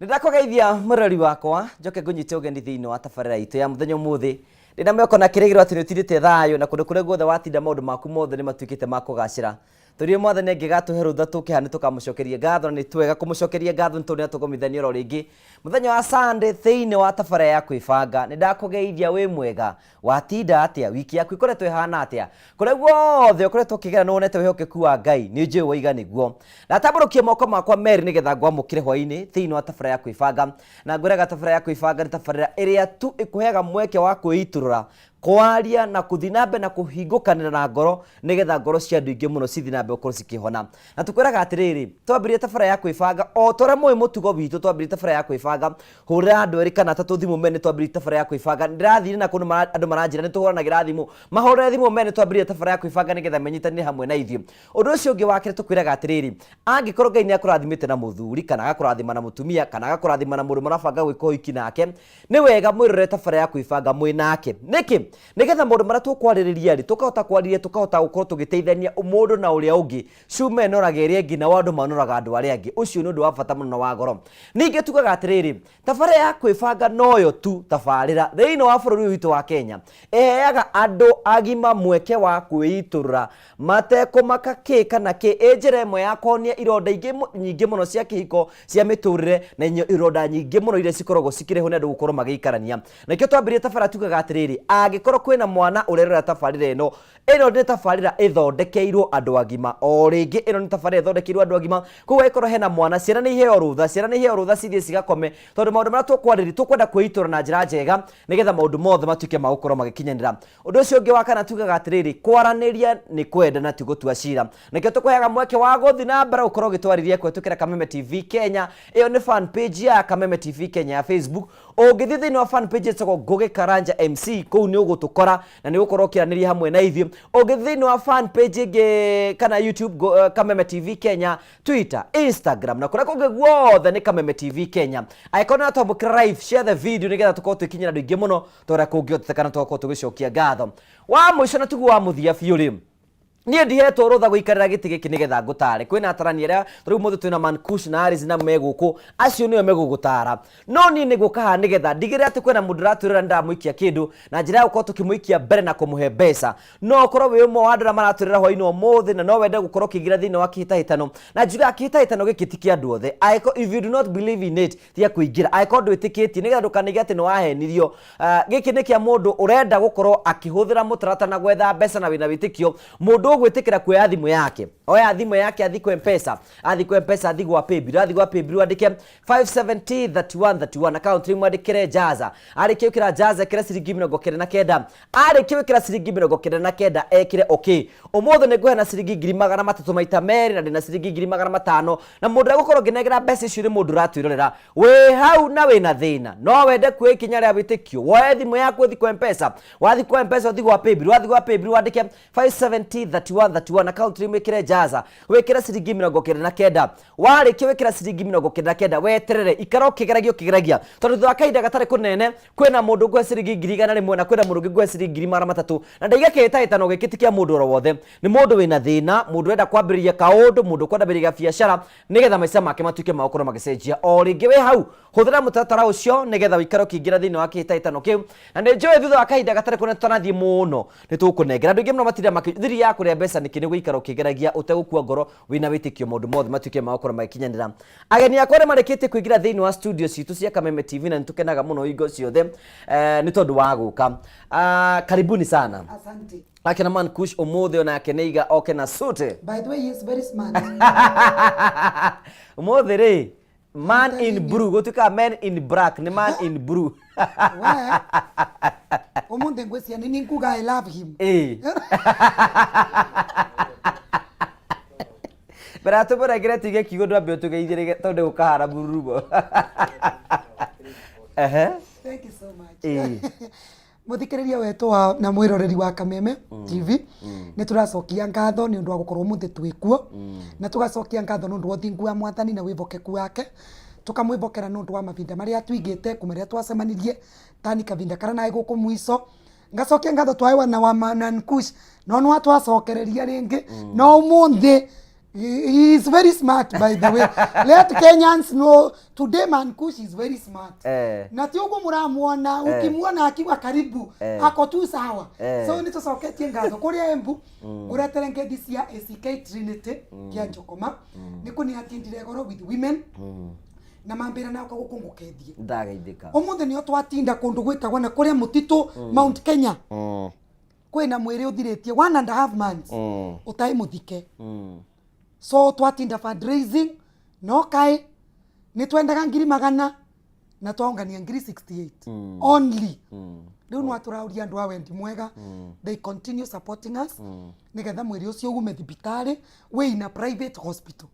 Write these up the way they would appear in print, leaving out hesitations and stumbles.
Nĩndakũgeithia mũrori wakwa, njoke ngũnyite ũgeni thĩinĩ wa tabarĩra itũ ya mũthenya ũmũthĩ. Ndĩna mwĩhoko na kĩrĩgĩrĩro atĩ nĩũtindĩte thayũ na kũndũ kũrĩa guothe watinda maũndũ maku mothe nĩmatuĩkĩte ma kũgacĩra. Tũrire mwathani angĩgatũhe rũtha tũke haha nĩtũkamũcokeria ngatho na nĩ twega kũmũcokeria ngatho nĩ tondũ nĩatũgomithania oro rĩngĩ mũthenya wa Sunday thĩinĩ wa tabarĩra ya kwĩbanga. Nĩndakũgeithia wĩ mwega, watinda atĩa, wiki yaku ĩkoretwo ĩhana atĩa? Kũrĩa guothe ũkoretwo ũkĩgera nĩwonete wĩhokeku wa Ngai, nĩnjũĩ woiga nĩguo. Ndatambũrũkia moko makwa merĩ nĩgetha ngwamũkĩre hwainĩ thĩinĩ wa tabarĩra ya kwĩbanga, na ngwĩraga tabarĩra ya kwĩbanga nĩ tabarĩra ĩrĩa tu ĩkũheaga mweke wa kwĩitũrũra, kwaria na kũthiĩ na mbere na kũhingũkanĩra na ngoro nĩgetha ngoro cia andũ aingĩ mũno cithiĩ na mbere gũkorwo cikĩhona. Na tũkwĩraga atĩrĩrĩ, twambĩrĩria tabarĩra ya kwĩbanga o ta ũrĩa mũĩ mũtugo witũ, twambĩrĩria tabarĩra ya kwĩbanga, hũrĩra andũ erĩ kana atatũ thimũ mene twambĩrĩria tabarĩra ya kwĩbanga. Ndĩrathire na kũndũ andũ maranjĩra nĩ tũhũranagĩra thimũ, mahũrĩre thimũ mene twambĩrĩria tabarĩra ya kwĩbanga nĩgetha menyitanĩre hamwe na ithuĩ. Ũndũ ũcio ũngĩ wa kerĩ tũkwĩraga atĩrĩrĩ, angĩkorwo Ngai nĩ akũrathimĩte na mũthuri kana agakũrathima na mũtumia kana agakũrathima na mũndũ mũrabanga gwĩka ũhiki nake, nĩ wega mwĩrorere tabarĩra ya kwĩbanga mwĩ nake. Nĩkĩ? Nĩgetha maũndũ marĩa tũkwarĩrĩria rĩ, tũkahota kwarĩrĩria tũkahota gũkorwo tũgĩteithania mũndũ na ũrĩa ũngĩ. Cuma ĩnoraga ĩrĩa ĩngĩ nao andũ manoraga andũ arĩa angĩ. Ũcio nĩ ũndũ wa bata mũno na wa goro. Ningĩ tugaga atĩrĩrĩ, tabarĩra ya kwĩbanga noyo tu tabarĩra thĩinĩ wa bũrũri ũyũ witũ wa Kenya ĩheaga andũ agima mweke wa kwĩitũrũra matekũmaka kĩ kana kĩ. Ĩ njĩra ĩmwe ya kũhonia ironda ingĩ nyingĩ mũno cia kĩhiko, cia mĩtũrĩre na ironda nyingĩ mũno iria cikoragwo cikĩrehwo nĩ andũ gũkorwo magĩikarania. Nakĩo twambĩrĩria tabarĩra tugaga atĩrĩrĩ, angĩkorwo kwĩna mwana ũrerorera tabarĩra ĩno, ĩno nĩ tabarĩra ĩthondekeirwo andũ agima. O rĩngĩ ĩno nĩ tabarĩra ĩthondekeirwo andũ agima, koguo angĩkorwo hena mwana, ciana nĩ iheo rũtha, ciana nĩ iheo rũtha cithiĩ cigakome, tondũ maũndũ marĩa tũkwarĩrĩria tũkwenda kwĩitũra na njĩra njega nĩgetha maũndũ mothe matuĩke ma gũkorwo magĩkinyanĩra. Ũndũ ũcio ũngĩ wa kana tugaga atĩrĩrĩ, kwaranĩria nĩ kwendana ti gũtua cira. Nĩkĩo tũkũheaga mweke wa gũthiĩ na mbere gũkorwo ũgĩtwarĩria kũhetũkĩra Kameme TV Kenya. Ĩyo nĩ fan page ya Kameme TV Kenya ya Facebook. Ũngĩthiĩ thĩinĩ wa fan page ĩtagwo Ngũgĩ Karanja MC, kũu nĩ ũgũtũkora na nĩ ũgũkorwo ũkĩaranĩria hamwe na ithuĩ. Ũngĩthiĩ thĩinĩ wa fan page ĩngĩ kana YouTube Kameme TV Kenya, Twitter, Instagram na kũrĩa kũngĩ guothe nĩ Kameme TV Kenya. Angĩkorwo nĩ ũratwamũkĩra live, share the video nĩgetha tũkorwo twĩkinyĩra andũ aingĩ mũno ta ũrĩa kũngĩhotekeka na tũgakorwo tũgĩcokia ngatho. Wa mũico na tiguo wa mũthia biũ rĩ, niĩ ndihetwo rũtha gũikarĩra gĩtĩ gĩkĩ nĩgetha ngũtare. Kwĩna atarani arĩa ta rĩu ũmũthĩ twĩna Mankush na Aris na me gũkũ, acio nĩo megũgũtara. No niĩ nĩ gũka haha nĩgetha ndigĩrĩre atĩ kwĩna mũndũ ũratwĩrora nĩ ndamũikia kĩndũ na njĩra ya gũkorwo tũkĩmũikia mbere na kũmũhe mbeca. No ũkorwo wĩ ũmwe wa andũ arĩa maratwĩrora hwainĩ wa ũmũthĩ na no wende gũkorwo ũkĩingĩra thĩinĩ wa kĩhĩtahĩtano. Na njugaga kĩhĩtahĩtano gĩkĩ ti kĩa andũ othe. Angĩkorwo if you do not believe in it, tiga kũingĩra. Angĩkorwo ndwĩtĩkĩtie nĩgetha ndũkanaige atĩ nĩ wahenirio. Gĩkĩ nĩ kĩa mũndũ ũrenda gũkorwo akĩhũthĩra mũtaratara na gwetha mbeca na wĩna wĩtĩkio, mũndũ ũgwĩtĩkĩra kuoya thimũ yake. Oya thimũ yake athiĩ kwa M-Pesa, athiĩ kwa M-Pesa athiĩ gwa Paybill, athiĩ gwa Paybill andĩke 570 31 31 account name andĩkĩre Jaza. Arĩkia gwĩkĩra Jaza ekĩre ciringi 99, arĩkia gwĩkĩra ciringi 99 ekĩre okay. Ũmũthĩ nĩ ngũheana ciringi 300,000 maita merĩ na ndĩna ciringi 500,000 na mũndũ ũrĩa ngũkorwo ngĩnengera mbeca icio nĩ mũndũ ũratwĩrorera. Wĩ hau na wĩna thĩna, no wende kuoya ikinya rĩa wĩtĩkio, woe thimũ yaku ũthiĩ kwa M-Pesa, wathiĩ kwa M-Pesa ũthiĩ gwa Paybill, wathiĩ gwa Paybill wandĩke 570 31 31 account name wĩkĩre Jaza, wĩkĩre ciringi 99, warĩkia gwĩkĩra ciringi 99 weterere, ikara ũkĩgeragia ũkĩgeragia, tondũ thutha wa kahinda gatarĩ kũnene kwĩna mũndũ ngũhe ciringi 100,000 na kwĩna mũndũ ũngĩ ngũhe ciringi 300,000, na ndaiga kĩhĩtahĩtano gĩkĩ ti kĩa mũndũ oro wothe, nĩ mũndũ wĩna thĩna, mũndũ ũrenda kwambĩrĩria kaũndũ, mũndũ ũkwenda kwambĩrĩria biacara nĩgetha maica make matuĩke ma gũkorwo magĩcenjia. O rĩngĩ wĩ hau, hũthĩra mũtaratara ũcio nĩgetha ũikare ũkĩingĩra thĩinĩ wa kĩhĩtahĩtano kĩu, na nĩ njũĩ thutha wa kahinda gatarĩ kũnene tũtanathiĩ mũno nĩ tũgũkũnengera. Andũ aingĩ mũno matindaga makĩ, thiri ya kũrĩa mbeca nĩkĩ? Nĩ gũikara ũkĩgeragia ũtegũkua ngoro wĩna wĩtĩkio maũndũ mothe matuĩke ma gũkorwo magĩkinyanĩra. Ageni akwa nĩ marĩkĩtie kũingĩra thĩinĩ wa studio citũ cia Kameme TV na nĩ tũkenaga mũno hingo ciothe nĩ tondũ wa gũka. Karibuni sana. Asante. Akina Man Kush ũmũthĩ onake nĩ iga oke na suti. By the way, he is very smart. Ũmũthĩ rĩ man in blue gũtuĩkaga men in black nĩ man in blue. We. Ũmũthĩ ngwĩciria nĩ nĩnguga I love him. Ĩĩ. Mbere ya tũmũrengere tuige kiugo ndwambe ũtũgeithie tondũ gũkahana mũrurumo. Ehe. Thank you so much. Ĩĩ. Mũthikĩrĩria wetũ wa na mwĩroreri wa Kameme TV nĩ tũracokia ngatho nĩ ũndũ wa gũkorwo ũmũthĩ twĩ kuo na tũgacokia ngatho nĩ ũndũ wa ũthingu wa Mwathani na wĩhokeku wake tũkamwĩhokera nĩ ũndũ wa mahinda marĩa atũigĩte kuma rĩrĩa twacemanirie tani kahinda karĩa naĩ gũkũ mũico ngacokia ngatho twaĩ na wa Mankush no nĩ watwacokereria rĩngĩ no ũmũthĩ. He is very smart, by the way. Let Kenyans know today Mankush is very smart. Na ti uguo muramuona, ukimuona akiwa karibu ako tu sawa. So nĩ tũcoketie ngatho kũrĩa Embu, ngũretere ngethi cia ACK Trinity kĩa Njokoma. Nĩ kũnĩ atindire goro with women na mambĩra na ũka gũkũ ngũkethie. Ndageithĩka. Ũmũthĩ nĩo twatinda kũndũ gwĩtagwo na kũrĩa mũtitũ Mount Kenya. Kwĩna mwĩrĩ ũthirĩtie 1.5 months ũtarĩ mũthike. So twatinda fundraising, no kaĩ nĩ twendaga 100,000 na twaongania 68,000 only. Rĩu no atũrauria andũ a wendi mwega, they continue supporting us nĩgetha mwĩrĩ ũcio ume thibitarĩ wĩ in a private hospital.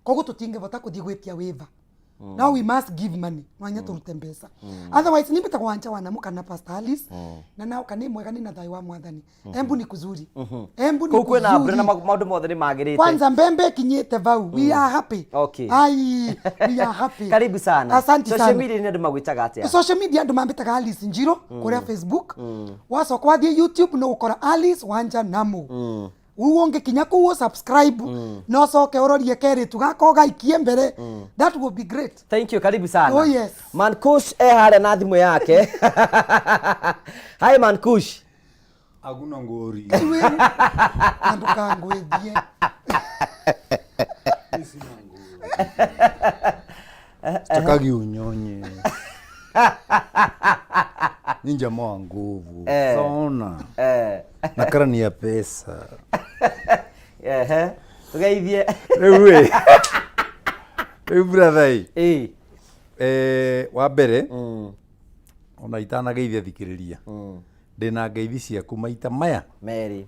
Koguo tũtingĩbota kũthiĩ gwĩtia waiver. Now we must give money, nwanya tũrute mbeca. Otherwise nimbĩtagwo Wanja wa Namu kana Pastor Alice, na naoka nĩ mwega, nĩ na thayũ wa Mwathani. Embu ni kuzuri, Embu ni Kũu kwĩna mbura na kuzuri. Maũndũ mothe nĩ magĩrĩte. Kwanza mbembe ikinyĩte vau, we are happy. Ai, we are happy. Karibu sana. Asante Social sana. media nĩ andũ magwĩtaga atĩa? Social media andũ mambĩtaga Alice Njiro kũrĩa Facebook. Wacoka wathiĩ YouTube nĩ ũgũkora Alice Wanja Namu. Rĩu ũngĩkinya kũu ũ subscribe na ũcoke ũrorie kerĩtu gaka ũgaikie mbere, that will be great. Thank you, karibu sana. Oh, yes. Mankush e harĩa na thimũ yake. Hi, Mankush. Hakuna ngori. Iwe, na ndũkangwĩthie. Mimi sina ngori. Sitakagi unyonye. Ni jamaa wa nguvu. Saona. Na karani ya pesa. Ehe, tũgeithie. Rĩu ĩ. Rĩu brother ĩ. Eh, wa mbere ona itanageithia thikĩrĩria, ndĩna ngeithi ciaku maita maya Merĩ.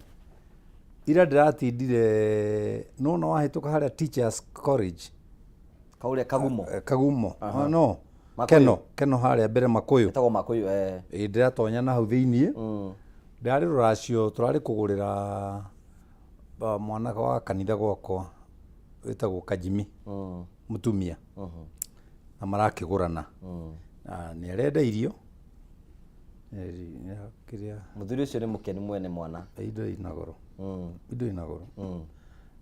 Ira ndĩratindire nona wahĩtũka harĩa Teachers College. Kaũrĩa Kagumo. Kagumo. Ah, no. Makuyu. Keno, Keno harĩa mbere Makuyu. Ĩtagwo Makuyu, eh. Ĩ ndĩratonya na hau thĩiniĩ. Ndĩrarĩ rũracio, tũrarĩ kũgũrĩra mwana wa kanitha gwakwa wĩtagwo Kajimi, mũtumia, na marakĩgũrana na nĩ arenda irio. Kĩrĩa Mũthuri ũcio nĩ mũkenu mwene mwana. Indo ina goro, indo ina goro,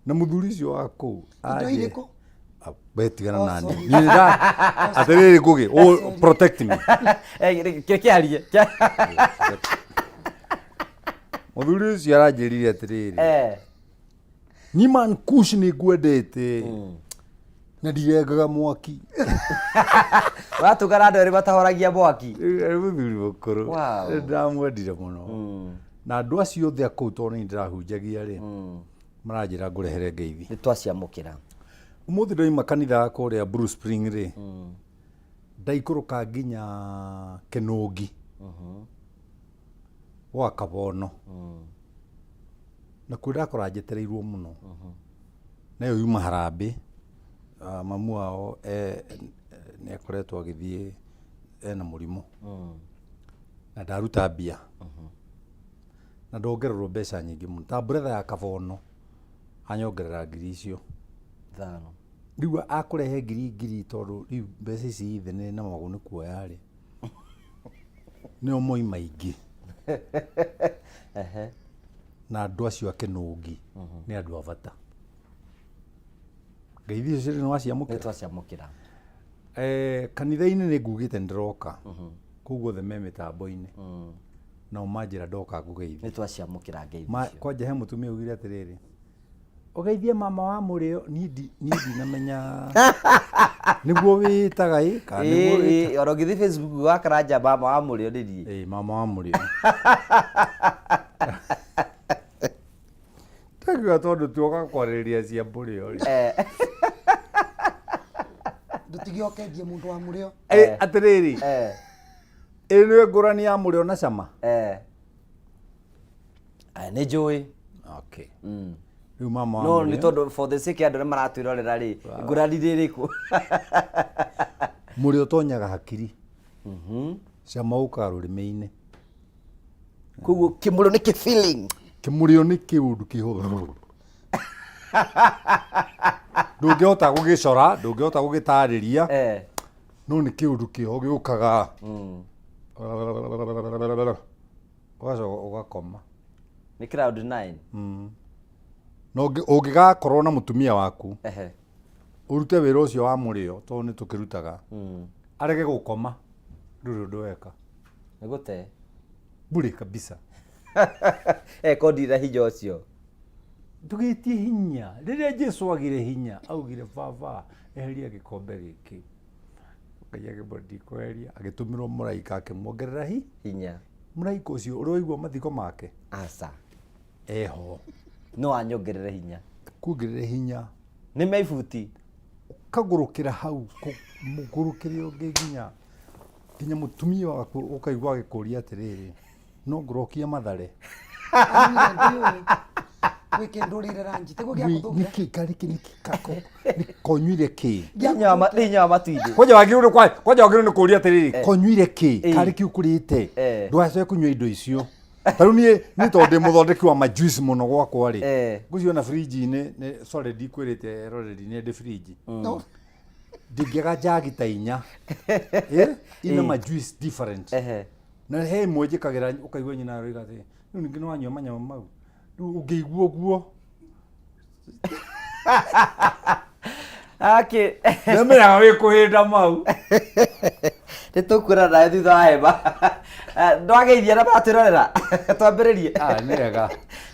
na mũthuri ũcio wa kũu Indo irĩkũ? Ah, we tigana Oh, nani. sorry. Niĩ atĩrĩrĩ Ngũgĩ, oh, protect me. Kĩarie. Mũthuri ũcio aranjĩrire atĩrĩrĩ, "Niĩ man Kush nĩ ngwendete na ndirengaga mwaki." Watũgana andũ erĩ matahoragia mwaki. Rĩu mũthuri mũkũrũ. Ndamwendire mũno, na andũ acio othe a kũu, tondũ nĩ ndĩrahunjagia rĩ, maranjĩra ngũrehere ngeithi. Nĩ twaciamũkĩra. Ũmũthĩ ndoima kanitha kũrĩa Blue Spring rĩ, ndaikũrũka nginya Kĩnũngi gwa Kabono, na kuo ndakora njetereirwo mũno. Nayo yuma harambĩ. Ah, mamu wao nĩ akoretwo agĩthiĩ ena mũrimũ, na ndaruta mbia na ndongererwo mbeca nyingĩ mũno ta brother ya Kabono anyongerera 5,000 icio. 5. Rĩu akũrehe ngiri ngiri, tondũ rĩu mbeca ici ithe nĩ na magũ nĩ kuoya rĩ, nĩo moi maingĩ. Na andũ acio a Kĩnũngi nĩ andũ a bata. Ngeithi icio nĩ Nĩ waciamũkĩra. Twaciamũkĩra. Kanitha-inĩ nĩ ngugĩte nĩ ndĩroka kũu guothe me mĩtambo-inĩ, nao manjĩra ndoka ngũgeithie. Nĩ twaciamũkĩra ngeithi icio. Kwanja he mũtumia ugire atĩrĩrĩ, "Ũgeithie mama wa mũrĩo." Niĩ ndinamenya nĩguo wĩtaga ĩ kana nĩguo wĩta. Ĩĩ, ona ũngĩthiĩ Facebook wakaranja mama wa mũrĩo nĩ niĩ. Ĩ, mama wa mũrĩo takiuga tondũ tuoka kwarĩrĩria cia mũrĩo rĩ. Ndũtige ũkengie mũndũ wa mũrĩo. Ĩ, atĩrĩrĩ, ĩ nĩwe ngũrani ya mũrĩo na cama? Aya, nĩ njũĩ. Okay, rĩu mama wa No nĩ mũrĩo tondũ for the sake ya andũ arĩa maratwĩrorera rĩ, ngũrani nĩ ĩrĩkũ? Mũrĩo ũtonyaga hakiri, cama ũkaga rũrĩmĩ-inĩ. Koguo kĩmũrĩo nĩ kĩ feeling. Kĩmũrĩo nĩ kĩũndũ kĩho ndũngĩhota gũgĩcora, ndũngĩhota gũgĩtarĩria, no nĩ kĩũndũ kĩho gĩũkaga, ũgacoka ũgakoma. Nĩ cloud nine. Na ũngĩgakorwo na mũtumia waku, ũrute wĩra ũcio wa mũrĩo, tondũ nĩ tũkĩrutaga, arege gũkoma, ndũrĩ ũndũ weka. Nĩ gũte. Bure kabisa. Kondira hinya ũcio. Ndũgĩtie hinya. Rĩrĩa Jesu agire hinya, augire, "Baba, eheria gĩkombe gĩkĩ." Ngai akĩmwĩra, "Ndikweheria." Agĩtũmĩrwo mũraika akĩmuongerera hinya. Mũraika ũcio ũrĩ waigua mathiko make? Aca. Eho. No anyongerere hinya. Kuongerere hinya. Nĩ maibuti. Ũkagũrũkĩra hau, mũgũrũkĩre ũngĩ nginya mũtumia waku ũkaigua agĩkũria atĩrĩrĩ, no ngũrokia Mathare. Gwĩ kĩndũ ũrĩre ranji tiguo gĩa gũthũkĩra. Nĩkĩ karĩkĩ nĩkĩ kako konyuire kĩ? Hinya wa matuindĩ. Kwanja wagĩrĩirwo nĩ kwanja wagĩrĩirwo nĩ kũria atĩrĩrĩ, konyuire kĩ? Karĩ kĩ ũkũrĩte? Ndũgacoke kũnyua indo icio. Ta rĩu niĩ tondũ ndĩ mũthondeki wa majuice mũno gwakwa rĩ, ngũciona fridge-inĩ, sorry ndikwĩrĩte roreri nĩ ndĩ fridge. Ndingĩaga njagi ta inya. Ina majuice different. Na he ĩmwe njĩkagĩra ũkaigua nyina aroiga atĩ rĩu ningĩ nĩ wanyua manyamũ mau. Rĩu ũngĩigua ũguo. Akĩ. Nĩmenyaga wĩ kũhĩnda mau. Nĩ tũkuona nawe thutha wa hema. Ndwageithia na maratwĩrorera. Twambĩrĩrie. Ah, nĩ wega.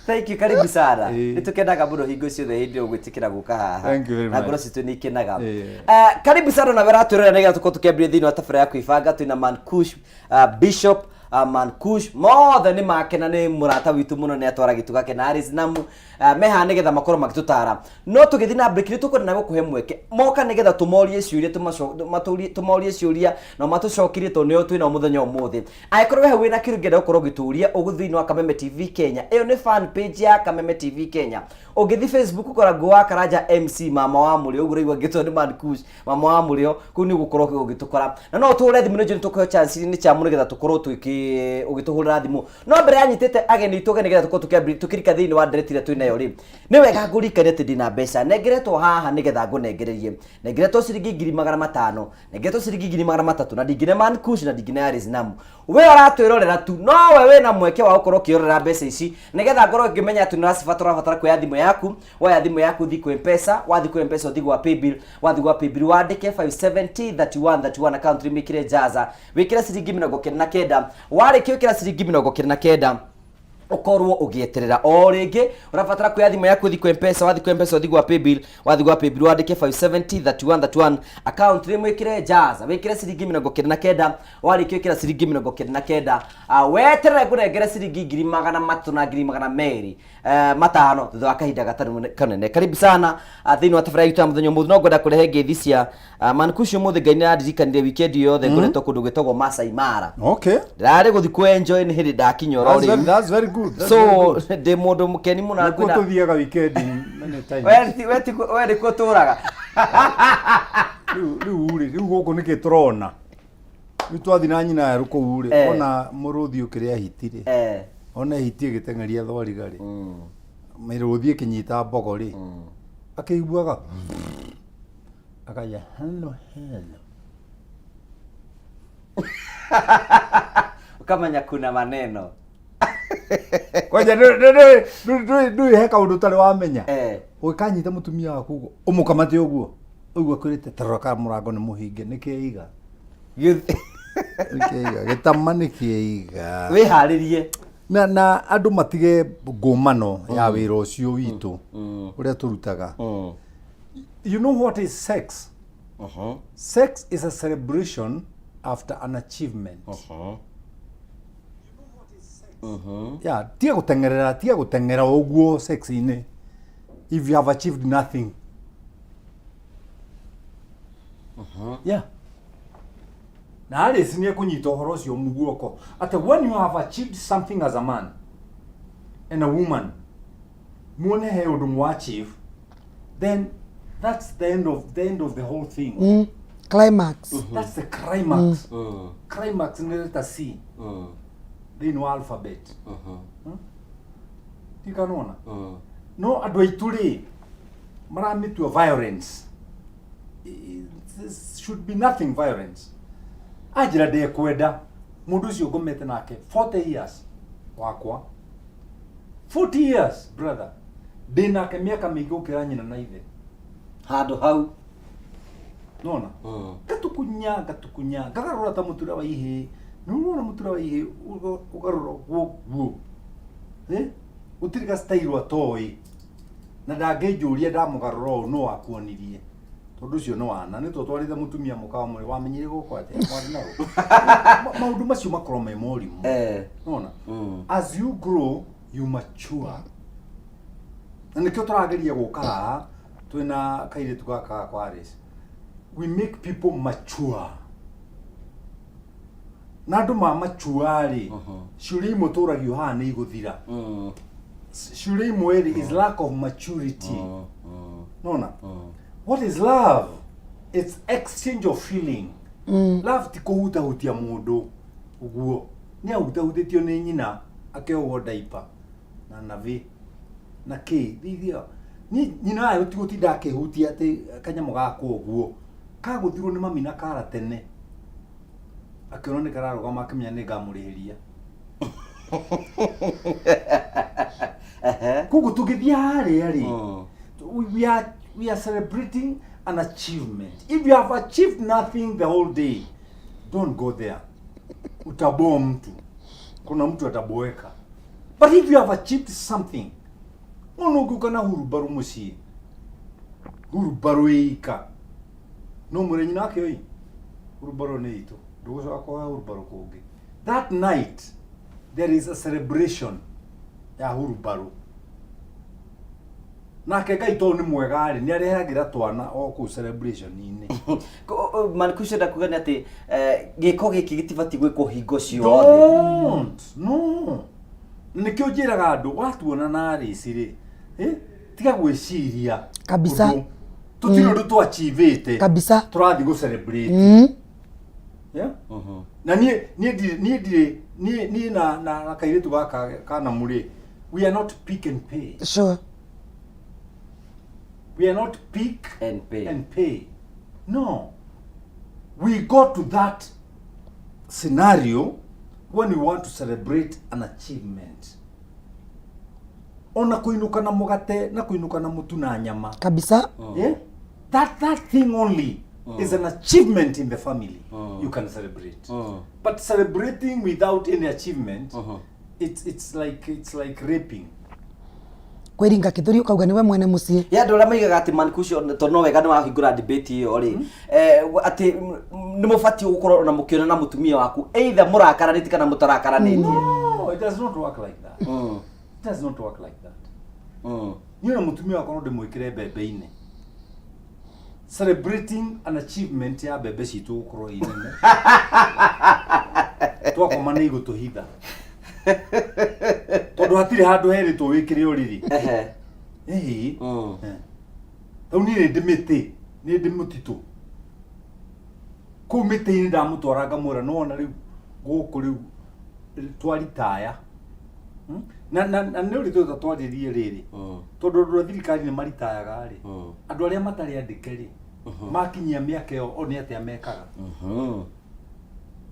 Thank you, karibu sana. Nĩ tũkenaga mũno hingo ciothe hĩndĩ ĩyo ũgwĩtĩkĩra gũka haha. Thank you very Na ngoro much. citũ nĩ ikenaga. Karibu sana na ũratwĩrorera nĩgetha tũkorwo tũkĩambĩrĩria thĩinĩ wa tabarĩra ya kwĩbanga. Twĩna Mankush, Bishop Mankush, mothe nĩ make na nĩ mũrata witũ mũno, nĩ atwara gĩtuga ke na Alice Namu, me haha nĩgetha makorwo magĩtũtara. No tũgĩthiĩ na mbere nĩ tũkwenda na gũkũhe mweke moka nĩgetha tũmorie ciũria, tũmorie ciũria na matũcokerie, tondũ nĩo twĩnao mũthenya ũmũthĩ. Angĩkorwo we hau wĩna kĩũria ũngĩenda gũkorwo ũgĩtũria, ũgũthiĩ thĩinĩ wa Kameme TV Kenya, ĩyo nĩ fan page ya Kameme TV Kenya. Ũngĩthiĩ Facebook ũkora Ngũ wa Karanja MC mama wa mũrĩo, ũguo ũraigua ngĩtwo nĩ Mankush mama wa mũrĩo, kũu nĩ ũgũkorwo ũgĩtũkora. Na no ũtũhũre thimũ, nĩ tũkũhe chance nĩ chamu nĩgetha tũkorwo ũgĩtũhũrĩra thimũ. No mbere ya nyitĩte ageni aitũ nĩgetha tũkorwo tũkĩrika thĩinĩ wa ndereti ĩrĩa twĩnayo rĩ, nĩ wega ngũririkanie atĩ ndĩna mbeca nengeretwo haha nĩgetha ngũnengererie. Nengeretwo ciringi 500,000, nengeretwo ciringi 300,000, na ndingĩne Mankush na ndingĩne Alice Namu. We ũratwĩrorera tu nowe wĩna mweke wa gũkorwo ũkĩrorera mbeca ici, nĩgetha ngorwo ngĩmenya atĩ nĩũracibatara. Ũrabatara kuoya thimũ yaku, woya thimũ yaku ũthiĩ kwĩ M-Pesa, wathiĩ kwĩ M-Pesa ũthiĩ gwa paybill, wathiĩ gwa paybill wandĩke 570 31 31, account wĩkĩre Jaza, wĩkĩre ciringi 99. Warĩkia gwĩkĩra ciringi 99, ũkorwo ũgĩeterera. O rĩngĩ ũrabatara kuoya thimũ yaku ũthiĩ kwĩ M-Pesa, wathiĩ kwĩ M-Pesa ũthiĩ gwa paybill, wathiĩ gwa paybill wandĩke 570 31 31, account name wĩkĩre Jaza, wĩkĩre ciringi 99. Warĩkia gwĩkĩra ciringi 99, weterere ngũnengere ciringi 300,000 na 250,000 thutha wa kahinda gatarĩ kanene. Karibu sana thĩinĩ wa tabarĩra itũ ya mũthenya ũmũthĩ. No ngwenda kũrehe ngeithi cia Mankush ũmũthĩ. Ngai nĩ arandirikanire weekend yothe ngoretwo kũndũ gwĩtagwo Masai Mara. Ndĩrarĩ gũthiĩ kũ enjoy, nĩ hĩndĩ ndakinya oro That's very, rĩu. that's very good. That's So very good. ndĩ mũndũ mũkeni mũno na Nĩkuo tũthiaga weekend many times. We nĩkuo tũraga. Rĩu rĩ, rĩu gũkũ nĩkĩ tũrona? Rĩu twathiĩ na nyina erũ kũu rĩ, ona mũrũthi ũkĩrĩa hiti rĩ, ona hiti ĩgĩteng'eria thwariga rĩ, mĩrũthi ĩkĩnyita mbogo rĩ, akĩiguaga akaya hello hello. Ukamenya kuna maneno. Kwanja ndũĩ he kaũndũ ũtarĩ wamenya. Ũgĩkanyita mũtumia waku ũguo, ũmũkamate ũguo, ũguo akwĩrĩte tarora kana mũrango nĩ mũhinge, nĩ kĩiga. Nĩkĩiga, gĩtama nĩ kĩiga. Wĩharĩrie. Na andũ matige ngũmano ya wĩra ũcio witũ ũrĩa tũrutaga. You know what is sex? Sex is a celebration after an achievement. Yeah, tiga gũteng'erera, tiga gũteng'era ũguo sex-inĩ if you have achieved nothing. Yeah. Na Alice nĩ ekũnyita ũhoro ũcio guoko atĩ when you have achieved something as a man and a woman, muone he ũndũ mwa achieve, then that's the end of the whole thing. Climax. That's the climax. Climax nĩ letter C thĩinĩ wa alphabet. Tikanona no andũ aitũ rĩ maramĩtua violence. This should be nothing violence. Anjĩra ndekwenda mũndũ ũcio ngomete nake 40 years wakwa, 40 years, brother. Ndĩ nake mĩaka mĩingĩ gũkĩra nyina na ithe. Handũ hau. Nona? Ngatukunya, ngatukunya, ngagarũra ta mũtura wa ihĩĩ. Nĩ ũrona mũtura wa ihĩĩ ũgarũra ũguo ũguo. Eh? Gũtirĩ ga style atoĩ. Na ndangĩnjũria ndamũgarũra ũũ nũ wakuonirie. Tondũ ũcio nĩ wana, nĩ twatwarĩte mũtumia mũka wa mwĩrĩ, wamenyire gũkũ atĩa? Mwarĩ na ũ? Maũndũ macio makorwo me morimũ. Nona? As you grow, you mature. Na nĩkĩo tũrageria gũka haha twĩna kairĩtu gaka gakwa Alice. We make people mature. Na andũ ma mature rĩ, ciũria imwe tũragio haha nĩ igũthira. Ciũria imwe rĩ is lack of maturity. Nona? What is love? It's exchange of feeling. Love ti kũhutahutia mũndũ ũguo. Nĩ ahutahutĩtio nĩ nyina akĩohwo diaper na navĩ na kĩ thithia. Niĩ nyina ayo ti gũtinda akĩhutia atĩ kanyamũ gakwa ũguo. Kagũthirwo nĩ mami na kara tene. Akĩona nĩ kararũgama akĩmenya nĩ ngamũrĩhĩria. Koguo tũngĩthiĩ harĩa rĩ, we are celebrating an achievement. If you have achieved nothing the whole day, don't go there. Utaboa mtu. Kuna mtu ataboeka. But if you have achieved something, mũndũ ũngĩũka na hurumbarũ mũciĩ, hurumbarũ ĩika, no mwĩre nyina wake oi, hurumbarũ nĩ itũ, ndũgũcoka kũhoya hurumbarũ kũngĩ. That night, there is a celebration ya hurumbarũ. Nake Ngai tondũ nĩ mwega rĩ, nĩ arehagĩra twana o kũu celebration-inĩ. Manikucio ndakuga nĩ atĩ gĩko gĩkĩ gĩtibatiĩ gwĩkwo hingo ciothe. Don't, no. Nĩkĩo njĩraga andũ watuona na Alice rĩ, tiga gwĩciria Kabisa. ũndũ. Tũtirĩ ũndũ twachievĩte. Kabisa. Tũrathiĩ gũ celebrate. Yeah? Na niĩ niĩ ndirĩ niĩ ndirĩ niĩ niĩ na na na kairĩtu gaka kanamu rĩ, we are not pick and pay. Sure. We are not pick And pay. and pay. No. We go to that scenario when we want to celebrate an achievement. Ona kuinuka na mugate na kuinuka na mutu na nyama. Kabisa. Yeah? That thing only is an achievement in the family. You can celebrate. But celebrating without any achievement, it's like raping. Kwĩringa kĩthũri ũkauga nĩwe mwene mũciĩ. Ya andũ arĩa maigaga atĩ Mancuso tondũ no wega nĩ wahingũra debate ĩyo rĩ, atĩ nĩ mũbatiĩ gũkorwo ona mũkĩona na mũtumia waku either mũrakaranĩtie kana mũtarakaranĩtie. No, it does not work like that. It does not work like that. Niĩ na mũtumia wakwa no ndĩmwĩkĩre mbembe-inĩ. Celebrating an achievement ya mbembe citũ gũkorwo i nene. Twakoma nĩ igũtũhitha. Tondũ hatirĩ handũ herĩtwo wĩkĩre ũrĩrĩ. Ĩhĩ. Rĩu niĩ nĩ ndĩ mĩtĩ, nĩ ndĩ mũtitũ. Kũu mĩtĩ-inĩ ndamũtwara ngamwĩra nĩwona rĩu gũkũ rĩu twaritaya. Na na na nĩ ũrĩ twetha twarĩrie rĩrĩ. Tondũ andũ a thirikari nĩ maritayaga rĩ. Andũ arĩa matarĩ andĩke rĩ, makinyia mĩaka ĩyo o nĩ atĩa mekaga.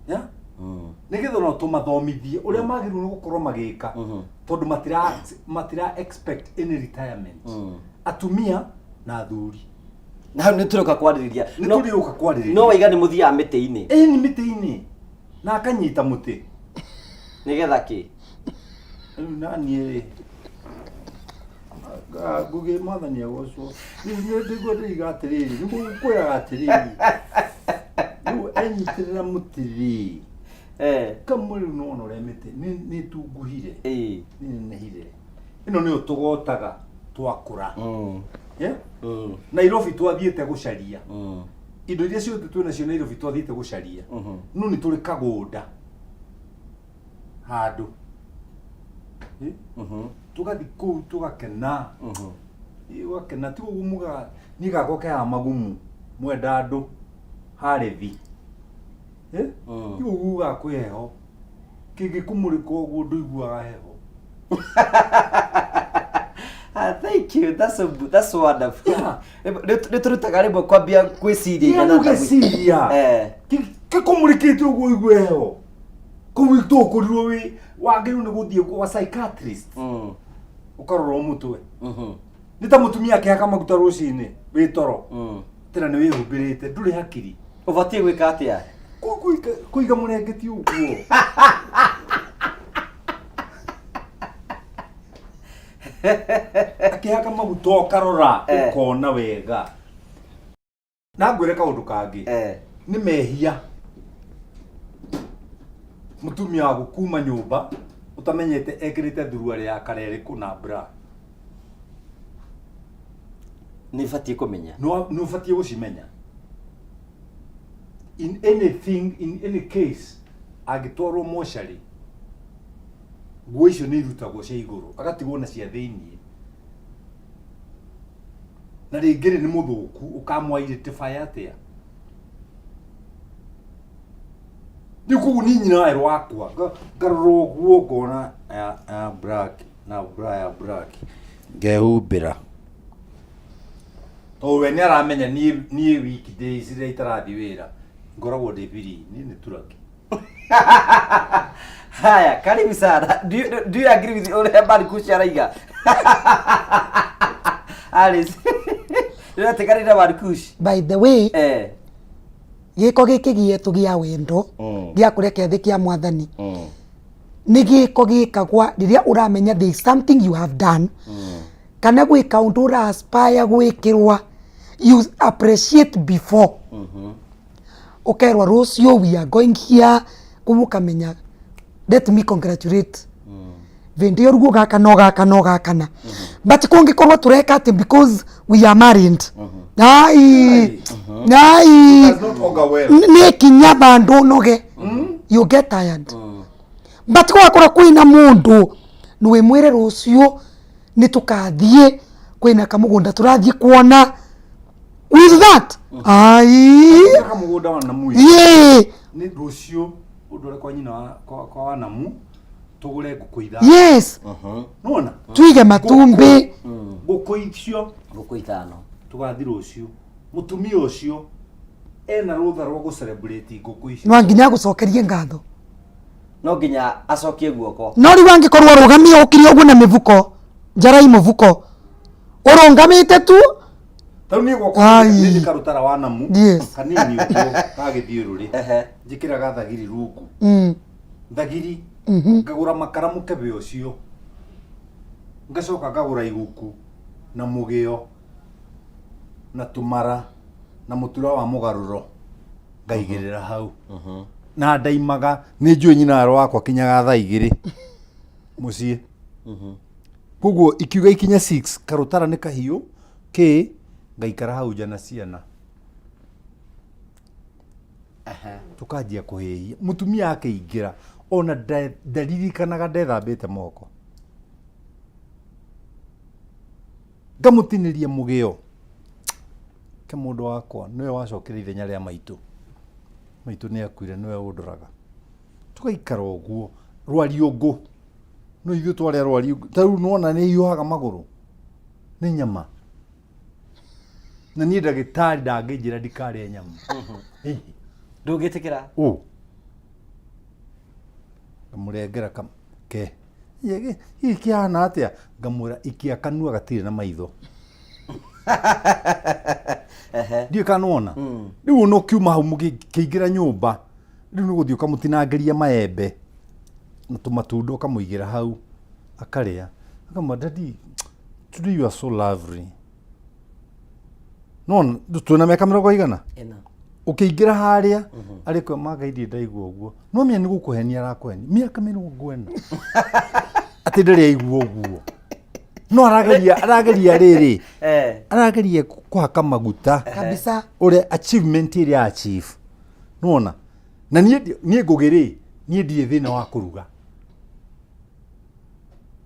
Yeah? Nĩgetha no tũmathomithie ũrĩa magĩrĩirwo nĩ gũkorwo magĩka tondũ matira expect any retirement. Atumia na athuri. Na hau nĩ tũrĩũka kwarĩrĩria. Nĩ tũrĩũka kwarĩrĩria. No waiga nĩ mũthiaga mĩtĩ-inĩ. Ĩĩ nĩ mĩtĩ-inĩ. Na akanyita mũtĩ. Nĩgetha kĩ? Rĩu naniĩ rĩ, ngũgĩ mwathani agocwo. Nĩguo ndĩiga atĩrĩrĩ, nĩguo ngũkwĩraga atĩrĩrĩ. Rĩu enyitĩrĩra mũtĩ rĩ, kamwe rĩu nĩwona ũrĩa mĩtĩ nĩ ĩtunguhire, nĩ ĩnenehire. Ĩno nĩyo tũgotaga twakũra. Yeah? Nairobi twathiĩte gũcaria. Indo iria ciothe twĩnacio Nairobi twathiĩte gũcaria. No nĩ tũrĩ kagũnda handũ. Tũgathiĩ kũu tũgakena. Ũgakena ti ũguo mugaga niĩ gakwa ke haha magumu mwenda andũ harĩ thi. Ti ũguo ugaga kwĩ heho. Kĩngĩkũmũrĩka ũguo ndũiguaga heho. Ah, thank you. That's wonderful. Yeah. Nĩ tũrutaga rĩmwe kwambia gwĩciria Yeah, igana ũgeciria. Kĩkũmũrĩkĩte ũguo ũigue heho. Kũu tũkũrirwo wĩ wagĩrĩirwo nĩ gũthiĩ gwa psychiatrist. Ũkarorwo mũtwe. Nĩ ta mũtumia akĩhaka maguta rũcinĩ wĩ toro. Tena nĩ wĩhumbĩrĩte, ndũrĩ hakiri. Ũbatiĩ gwĩka atĩa? Kũiga mũrengeti ũguo. Akĩhaka maguta ũkarora ũkona wega. Na ngwĩre kaũndũ kangĩ. Nĩ mehia mũtumia waku kuma nyũmba ũtamenyete ekĩrĩte thuruarĩ ya kara ĩrĩkũ na bra. Nĩ batiĩ kũmenya. Nĩ ũbatiĩ gũcimenya. In anything, in any case, angĩtwarwo mocarĩ, nguo icio nĩ irutagwo cia igũrũ, agatigwo na cia thĩiniĩ. Na rĩngĩ rĩ nĩ mũthũku, ũkamũ identify atĩa? Rĩu koguo niĩ nyina werũ wakwa, ngarora ũguo ngona ya black na bra ya black, ngehumbĩra. Tondũ we nĩ aramenya niĩ weekdays rĩrĩa itarathiĩ wĩra, ngoragwo ndĩ free, niĩ nĩ turaki. Haya, karibu sana. Do you agree with ũrĩa Marcus araiga? Alice. Ndĩretĩkanĩra Marcus. By the way, gĩko gĩkĩ gĩetũ gĩa wendo gĩa kũrĩa kĩathĩ kĩa mwathani nĩ gĩko gĩkagwa rĩrĩa ũramenya there is something you have done kana gwĩka ũndũ ũra aspire gwĩkĩrwa you appreciate before ũkerwo rũciũ we are going here kũu ũkamenya let me congratulate vĩndĩ ĩyo ruo gaka no gaka no gakana but kũngĩkorwo tũreka atĩ because we are married ai ai Does not augur well. nĩ kinya bandũ ũnoge you get tired but gwakorwo kwĩna mũndũ nĩwĩmwĩre rũciũ nĩ tũkathiĩ kwĩna kamũgũnda tũrathiĩ kuona with that ai Kamũgũnda wa Namu. Yee. Nĩ rũciũ ũndware kwa nyina wa kwa wa Namu tũgũre ngũkũ ithano. Yes. Nĩwona? Tuige matumbĩ. Ngũkũ icio ngũkũ ithano tũgathiĩ rũciũ. Mũtumia ũcio ena rũtha rwa gũ celebrate ngũkũ icio. No nginya agũcokerie ngatho. No nginya acokie guoko. No rĩu angĩkorwo ũrũgamie ũkire ũguo na mĩbuko, njarai mũbuko. Ũrũngamĩte tu. Tarĩu niĩ gwakwa Ai. nĩ karũtara wa Namu Yes. kanini ũguo ga gĩthiũrũrĩ. Njĩkĩraga thagiri rungu. Thagiri ngagũra makara mũkebe ũcio. Ngacoka ngagũra iguku na mũgĩo na tũmara na mũtura wa mũgarũro ngaigĩrĩra hau. Na ndaimaga nĩ njũĩ nyina wakwa kinyaga thaa igĩrĩ mũciĩ. Koguo ikiuga ikinye 6 karũtara nĩ kahiũ kĩ ngaikara hau nja na ciana. Tũkanjia kũhĩhia. Mũtumia akĩingĩra ona ndaririkanaga ndethambĩte moko. Ngamũtinĩria mũgĩo. Ke mũndũ wakwa nĩwe wacokire ithenya rĩa maitũ. Maitũ nĩ akuire nĩwe ũndoraga. Tũgaikara ũguo rwariũngũ. No ithuĩ twarĩ arwariũngũ. Ta rĩu nĩwona nĩ hiũhaga magũrũ. Nĩ nyama. Na niĩ ndagĩtarĩ ndangĩnjĩra ndikarĩe nyama. Ndũngĩtĩkĩra? Ũ. Ngamũrengera ke. Gĩkĩ kĩhana atĩa? Ngamwĩra ikia kanua gatirĩ na maitho. Ndiũĩ kana nĩwona. Rĩu ona ũkiuma hau mũkĩingĩra nyũmba, rĩu nĩ ũgũthiĩ ũkamũtinangĩria maembe na tũmatunda ũkamũigĩra hau akarĩa. Akamwĩra daddy, today you are so lovely. Nĩwona twĩna mĩaka mĩrongo ĩigana? Ĩna. Ũkĩingĩra harĩa arĩ kwa ma Ngai ndirĩ ndaigua ũguo. No menya nĩ gũkũhenia arakũhenia. Mĩaka mĩrongo ĩna. Atĩ ndarĩ aigua ũguo. No arageria rĩrĩ. Arageria kũhaka maguta. Kabisa. Ũrĩa achievement ĩrĩa achieve. Nĩwona? Na niĩ Ngũgĩ rĩ, niĩ ndirĩ thĩna wa kũruga.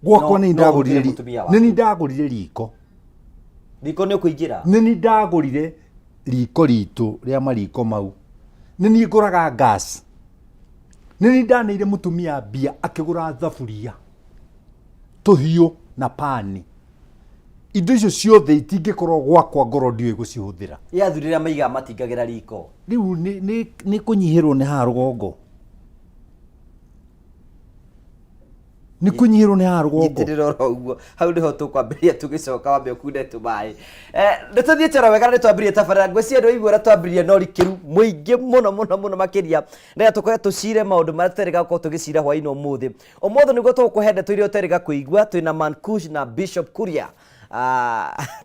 Gwakwa No, nĩ no ndagũrire ũrugĩre mũtumia waku. nĩ ndagũrire riko. Riko nĩ ũkũingĩra? Nĩ niĩ ndagũrire riko ritũ rĩa mariko mau. Nĩ niĩ ngũraga gas. Nĩ niĩ ndaneire mũtumia mbia akĩgũra thaburia, tũhiũ na pani. Indo icio ciothe itingĩkorwo gwakwa ngorwo ndiũĩ gũcihũthĩra. Ĩ athuri arĩa maigaga matingagĩra riko? Rĩu nĩ kũnyihĩrwo nĩ haha rũgongo. Nĩ kũnyihĩrwo nĩ haha rũgongo. Nyitĩrĩra oro ũguo hau nĩho tũkwambĩrĩria tũgĩcoka wambe ũkunde tũmaĩ. Nĩ tũthiĩte oro wega na nĩ twambĩrĩria tabarĩra. Ngwĩciria nĩ waigua ũrĩa twambĩrĩria na ũrikĩru mũingĩ mũno mũno mũno makĩria, nĩgetha tũkorwo tũcire maũndũ marĩa tũterĩga gũkorwo tũgĩcira hwaĩ-inĩ ũmũthĩ. Ũmũthĩ nĩguo tũgũkũhe ndeto iria ũterĩga kũigua. Twĩna Mankush na Bishop Kuria.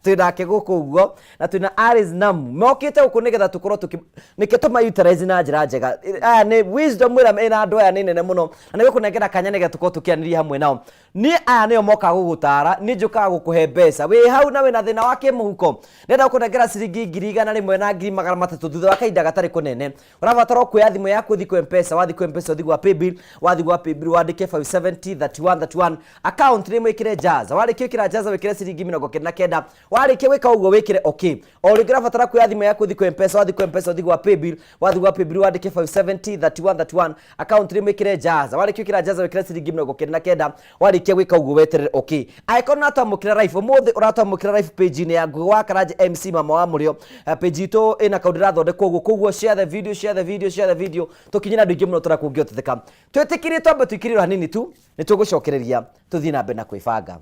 Twĩ nake gũkũ ũguo na twĩna Alice Namu mokĩte gũkũ nĩgetha tũkorwo tũkĩ nĩkĩo tũma utilize na njĩra njega. Aya nĩ wisdom ĩrĩa ĩna andũ aya nĩ nene mũno, na nĩgũkũnengera kanya nĩgetha tũkorwo tũkĩanĩria hamwe nao. Niĩ aya nĩo mokaga gũgũtara, niĩ njũkaga gũkũhe mbeca. Wĩ hau na wĩna thĩna wa kĩmũhuko, ndĩrenda gũkũnengera ciringi 100,300 thutha wa kahinda gatarĩ kũnene. Ũrabatara o kuoya thimũ yaku ũthiĩ kwĩ Mpesa, wathiĩ kwĩ Mpesa ũthiĩ gwa Paybill, wathiĩ gwa Paybill wandĩke 570 31 31 account name wĩkĩre Jaza, warĩkia gwĩkĩra Jaza wĩkĩre ciringi 99, warĩkia gwĩka ũguo wĩkĩre okay. O rĩngĩ ũrabatara kuoya thimũ yaku ũthiĩ kwĩ Mpesa, wathiĩ kwĩ Mpesa ũthiĩ gwa Paybill, wathiĩ gwa Paybill wandĩke 570 31 31 account name wĩkĩre Jaza, warĩkia gwĩkĩra Jaza wĩkĩre ciringi 99, warĩkia gwĩka ũguo weterere okay. Angĩkorwo nĩ ũratwamũkĩra live ũmũthĩ, ũratwamũkĩra live page-inĩ ya Ngugi wa Karanja MC Mama wa Mũrĩo. Page itũ ĩna kaũndũ ĩrathondekwo ũguo, koguo share the video, share the video, share the video, tũkinyĩre andũ aingĩ mũno tũrĩa kũngĩhoteka. Twĩtĩkĩrie twambe tũikĩrĩrwo hanini tu, nĩ tũgũcokereria tũthiĩ na mbere na kwĩbanga.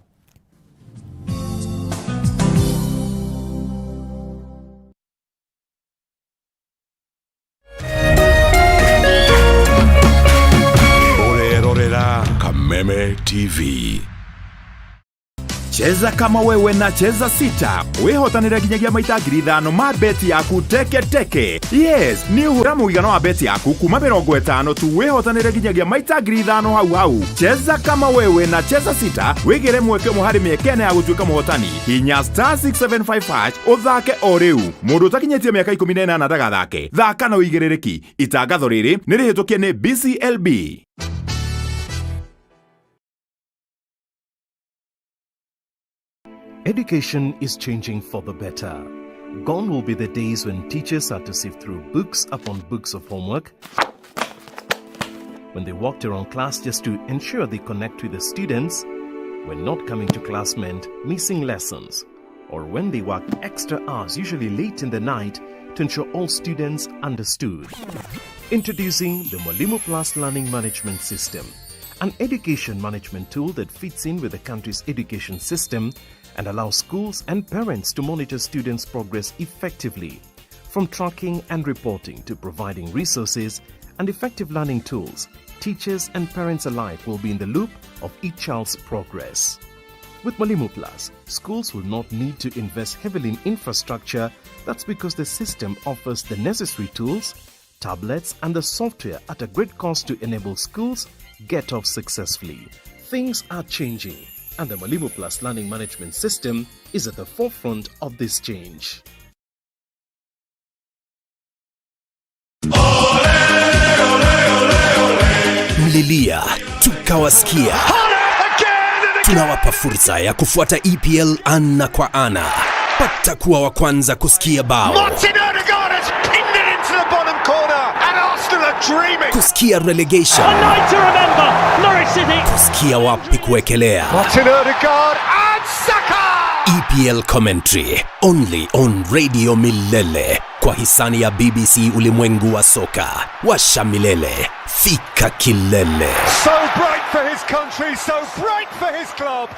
Ũrerorera Kameme TV. Cheza kama wewe na Cheza Sita wihotanire nginyagia maita 5,000 ma beti yaku teke teke. Yes, nĩ ũhũra mũigana wa beti yaku kuma 50 tu wihotanire nginyagia maita 5,000 hau hau. Cheza kama wewe na Cheza Sita wigire mweke ũmwe harĩ mĩeke ĩna ya gũtuĩka mũhotani. Hinya star 675 hash ũthake o rĩu. Mũndũ ũtakinyĩtie mĩaka 18 ndagathake. Thaka na ũigĩrĩrĩki. Itangatho rĩrĩ nĩ rĩhĩtũkie nĩ BCLB. Education is changing for the better. Gone will be the days when teachers had to sift through books upon books of homework, when they walked around class just to ensure they connect with the students, when not coming to class meant missing lessons, or when they worked extra hours, usually late in the night, to ensure all students understood. Introducing the Mwalimu Plus Learning Management System, an education management tool that fits in with the country's education system and allows schools and parents to monitor students' progress effectively. From tracking and reporting to providing resources and effective learning tools, teachers and parents alike will be in the loop of each child's progress. With Mwalimu Plus, schools will not need to invest heavily in infrastructure. That's because the system offers the necessary tools, tablets, and the software at a great cost to enable schools get off successfully. Things are changing, and the Mwalimu Plus Learning Management System is at the forefront of this change. Mlilia tukawasikia. Tunawapa fursa ya kufuata EPL ana kwa ana. Pata kuwa wa kwanza kusikia bao, Martin Odegaard has pinned it into the bottom corner, and Arsenal are dreaming. kusikia relegation, A night to remember, Norwich City. kusikia wapi kuwekelea. Martin Odegaard and Saka! EPL commentary only on Radio Milele kwa hisani ya BBC Ulimwengu wa Soka. Washa milele, fika kilele. So bright for his country, so bright for his club.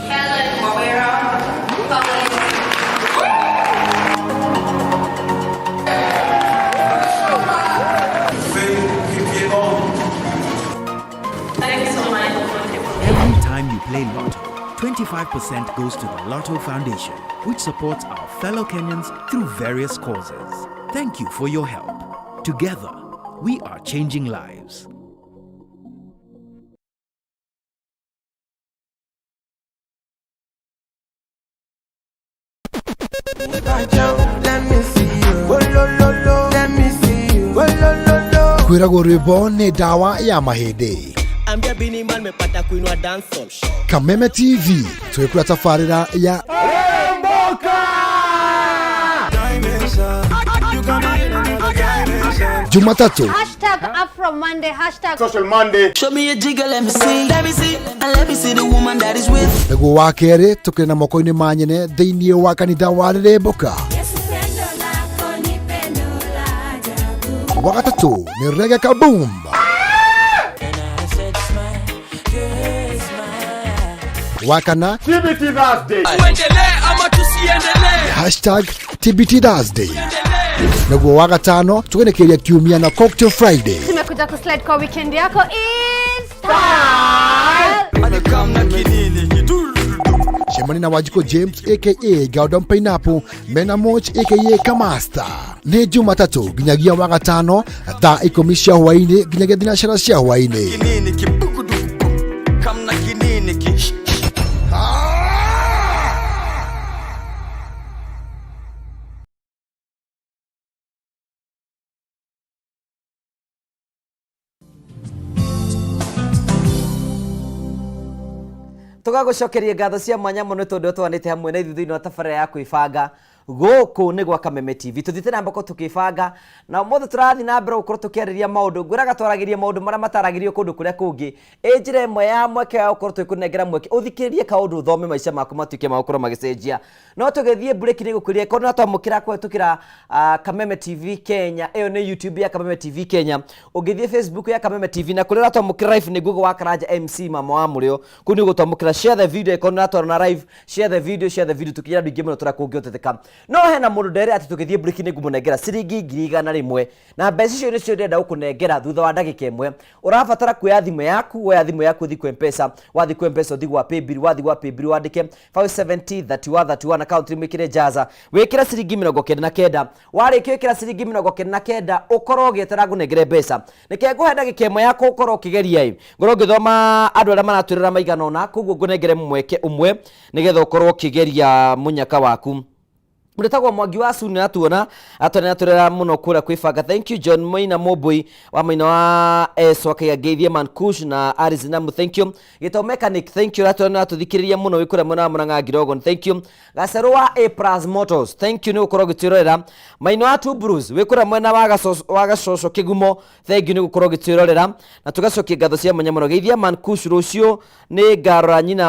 Helen Wawera, Pauline. Thank you so much. Every time you play Lotto, 25% goes to the Lotto Foundation, which supports our fellow Kenyans through various causes. Thank you for your help. Together, we are changing lives. Kwĩragwo rwĩmbo nĩ ndawa ya mahĩndĩ. Ambia Bini Man mepata kuinua dancehall. Kameme TV twĩkũra tabarĩra ya Jumatatu Hashtag Afro Monday, hashtag Social Monday. Show me a jigger, let me see. Let me see. And let me see the woman that is with. Nĩguo wa kerĩ tũkĩrĩ na moko-inĩ ma nyene thĩinĩ wa kanitha wa Rĩrĩmbũka. Wa gatatũ nĩ Reggae Kaboom. Wa kana TBT Thursday. Tuendelee ama tusiendelee? Hashtag TBT Thursday. Naguo wa gatano tũgenekeria kiumia na Cocktail Friday. Tumekuja kuslide kwa weekend yako is style. Cemania na Wanjikũ James aka Gordon Pineapple mena Moch aka Kamasta. Nĩ Jumatatũ nginyagia wa gatano thaa 10 cia hwaĩ-inĩ nginyagia thinacara cia hwaĩ-inĩ. Kinini kibukuduku. Kamna kinini ki. Tũgagũcokeria ngatho cia mwanya mũno nĩ tondũ twanĩte hamwe na ithuĩ thĩinĩ wa tabarĩra ya kwĩbanga gũkũ nĩ gwa Kameme TV. Tũthiĩte na mbere tũkĩbanga na ũmũthĩ tũrathiĩ na mbere gũkorwo tũkĩarĩria maũndũ, ngwĩraga twaragĩria maũndũ marĩa mataragĩrio kũndũ kũrĩa kũngĩ. Ĩ njĩra ĩmwe ya mweke wa gũkorwo twĩkũnengera mweke ũthikĩrĩrie kaũndũ ũthome maica maku matuĩke ma gũkorwo magĩcenjia. No tũgĩthiĩ break nĩ gũkwĩrire korwo nĩwatwamũkĩra kũhetũkĩra Kameme TV Kenya, ĩyo nĩ YouTube ya Kameme TV Kenya, ũngĩthiĩ Facebook ya Kameme TV na kũrĩa ũratwamũkĩra live nĩ Google wa Karanja MC mama wa Mũrĩo, kũu nĩ ũgũtwamũkĩra. Share the video ĩkorwo nĩũratwarana live, share the video, share the video, tũkinyĩre andũ aingĩ mũno tũrĩa kũngĩhoteteka. No hena mũndũ ndere atĩ tũgĩthiĩ break nĩ ngũmũnengera ciringi 100,000 na mbeca icio nĩcio ndĩrenda gũkũnengera thutha wa ndagĩka ĩmwe. Ũrabatara kuoya thimũ yaku, woya thimũ yaku ũthiĩ kwa M-Pesa, wathiĩ kwa M-Pesa ũthiĩ gwa Paybill, wathiĩ gwa Paybill wandĩke 570 31 31 account wĩkĩre Jaza, wĩkĩre ciringi 99. Warĩkia gwĩkĩra ciringi 99 ũkorwo ũgĩetera ngũnengere mbeca. Reke ngũhe ndagĩka ĩmwe ya gũkorwo ũkĩgeria ĩ, ngorwo ngĩthoma andũ arĩa maratwĩrora maigana ũna, koguo ngũnengere mweke ũmwe nĩgetha ũkorwo ũkĩgeria mũnyaka waku. Ũretagwo Mwangi wa Suni atuona atwana atwĩrera mũno kũrĩa kwĩbanga. Thank you John Moina Mũmbui wa Maina wa Eso akaiga ngeithie Mankush na Aris Namu, thank you. Gĩtau Mechanic, thank you, atwana atũthikĩrĩria mũno wĩ kũrĩa mwena wa Murang'a Ngirogon, thank you. Gacerũ wa A Plus Motors, thank you nĩ gũkorwo ũgĩtwĩrorera. Maina wa Two Brews wĩ kũrĩa mwena wa Gacoco Kĩgumo, thank you nĩ gũkorwo ũgĩtwĩrorera. Na tũgacokia ngatho cia mwanya mũno. Geithia Mankush rũciũ nĩ ngarora nyina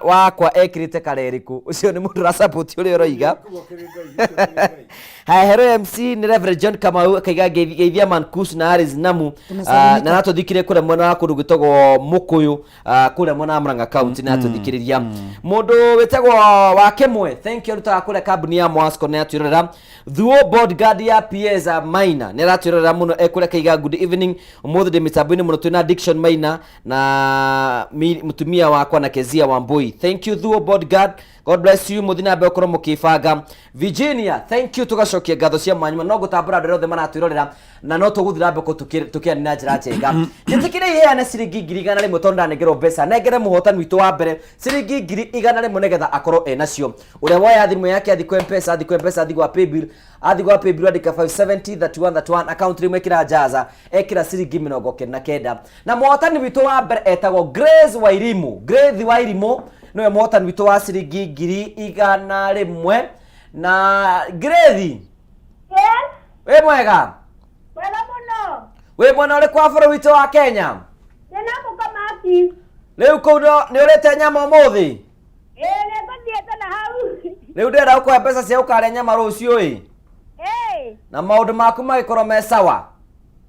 wakwa ekĩrĩte karerĩkũ. Ũcio nĩ mũndũ ũrasupport ũrĩa ũroiga. Haya, Hero MC nĩ Reverend John Kamau akaiga ngeithia Mankush na Aris Namu. Na natũthikire kũrĩa mwena wa kũndũ gwĩtagwo Mũkũyũ, kũrĩa mwena wa Murang'a County, na atũthikĩrĩria. Mũndũ wĩtagwo wa Kĩmwe, thank you, arutaga kũrĩa kambuni ya Mwasco nĩ atwĩrorera. Thuo bodyguard ya Pieza Maina nĩ aratwĩrorera mũno ekũrĩa kaiga good evening. Ũmũthĩ ndĩ mĩtambo-inĩ mũno twĩna Dickson Maina na mũtumia wakwa na Kezia Wambui. Thank you Thuo bodyguard, God bless you. Mũthiĩ na mbere gũkorwo mũkĩbanga. Virginia, thank you, tũgacokia ngatho cia mwanya no ngũtambũra andũ arĩa othe maratwĩrorera na no tũgũthiĩ na mbere tũkĩaria na njĩra njega. Njĩtĩkĩre iheane ciringi 100,000 tondũ ndanengerwo mbeca, nengere mũhotani witũ wa mbere ciringi 100,000 nĩgetha akorwo enacio. Ũrĩa woya thimũ yake athiĩ kwa M-Pesa, athiĩ kwa M-Pesa, athiĩ gwa Paybill, athiĩ gwa Paybill andĩka 570 31 31 account rĩmwe ĩkĩra Jaza, ekĩra ciringi 99. Na mũhotani witũ wa mbere etagwo Grace Wairimu. Grace Wairimu nĩwe mũhotani witũ wa ciringi 100,000. Na Grace, Yes. wĩ mwega? Mwega mũno. Wĩ mwena ũrĩkũ wa bũrũri witũ wa Kenya? Ndĩna mũkamaki. Rĩu kũu nĩ ũrĩte nyama ũmũthĩ? Ĩĩ, nĩngũthiĩte na hau. Rĩu ndĩrenda gũkũhe mbeca cia gũkarĩa nyama rũciũ ĩ. Ĩĩ. Na maũndũ maku magĩkorwo me sawa.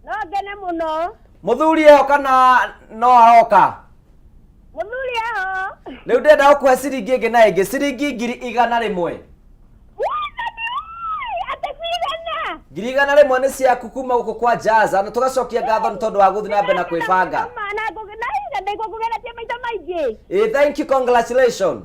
No ngene mũno. Mũthuri eho kana no aroka? Mũthuri eho. Rĩu ndĩrenda gũkũhe ciringi ĩngĩ na ĩngĩ, ciringi 100,000. Atĩ cigana? 100,000 nĩ ciaku kuma gũkũ kwa Jaza, na tũgacokia ngatho nĩ tondũ wa gũthiĩ na mbere na kwĩbanga. Ndĩkũgeretie maita maingĩ. Ĩ, thank you, congratulations.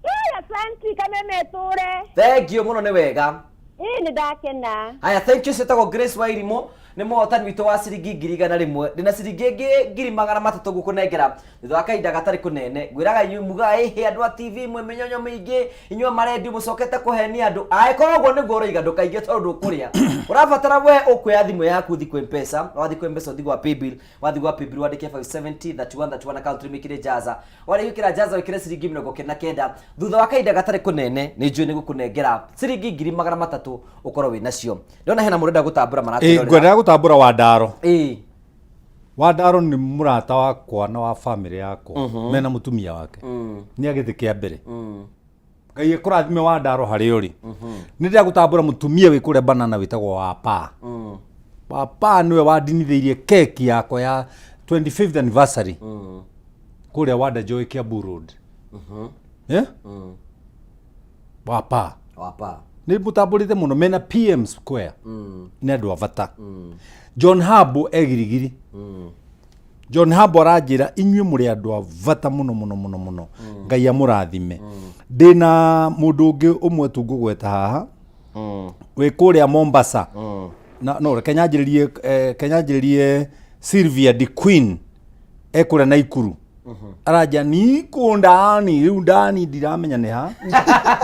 Ĩ, asante Kameme tũre. Thank you mũno, nĩ wega. Ĩ, nĩ ndakena. Haya, thank you. Ciĩtagwo Grace Wairimu nĩ mũhotani witũ wa ciringi 100,000. Ndĩna ciringi ĩngĩ 300,000 gũkũnengera thutha wa kahinda gatarĩ kũnene. Ngwĩraga inyuĩ mugaga ĩhĩ andũ a TV mwĩ mĩnyonyo mĩingĩ, inyuĩ marendio mũcokete kũhenia andũ. Angĩkorwo ũguo nĩguo ũroiga ndũkaige tondũ ndũkũrĩa. Ũrabatara we ũkuoya thimũ yaku ũthiĩ kwa M-Pesa, wathiĩ kwa M-Pesa ũthiĩ gwa Paybill, wathiĩ gwa Paybill wandĩke 570 31 31 account wĩkĩre Jaza. Warĩkia gwĩkĩra Jaza wĩkĩre ciringi 99. Thutha wa kahinda gatarĩ kũnene nĩ njũĩ nĩ gũkũnengera ciringi 300,000 ũkorwo wĩ nacio. Ndĩrona hena mũndũ ũrenda gũtambũra maratwĩrorera. Ngwendaga Ndĩragũtambũra Wandaro. Ĩĩ. Wandaro nĩ mũrata wakwa na wa famĩlĩ yakwa mena mũtumia wake. Nĩ agĩthĩ kĩa mbere. Ngai ekũrathime Wandaro harĩa ũrĩ. Nĩ ndĩragũtambũra mũtumia wĩ kũrĩa Banana wĩtagwo Wapaa. Wapaa nĩwe wandinithĩirie keki yakwa ya 25th anniversary kũrĩa Wanda Joy Kiambu Road. Eh? Wapaa. Wapaa. Nĩ mũtambũrĩte mũno mena PM Square. Nĩ andũ a bata. John Habo e Girigiri. John Habo aranjĩra inyuĩ mũrĩ andũ a bata mũno mũno mũno mũno. Ngai amũrathime. Ndĩna mũndũ ũngĩ ũmwe tu ngũgweta haha wĩ kũrĩa Mombasa. Na no reke nyanjĩrĩrie eh, Sylvia the Queen e kũrĩa Naikuru. Aranja niko ndani rĩu ndani ndiramenya nĩ ha.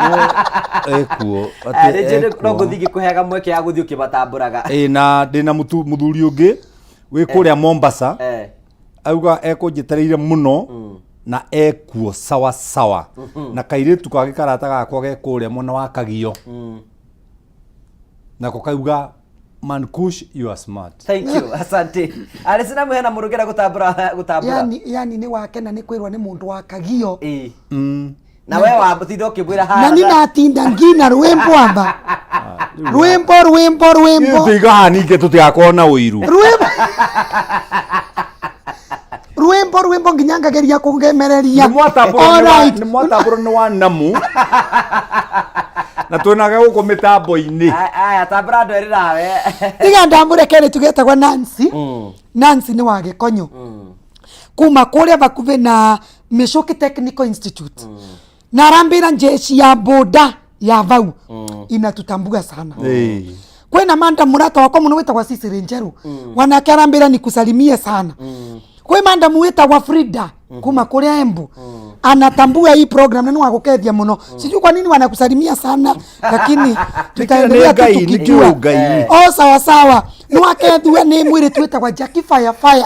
No ekuo atĩ Rĩngĩ ekuo. no ngũthiĩ ngĩkũheaga mweke ya gũthiĩ ũkĩmatambũraga. Ĩ na ndĩna mũthuri ũngĩ wĩ kũrĩa Mombasa. Eh. Auga ekũnjĩtereire mũno na ekuo sawa sawa. Na kairĩtu kangĩ karata gakwa ge kũrĩa mwena wa Kagio. Nako kauga man Kush you are smart. Thank you. Asante. Arĩ sina mwena mũndũ ũngĩenda gũtambũra gũtambũra. Yani yani nĩ wakena nĩ kwĩrwo nĩ mũndũ wa Kagio. Ĩĩ. Na we watinda ũkĩmwĩra haha. Na ninatinda ngina rwĩmbo amba. Rwĩmbo rwĩmbo rwĩmbo. Tũiga haha ningĩ tũtigakorwo na ũiru. Rwĩmbo rwĩmbo rwĩmbo nginya ngageria kũngemereria. Alright. Nĩ mwatambũrwo nĩ wa namu. Na twĩnake gũkũ mĩtambo-inĩ. Aya tambũra andũ erĩ nawe. Tiga ndambũre kerĩ getagwo Nancy. Nancy nĩ wa Gĩkonyo. Kuma kũrĩa bakuhĩ na Michuki Technical Institute. Na arambĩra jeshi ya boda ya vau inatutambua sana. Ĩĩ. Kwĩna manda mũrata wakwa mũno wĩtagwa Cicely Njeru. Wanake arambĩra nikusalimie sana. Kwĩ mandamu wĩtagwa Frida kuma kũrĩa Embu. Anatambua hii program na niwagũkethia mũno. Sijui kwa nini wanakusalimia sana lakini tutaendelea tu Nĩ Ngai, nĩ tukijua. Ngai. O sawa sawa. Niwakethua nĩ mwĩrĩtu wĩtagwa Jackie Fire Fire.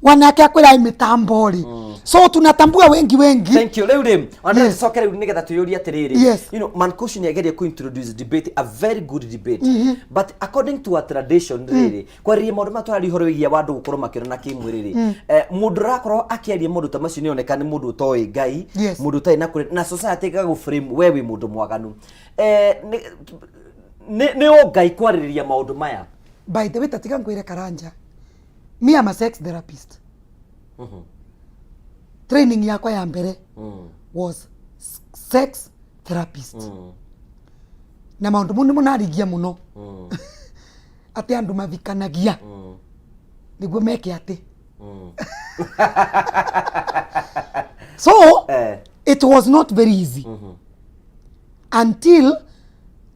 Wanake akwĩra mĩtambo rĩ. So tunatambua wengi wengi. Thank you. Rĩu rĩ, ona Yes. tũcoke rĩu nĩgetha twĩyũrie atĩrĩrĩ. Yes. You know, Mankush nĩ ageria ku introduce debate, a very good debate. But according to our tradition rĩrĩ, kwarĩria maũndũ maya tũraria ũhoro wĩgiĩ wa andũ gũkorwo makĩonana kĩmwĩrĩ rĩ, mũndũ ũrakorwo akĩaria maũndũ ta macio nĩoneka nĩ mũndũ ũtoĩ Ngai, Yes. mũndũ ũtarĩ na kũrĩ na society ĩgagũ frame we wĩ mũndũ mwaganu. Nĩ ũ Ngai kwarĩrĩria maũndũ maya? By the way, tatiga ngwĩre Karanja. Me am a sex therapist. Training yakwa ya mbere was sex therapist. Na maũndũ mau nĩmo narigia mũno. Atĩ andũ mathikanagia nĩguo meke atĩ. So it was not very easy until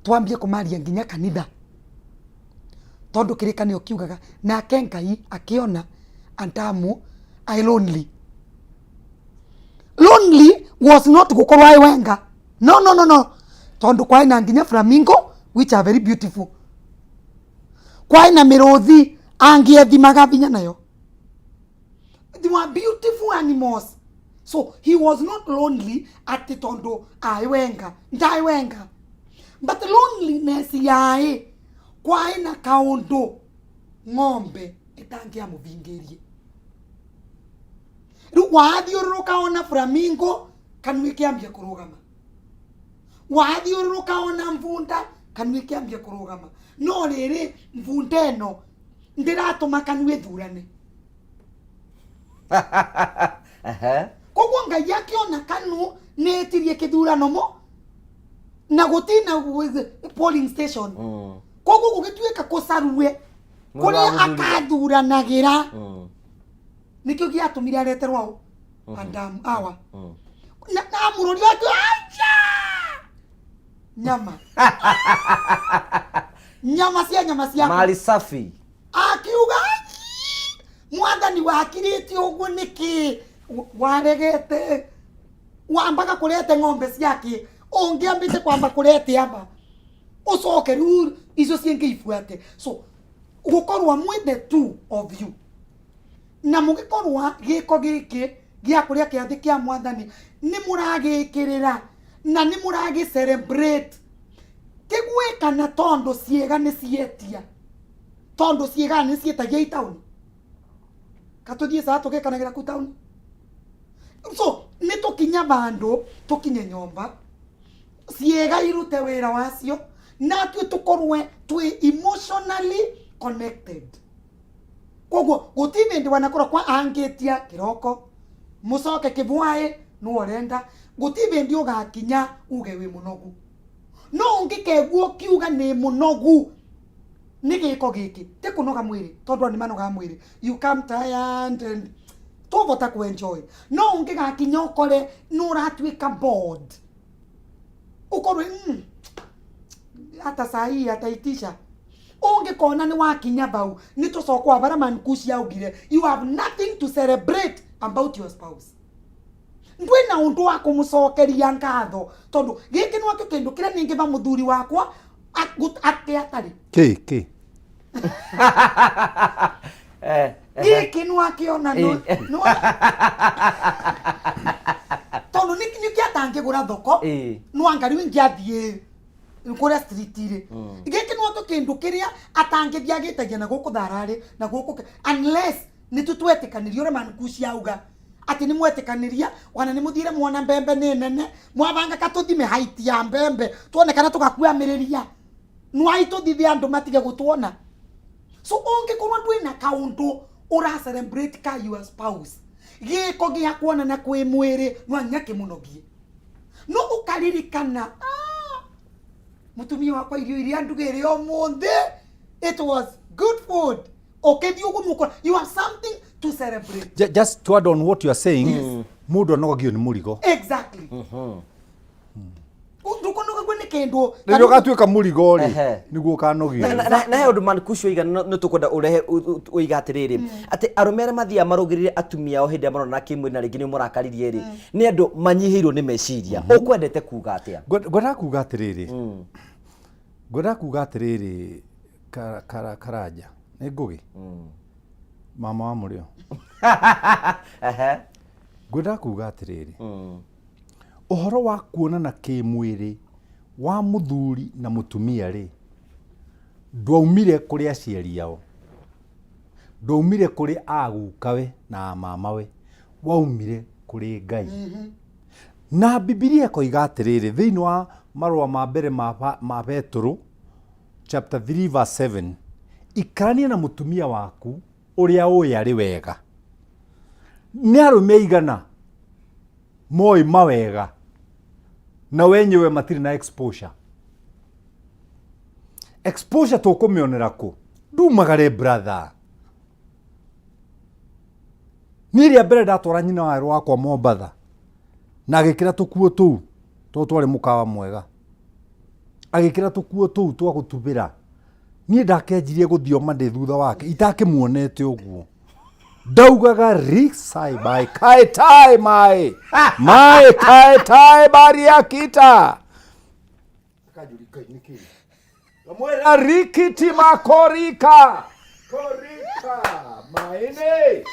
twambie kũmaria nginya kanitha. Tondũ kĩrĩkanĩro kiugaga nake Ngai akĩona Adamu I lonely. Lonely was not gũkorwo aĩ wenga. No, no, no, no. Tondũ kwaĩ na nginya flamingo which are very beautiful. Kwaĩ na mĩrũthi angĩethimaga vinya nayo. They were beautiful animals. So he was not lonely atĩ tondũ aĩ wenga. Ndaĩ wenga. But loneliness yaĩ kwaĩ na kaũndũ ng'ombe ĩtangĩamũthingĩrie. Rĩu wathiũrũrũka ona flamingo kanua ĩkĩambia kũrũgama. Wathiũrũrũka ona mbunda kanua ĩkĩambia kũrũgama. No rĩrĩ mbunda ĩno ndĩratũma kanua ĩthurane. Koguo Ngai akĩona kanu nĩ ĩtirie kĩthurano mo na gũtina polling station. Koguo gũgĩtuĩka kũcarue kũrĩa akathuranagĩra nĩkĩo gĩatũmire areterwo aũ Adamu awa na amũroria ati aja nyama nyama cia nyama ciakwa Mali safi. Akiuga mwathani wakirĩte ũguo nĩkĩ waregete wambaga kũrete ng'ombe ciake ũngĩambĩte kwamba kũrete amba ũcoke rĩu icio ciĩngĩ ibuate. So gũkorwo mwĩ the two of you na mũgĩkorwo gĩko gĩkĩ gĩa kũrĩa kĩathĩ kĩa mwathani nĩ mũragĩkĩrĩra na nĩ mũragĩ celebrate kĩgwĩkana tondũ ciĩga nĩ cietia. Tondu ciĩga nĩ ciĩtagia itauni. Katũthiĩ saa tũgekanagĩra kuu tauni. So nĩ tũkinya vandũ tũkinye nyũmba ciĩga irute wĩra wacio natue tũkorwe twĩ emotionally connected. Koguo gũti bĩndĩ wanakorwo kwa angĩtia kĩroko mũcoke kĩbwaĩ nũ ũrenda gũti bĩndĩ ũgakinya uge wĩ mũnogu no ũngĩkegua ũkiuga nĩ mũnogu nĩ gĩko gĩkĩ ti kũnoga mwĩrĩ tondũ andũ nĩ manogaga mwĩrĩ, you come tired and tũbota ku enjoy no ũngĩgakinya ũkore nĩ ũratuĩka bored ũkorwe hata saa hii ataitisha ũngĩkona nĩ wakinya bau nĩ tũcokwa bara Mankushi augire you have nothing to celebrate about your spouse. Ndwĩna ũndũ wa kũmũcokeria ngatho tondũ gĩkĩ nĩwakĩo kĩndũ kĩrĩa ningĩ va mũthuri wakwa atĩ atarĩ Kĩ kĩ? Gĩkĩ nĩwakĩona tondũ nĩkĩ atangĩgũra thoko no anga rĩu ingĩathiĩ kũrĩa street rĩ gĩkĩ nĩwakĩo kĩndũ kĩrĩa atangĩthiĩ agĩtagia na gũkũ thararĩ na gũkũ unless nĩ tũtwetĩkanĩria ũrĩa Mankushi auga atĩ nĩ mwetĩkanĩria ona nĩ mũthire mwona mbembe nĩ nene mwabanga katũthime height ya mbembe tuone kana tũgakuamĩrĩria nwai tũthithe andũ matige gũtuona. So ũngĩkorwo ndwĩna kaũndũ ũra celebrate ka your spouse gĩko gĩa kuonana kwĩ mwĩrĩ no nginya kĩmũnogie no ũkaririkana, ah, mũtumia wakwa irio iria ndugĩre ũmũthĩ, it was good food. Ũkĩthiĩ ũguo nĩũkora you have something to celebrate. Just to add on what you are saying, mũndũ anogagio nĩ mũrigo. Exactly, ndũkũnogagio nĩ kĩndũ. Rĩrĩa ũgatuĩka mũrigo rĩ, nĩguo ũkanogio. Na he ũndũ Mankushi oiga nĩ tũkwenda ũrehe ũiga atĩrĩrĩ atĩ arũme arĩa mathiaga marũgĩrĩre atumia ao hĩndĩ ĩrĩa marona kĩmwĩrĩ na rĩngĩ nĩ mũrakaririe rĩ nĩ andũ manyihĩirwo nĩ meciria. Ũkwendete kuga atĩa? Ngwendaga kuga atĩrĩrĩ, ngwendaga kuga atĩrĩrĩ, Karanja nĩ Ngũgĩ mama wa mũrĩo. Ngwendaga kuga atĩrĩrĩ, ũhoro wa kuonana kĩmwĩrĩ wa mũthuri na mũtumia rĩ, ndwaumire kũrĩ aciari ao, ndwaumire kũrĩ agukawe na amamawe, waumire kũrĩ Ngai. Na Bibilia ĩkoiga atĩrĩrĩ thĩinĩ wa marũa ma mbere ma Petũrũ chapter 3 verse 7, ikarania na mũtumia waku ũrĩa ũĩ arĩ wega. Nĩ arũme aigana moĩ mawega na wenyewe matirĩ na exposure? Exposure tũkũmĩonera kũ? Ndumagare brother, niĩ rĩa mbere ndatwara nyina wa wakwa Mombatha na agĩkĩra tũkuo tũu tondũ twarĩ mũkawa mwega, agĩkĩra tũkuo tũu twa gũtubĩra, niĩ ndakenjirie gũthioma ndĩ thutha wake itakĩmuonete ũguo, ndaugaga riksai bai kai tai mai mai kai tai bariakita. Ngamwĩra rikiti makorika korika maĩnĩ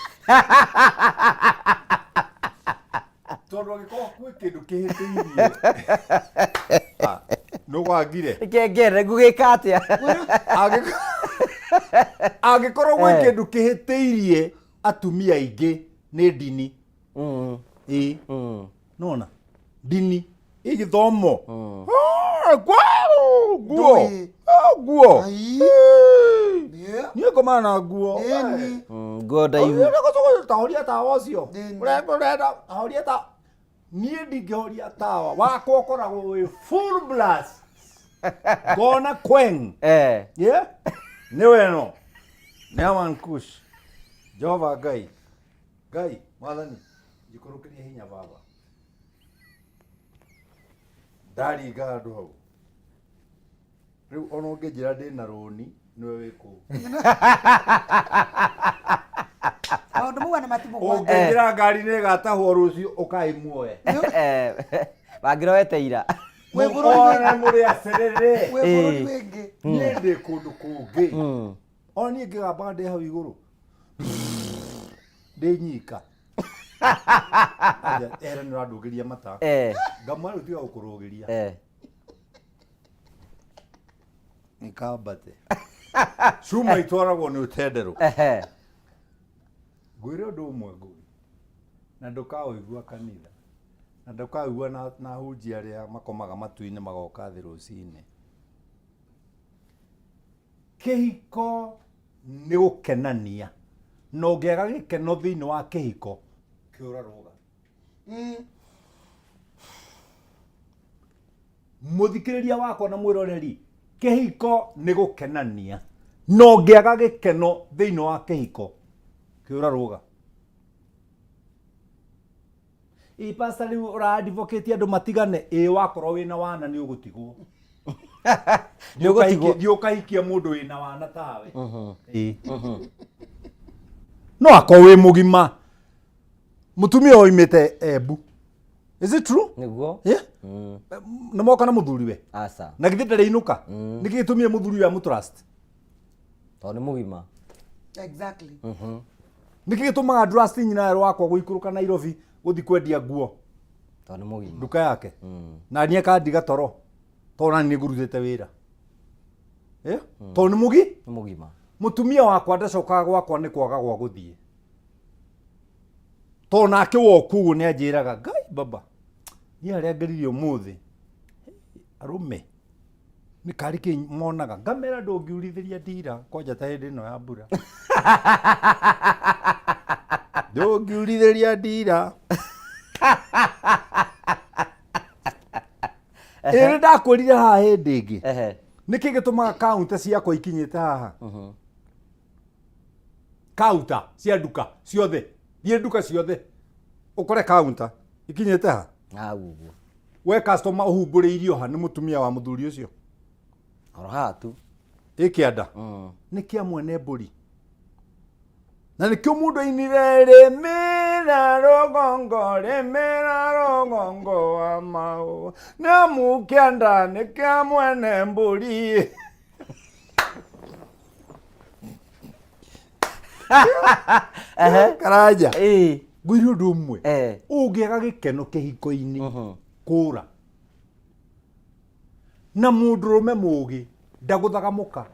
tondũ angĩkorwo kwĩ kĩndũ kĩhĩtĩirie nĩwagire. Kengere ngũgĩka atĩa? Angĩkorwo gwĩ kĩndũ kĩhĩtĩirie atumia aingĩ nĩ ndini. Ĩĩ, nona ndini ĩ gĩthomo. Ah, nguo. Ndũĩ. Ah, nguo. Ai. Ĩĩ. Yeah. Niĩ ngomaga na nguo. Ĩni. Nguo ndaihu. Tahoria tawa ũcio. Ĩni. Ũrenda tahoria tawa, niĩ ndingĩhoria tawa wakwa, ũkoragwo wĩ full blast ngona kweng. Yeah? Nĩ weno nĩ Aman Kush. Jehova Ngai, Ngai mwathani, njikũrũkĩrie hinya baba, ndaringa handũ hau rĩu ona ũngĩnjĩra ndĩ na rũni nĩwe wĩ kũu. Maũndũ mau nĩ matimũgwate. Ũngĩnjĩra ngari nĩ ĩgatahwo rũciũ, ũkai muoe. Wangĩroete ira. Wĩ bũrũri Mũkone mũrĩ acerere. Wĩ bũrũri wĩngĩ. Niĩ ndĩ kũndũ kũngĩ, ona niĩ ngĩgambaga ndĩ hau igũrũ ndĩ nyika. Anja, ere nĩ ũrandũgĩria mata. Ngamwĩra rĩu tiga gũkũrũgĩria. Nĩkambate. Cuma itwaragwo nĩ ũtenderũ. Ehe. Ngwĩre ũndũ ũmwe ngũgĩ na ndũkaũigua kanitha na ndũkaũigua na, na hunjia arĩa makomaga matu-inĩ magoka thĩ rũcinĩ. Kĩhiko nĩ gũkenania na ũngĩaga gĩkeno thĩinĩ wa kĩhiko kĩũra rũga. Mũthikĩrĩria wakwa na mwĩroreri, kĩhiko nĩ gũkenania na ũngĩaga gĩkeno thĩinĩ wa kĩhiko kĩũra rũga. Ĩ pastor rĩu ũra advocate andũ matigane, ĩ wakorwo wĩna wana nĩ ũgũtigwo. Nĩ ũgũtigwo. Thiĩ ũkahikie mũndũ wĩna wana tawe. Ĩ. No akorwo wĩ mũgima mũtumia oimĩte Embu. Is it true? Nĩguo. Yeah? Nĩ moka na mũthuriwe. Aca. Na githĩ ndarĩ inũka? Nĩkĩ gĩtũmire mũthuri ũyũ amũtrust? Tondũ nĩ mũgima. Exactly. Nĩkĩ gĩtũmaga trust nyina werũ wakwa gũikũrũka Nairobi gũthiĩ kwendia nguo Tondũ nĩ mũgima. nduka yake na niĩ akandiga toro tondũ nani nĩ ngũrutĩte wĩra Eh? Tondũ nĩ mũgi Nĩ mũgima. Mũtumia wakwa ndacokaga gwakwa nĩ kwaga gwa gũthiĩ tondũ nake woku ũguo nĩ anjĩraga ngai baba niĩ harĩa ngeririe ũmũthĩ arũme nĩ karĩ kĩ monaga ngamera ndũngiurithĩria ndira kwanja ta hĩndĩ ĩno ya mbura ndũngiurithĩria ndira ĩrĩ ndakwĩrire haha hĩndĩ ĩngĩ nĩkĩ gĩtũmaga kaunta ciakwa ikinyĩte haha kaunta cia nduka ciothe thiĩ nduka ciothe ũkore kaunta ikinyĩte ha Hau ũguo. We customer ũhumbũrĩirio ha nĩ mũtumia wa mũthuri ũcio Oro haha tu. Ĩ kĩanda nĩ kĩa mwene mbũri na nĩkĩo mũndũ ainire rĩmĩra rũgongo rĩmĩra rũgongo wa maũ nĩamu kĩanda nĩ kĩa mwene mbũri. Karanja ngwĩre ũndũ ũmwe, ũngĩaga gĩkeno kĩhiko-inĩ kũra na mũndũrũme mũgĩ ndagũthaga mũka,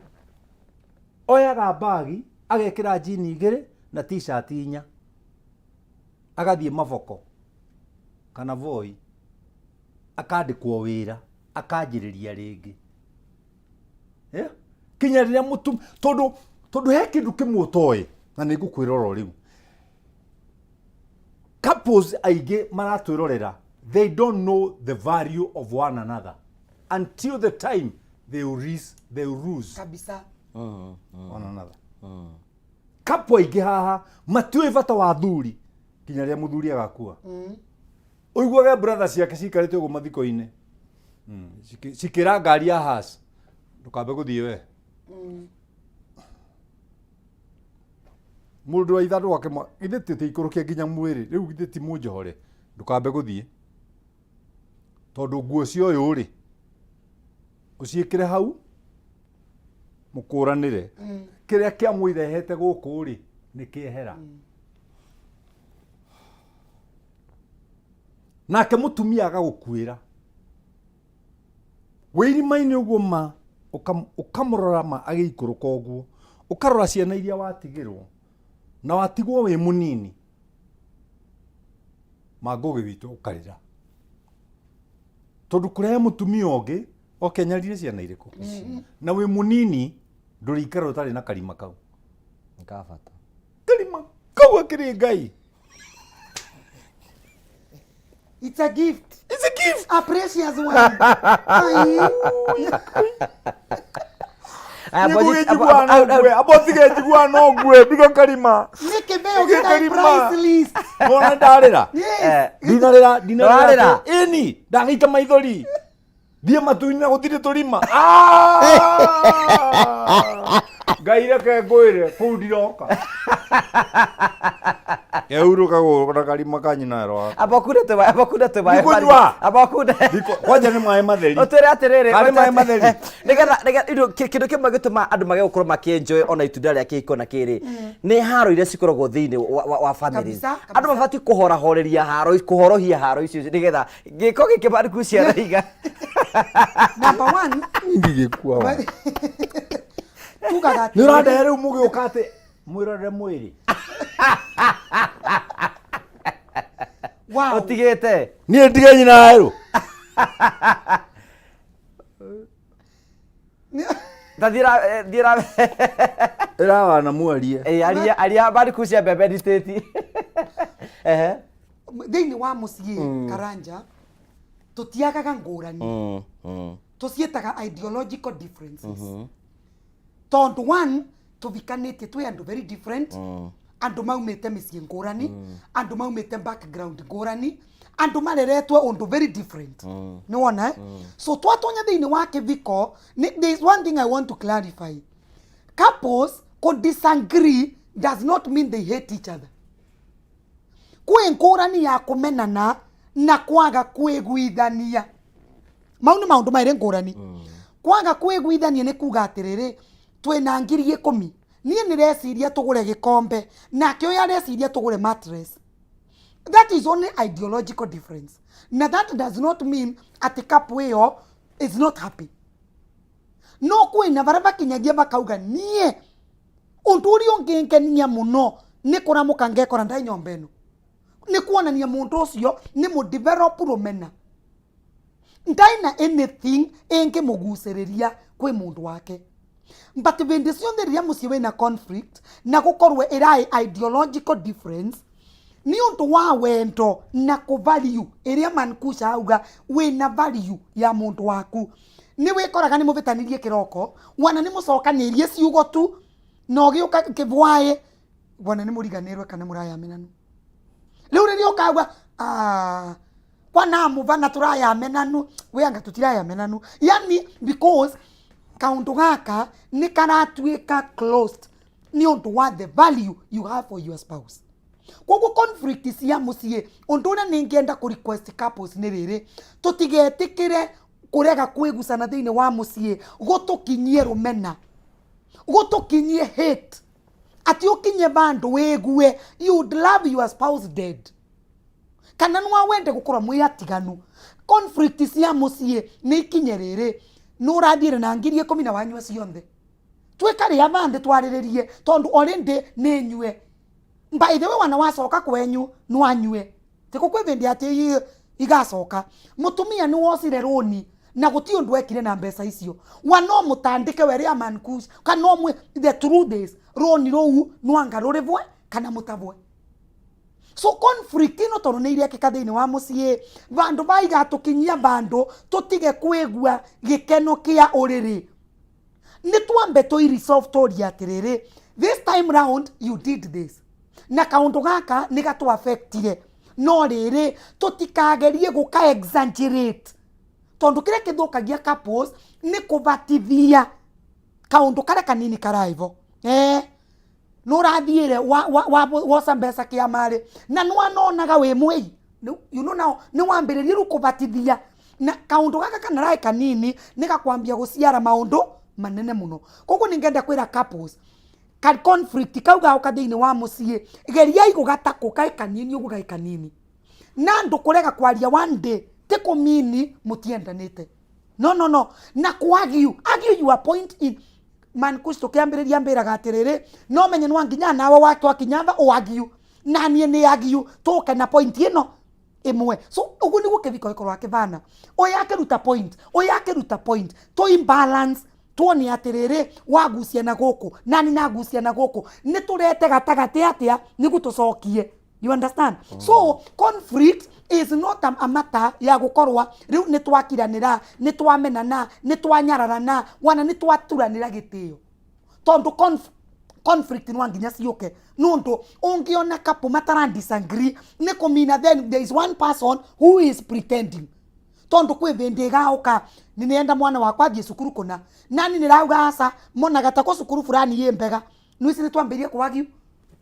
oyaga mbagi agekĩra njini igĩrĩ na t-shirt inya agathiĩ maboko kana Voi akandĩkwo wĩra akanjĩrĩria rĩngĩ. Yeah? Kinya rĩrĩa mũtum tondũ tondũ he kĩndũ kĩmwe ũtoĩ na nĩ ngũkwĩra oro rĩu, couples aingĩ maratwĩrorera, they don't know the value of one another until the time they will lose, they will lose kabisa one another. Couple aingĩ haha matiũĩ bata wa thuri kinya rĩrĩa mũthuri agakua. Ũiguage brother ciake cikarĩte ũguo mathiko-inĩ cikĩra ngari ya has ndũkambe gũthiĩ we mũndũ wa ithandũ akĩmwa githĩ tũtiikũrũkia nginya mwĩrĩ rĩu githĩ ti mũnjohore ndũkambe gũthiĩ tondũ nguo cia ũyũ rĩ ũciĩkĩre hau mũkũranĩre kĩrĩa kĩamũirehete gũkũ rĩ nĩ kĩehera. Nake mũtumia agagũkuĩra wĩ irima-inĩ ũguo ma ũkamũrora ma agĩikũrũka ũguo, ũkarora ciana iria watigĩrwo na watigwo wĩ mũnini ma ngũgĩ witũ ũkarĩra tondũ kũrehe mũtumia ũngĩ oke nyarire ciana irĩkũ na wĩ mũnini ndũrĩikara ũtarĩ na karima kau. Nĩ ka bata. Karima kau akĩrĩ Ngai. It's a gift. It's a gift. A precious one. Ai. Aya, Nĩguo njiguaga no ngue, amba ũtige njiguaga no ngue, ndiga karima. Nĩ kĩbeo Ndiga gĩtarĩ karima. price list. Nona ndarĩra. Yes. Ndinarĩra, ndinarĩra. Ndwarĩra? Ĩni, ndagĩita maithori. Thiĩ matu-inĩ na gũtirĩ tũrima. Ngai reke ngwĩre, kũu ndiroka. Kehurũka gũkũ na karima ka nyina ero. Amba ũkunde tũmaĩ, amba ũkunde tũmaĩ. Ndikũnyua. Amba ũkunde. Kwanja nĩ maĩ matheri. Ũtwĩre atĩrĩrĩ. Karĩ maĩ matheri. Nĩgetha nĩgetha indo kĩndũ kĩmwe gĩtũmaga andũ mage gũkorwo makĩenjoy ona itunda rĩa kĩhiko na kĩrĩ nĩ haro iria cikoragwo thĩinĩ wa families. Kabisa, Andũ mabatiĩ kũhorahoreria haro, kũhorohia haro icio nĩgetha gĩko gĩkĩ mariku ciana iga. Number one, Ingĩgĩkua wa. Ngugaga Nĩ ũrandehe rĩu mũgĩũka atĩ mwĩrorere mwĩrĩ. Wow. Ũtigĩte. Niĩ ndige nyina werũ. Ta thiĩra thiĩra. Ĩra wana mwarie. Eh, aria aria bari kucia mbembe nditĩti. Ehe. Thĩinĩ wa mũciĩ, Karanja, tũtiagaga ngũrani, tũciĩtaga ideological differences, tondũ one, tũvikanĩtie twĩ andũ very different, andũ maumĩte mĩciĩ ngũrani, andũ maumĩte background ngũrani, andũ mareretwo ũndũ very different. Nĩ wona, eh? So twatonya thĩinĩ wa kĩviko, there is one thing I want to clarify: couples could disagree does not mean they hate each other. Kwĩ ngũrani ya kũmenana na kwaga kwĩguithania. Mau nĩ maũndũ merĩ ngũrani. Kwaga kwĩguithania nĩ kuga atĩrĩrĩ, twĩna 10,000, niĩ nĩreciria tũgũre gĩkombe, nake ũyũ areciria tũgũre mattress. That is only ideological difference, na that does not mean atĩ couple ĩyo is not happy. No kwĩna barĩa bakinyagia bakauga, niĩ ũndũ ũrĩa ũngĩngenia mũno nĩ kũramũka ngekora ndai nyomba ĩno. Nĩ kuonania mũndũ ũcio nĩ mũdevelop rũmena, ndaina anything ĩngĩmũgucĩrĩria kwĩ mũndũ wake. But hĩndĩ ciothe rĩrĩa mũciĩ wĩna conflict na gũkorwo ĩraĩ ideological difference, nĩ ũndũ wa wendo na kũ value ĩrĩa Mankusha auga, wĩna value ya mũndũ waku, nĩ wĩkoraga nĩ mũvĩtanirie kĩroko, wana nĩ mũcokanĩrie ciugo tu na ũgĩũka kĩbwaĩ, wana nĩ mũriganĩrwe kana mũrayamenanu. Rĩu rĩrĩa ũkauga, "Ah, kwana mũva na tũrayamenanu," wĩanga tũtirayamenanu, yani because kaũndũ gaka nĩ karatuĩka closed nĩ ũndũ wa the value you have for your spouse. Koguo conflict cia mũciĩ, ũndũ ũrĩa nĩngĩenda kũ request couples nĩ rĩrĩ: tũtigetĩkĩre kũrega kwĩgucana thĩinĩ wa mũciĩ gũtũkinyie rũmena, gũtũkinyie hate, atĩ ũkinye vandũ wĩgue you would love your spouse dead, kana nĩ wende gũkorwo mwĩ atiganu. Conflict cia mũciĩ nĩ ikinye rĩrĩ, nĩ ũrathiĩre na 10,000 na wanyua cionthe, twĩkarĩa vandĩ twarĩrĩrie, tondũ already nĩ nyue. By the way, wana wacoka kwenyu nwanyue tiko kwĩ vĩndĩ atĩ igacoka. Mũtumia nĩ wocire rũni na gũti ũndũ ekire na mbeca icio, wa no mũtandĩke were Mankush kana omwe. The truth is, rũni rũu nwanga rũrĩvwe kana mũtavwe. So conflict ĩno, tondũ nĩ irekĩka thĩinĩ wa mũciĩ, vandũ va igatũkinyia vandũ tũtige kwĩgua gĩkeno kĩa ũrĩrĩ, nĩ twambe tũ resolve, tũrie atĩrĩrĩ, this time round you did this na kaũndũ gaka nĩ gatũ affectire, no rĩrĩ, tũtikagerie gũka exaggerate, tondũ kĩrĩa kĩthũkagia couples nĩ kũbatithia kaũndũ karĩa kanini karaivo. Nĩ ũrathiĩre woca mbeca kĩamarĩ na nĩ wanonaga wĩ mwĩi. You know now nĩ wambĩrĩria rĩu kũbatithia na kaũndũ gaka kana raĩ kanini nĩ gakwambia gũciara maũndũ manene mũno. Koguo nĩ ngenda kwĩra couples, ka conflict kau gaũka thĩinĩ wa mũciĩ, geriai gũgatakũ kaĩ kanini ũguo, gaĩ kanini, na andũ kũrega kwaria one day ti kũmini mũtiendanĩte. No, no, no. Na kũ argue your point in Mankush, tũkĩambĩrĩria mbĩraga atĩrĩrĩ, no menye nwa nginya nawe wake wakinyamba ũagiu na niĩ nĩ agiu, tũke na point ĩno ĩmwe. So ũguo nĩguo kĩviko gĩkorwo akĩvana, ũyũ akĩruta point, ũyũ akĩruta point, tũ imbalance, tuone atĩrĩrĩ, wagucia na gũkũ nani nagucia na gũkũ, nĩ tũrete gatagatĩ atĩa nĩguo tũcokie. You understand? So conflict is not a matter ya gũkorwa rĩu nĩ twakiranĩra, nĩ twamenana, nĩ twanyararana, wana nĩ twaturanĩra gĩtĩo, tondũ conflict no nginya ciũke, nũndũ ũngĩona couple matara disagree nĩ kũmina then there is one person who is pretending, tondũ kwĩ vĩndĩ ĩgaũka, nĩ nĩenda mwana wakwa athiĩ cukuru kũna, nani nĩrauga aca, monaga tako cukuru fulani ĩ mbega. Nĩici nĩ twambĩrĩrie kwagiu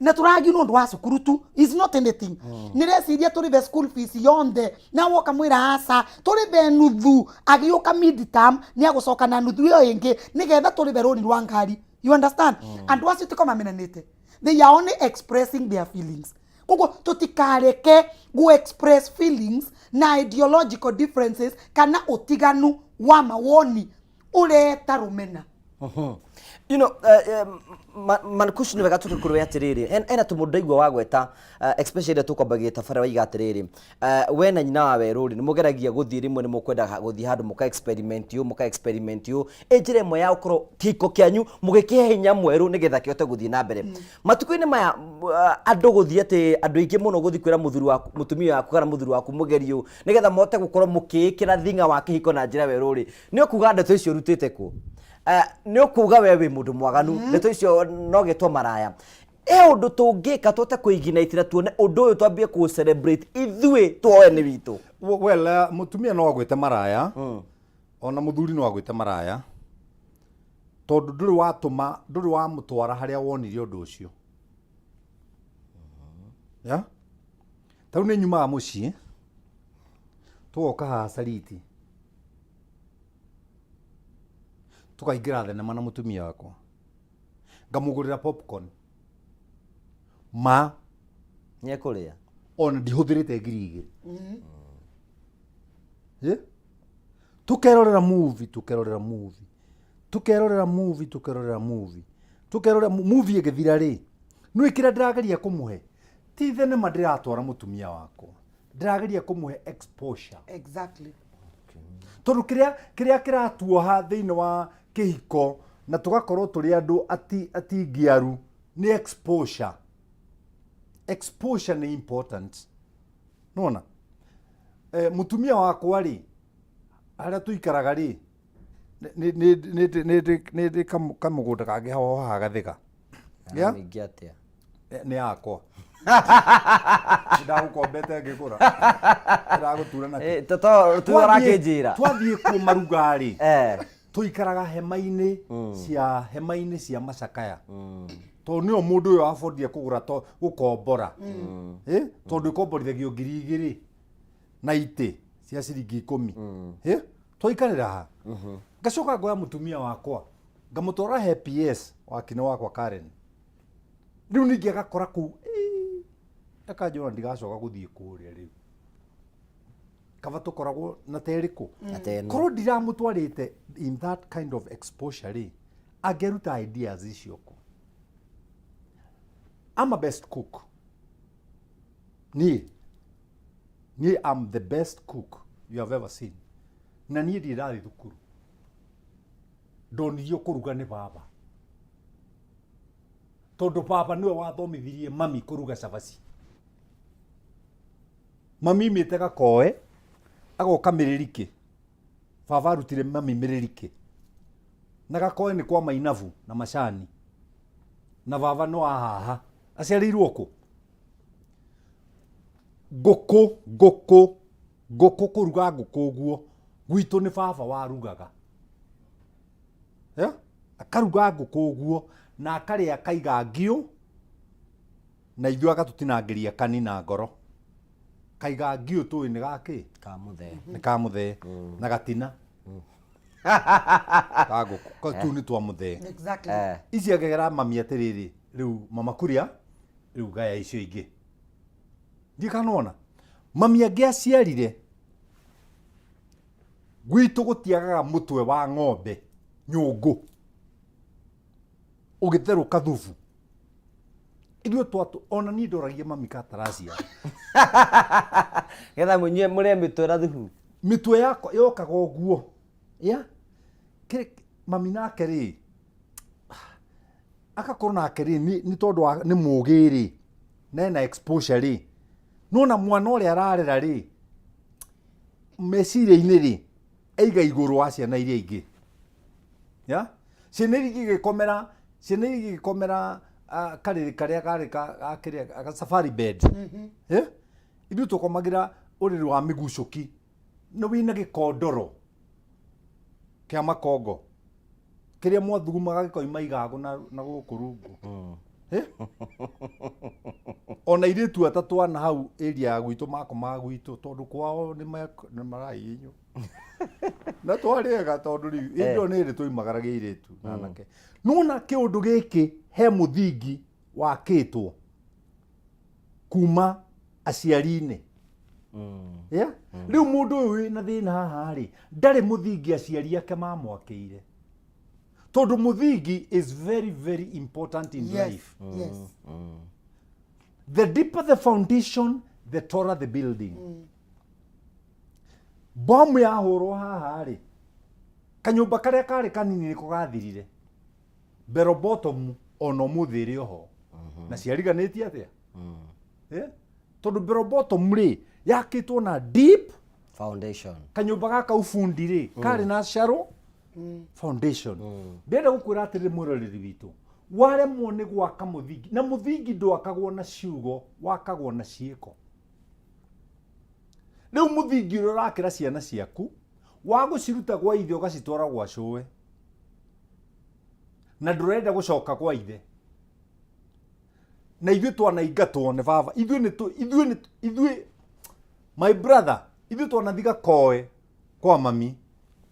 na tũragiu nĩ ũndũ wa cukuru tu, is not anything. Nĩreciria tũrĩbe school fees yonthe, na woka mwĩra aca, tũrĩbe nuthu, agĩũka mid term nĩ agũcoka na nuthu ĩyo ĩngĩ nĩgetha tũrĩbe rũni rwa ngari. You understand? Andũ acio tiko mamenanĩte, they are only expressing their feelings. Koguo tũtikareke gu express feelings na ideological differences kana ũtiganu wa mawoni ũreta rũmena. You know, Mankush, nĩ wega tũgĩkũrwe atĩrĩrĩ, hena tũmũndũ ndaigua wagweta, especially rĩrĩa tũkwambagia tabarĩra, waiga atĩrĩrĩ, we na nyina wa werũ rĩ, nĩ mũgeragia gũthiĩ rĩmwe, nĩ mũkwendaga gũthiĩ handũ mũka experiment ũũ, mũka experiment ũũ, ĩ njĩra ĩmwe ya gũkorwo kĩhiko kĩanyu mũgĩkĩhe hinya mwerũ nĩgetha kĩhote gũthiĩ na mbere. Matukũ-inĩ maya, andũ gũthiĩ atĩ andũ aingĩ mũno gũthiĩ kwĩra mũthuri waku, mũtumia waku kana mũthuri waku mũgerio ũũ, nĩgetha mahote gũkorwo mũkĩĩkĩra thing'a wa kĩhiko na njĩra werũ rĩ, nĩ ũkuga ndeto icio ũrutĩte kũ? Nĩ ũkuga we wĩ mũndũ mwaganu, ndeto icio no gĩtwo maraya. He ũndũ tũngĩka tũhote kũiginaitĩra tuone ũndũ ũyũ, twambie kũ celebrate ithuĩ tuoe nĩ witũ? Well, mũtumia no agwĩte maraya, ona mũthuri no agwĩte maraya, tondũ ndũrĩ watũma, ndũrĩ wamũtwara harĩa wonire ũndũ ũcio. Yeah? Ta rĩu nĩ nyumaga mũciĩ, tũgoka haha Saliti, tũkaingĩra thenema na mũtumia wakwa, ngamũgũrĩra popcorn ma. Nĩ ekũrĩa. Ona ndihũthĩrĩte 2000. Yeah? Tukerorera movie, tukerorera movie, tukerorera movie, tukerorera movie, tukerorera movie, ĩgĩthira rĩ, nĩ kĩrĩa ndĩrageria kũmũhe ti thenema, ndĩratwara mũtumia wakwa, ndĩrageria kũmũhe exposure. Tondũ kĩrĩa kĩratuoha thĩinĩ wa kĩhiko na tũgakorwo tũrĩ andũ atingiaru nĩ exposure. Exposure nĩ important. Nona mũtumia wakwa rĩ, harĩa tũikaraga rĩ, nĩ ndĩ kamũgũnda kangĩ hao haha Gathĩga. Yeah? Ningĩ atĩa? Nĩ yakwa, ndagũkombete ngĩgũra, ndagũtura na Toto tu ũrakĩnjĩra. Twathiĩ kuo maruga rĩ, tũikaraga hema-inĩ cia macakaya, tondũ nĩo mũndũ ũyũ abondire kũgũra to gũkombora. Tondũ ĩkomborithagio 2000 na itĩ cia ciringi 10. Twaikarĩra ha, ngacoka ngoya mũtumia wakwa, ngamũtwara he PS wakine wakwa Karen. Rĩu ningĩ agakora kũu, akanjũra ndigacoka gũthiĩ kũrĩa rĩu, kaba tũkoragwo na terĩkũ. Na ta ĩno. Korwo ndiramũtwarĩte in that kind of exposure rĩ, angĩruta ideas icio kũ? I'm a best cook. Niĩ I'm the best cook you have ever seen, na niĩ ndirĩ ndathiĩ thukuru, ndonirio kũruga nĩ baba, tondũ baba nĩwe wathomithirie mami kũruga cabaci. Mami imĩte Gakoe, agoka Mĩrĩrikĩ. Baba arutire mami Mĩrĩrikĩ, na Gakoe nĩ kwa mainabu na macani, na baba no ahaha aciarĩirwo kũ. Ngũkũ kũruga ngũkũ ũguo gwitũ nĩ baba warugaga. Yeah? Akaruga ngũkũ ũguo na akarĩa, akaiga ngiũ, na ithuĩ agatũtinangĩria kani na ngoro. Kaiga ngiũ tũĩ nĩ gakĩ? Ka mũthee. Nĩ ka mũthee na gatina ka ngũkũ. Tu nĩ twa mũthee. Ici angĩgera mami atĩrĩrĩ, rĩu mama kuria, rĩu gaya icio ingĩ. Ndiĩ kana wona mami angĩ aciarire gwitũ gũtiagaga mũtwe wa ng'ombe nyũngũ ũgĩtherũka thubu. Ithuĩ twatũ ona niĩ ndoragia mami kataracia. Getha mũnyue, mũrĩe mĩtwe na thubu. Mĩtwe yakwa yokaga ũguo ya mami nake rĩ, agakorwo nake rĩ, nĩ tondũ wa nĩ mũgĩ rĩ, na ena exposure rĩ, nona mwana ũrĩa ararera rĩ, meciria-inĩ rĩ, aiga igũrũ wa ciana iria ingĩ. Ya ciana iria ingĩ igĩkomera, ciana iria ingĩ igĩkomera karĩrĩ karĩa karĩ ga kĩrĩa ga safari bed. Eh? Ithuĩ tũkomagĩra ũrĩrĩ wa mĩgucũki nĩ wĩna gĩkondoro kĩa makongo kĩrĩa mwathugumaga gĩkoima igago na gũkũ rungu. Eh? Ona airĩtu atatũ ana hau area ya gwitũ makomaga gwitũ, tondũ kwao nĩ marahihinywo na twarĩega, tondũ rĩu hĩndĩ ĩyo nĩ hĩndĩ twoimagaragia airĩtu na anake. Nona kĩũndũ gĩkĩ he mũthingi wakĩtwo kuma aciari-inĩ. Yeah? Rĩu mũndũ ũyũ wĩna thĩna haha rĩ, ndarĩ mũthingi aciari ake mamwakĩire. Tondũ mũthingi is very very important in Yes, life. yes. The deeper the foundation, the taller the building. Bomu yahũrwo haha rĩ, kanyũmba karĩa karĩ kanini nĩko gathirire. Bell bottom ona ũmũthĩ ĩrĩ oho. Na ciariganĩtie atĩa? Eh? Tondũ bell bottom rĩ, yakĩtwo na deep foundation. Kanyũmba gaka ubundi rĩ, karĩ na shallow foundation. Ndĩrenda gũkwĩra atĩrĩrĩ mwĩroreri witũ, waremwo nĩ gwaka mũthingi, na mũthingi ndwakagwo na ciugo, wakagwo na ciĩko. Rĩu mũthingi ũrĩa ũrakĩra ciana ciaku, wa gũciruta gwa ithe ũgacitwara gwa cũwe, na ndũrenda gũcoka gwa ithe. Na ithuĩ twanaingatwo nĩ baba, ithuĩ nĩ tũ- ithuĩ nĩ ithuĩ, my brother, ithuĩ twanathiga koe kwa mami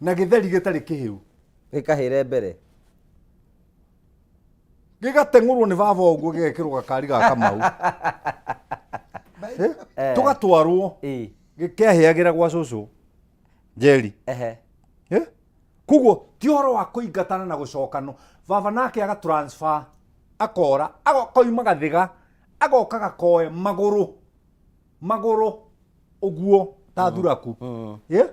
na gĩtheri gĩtarĩ kĩhĩu, gĩkahĩre mbere, gĩgateng'ũrwo nĩ baba ũguo, gĩgekĩrwo gakari ga Kamau. Eh? Tũgatwarwo gĩkehĩagĩra gwa cũcũ Njeri. Eh? Koguo ti ũhoro wa kũingatana na gũcokano. Baba nake aga transfer, akora, akoima gathiga, agoka gakoe magũrũ magũrũ ũguo ta thuraku. Eh?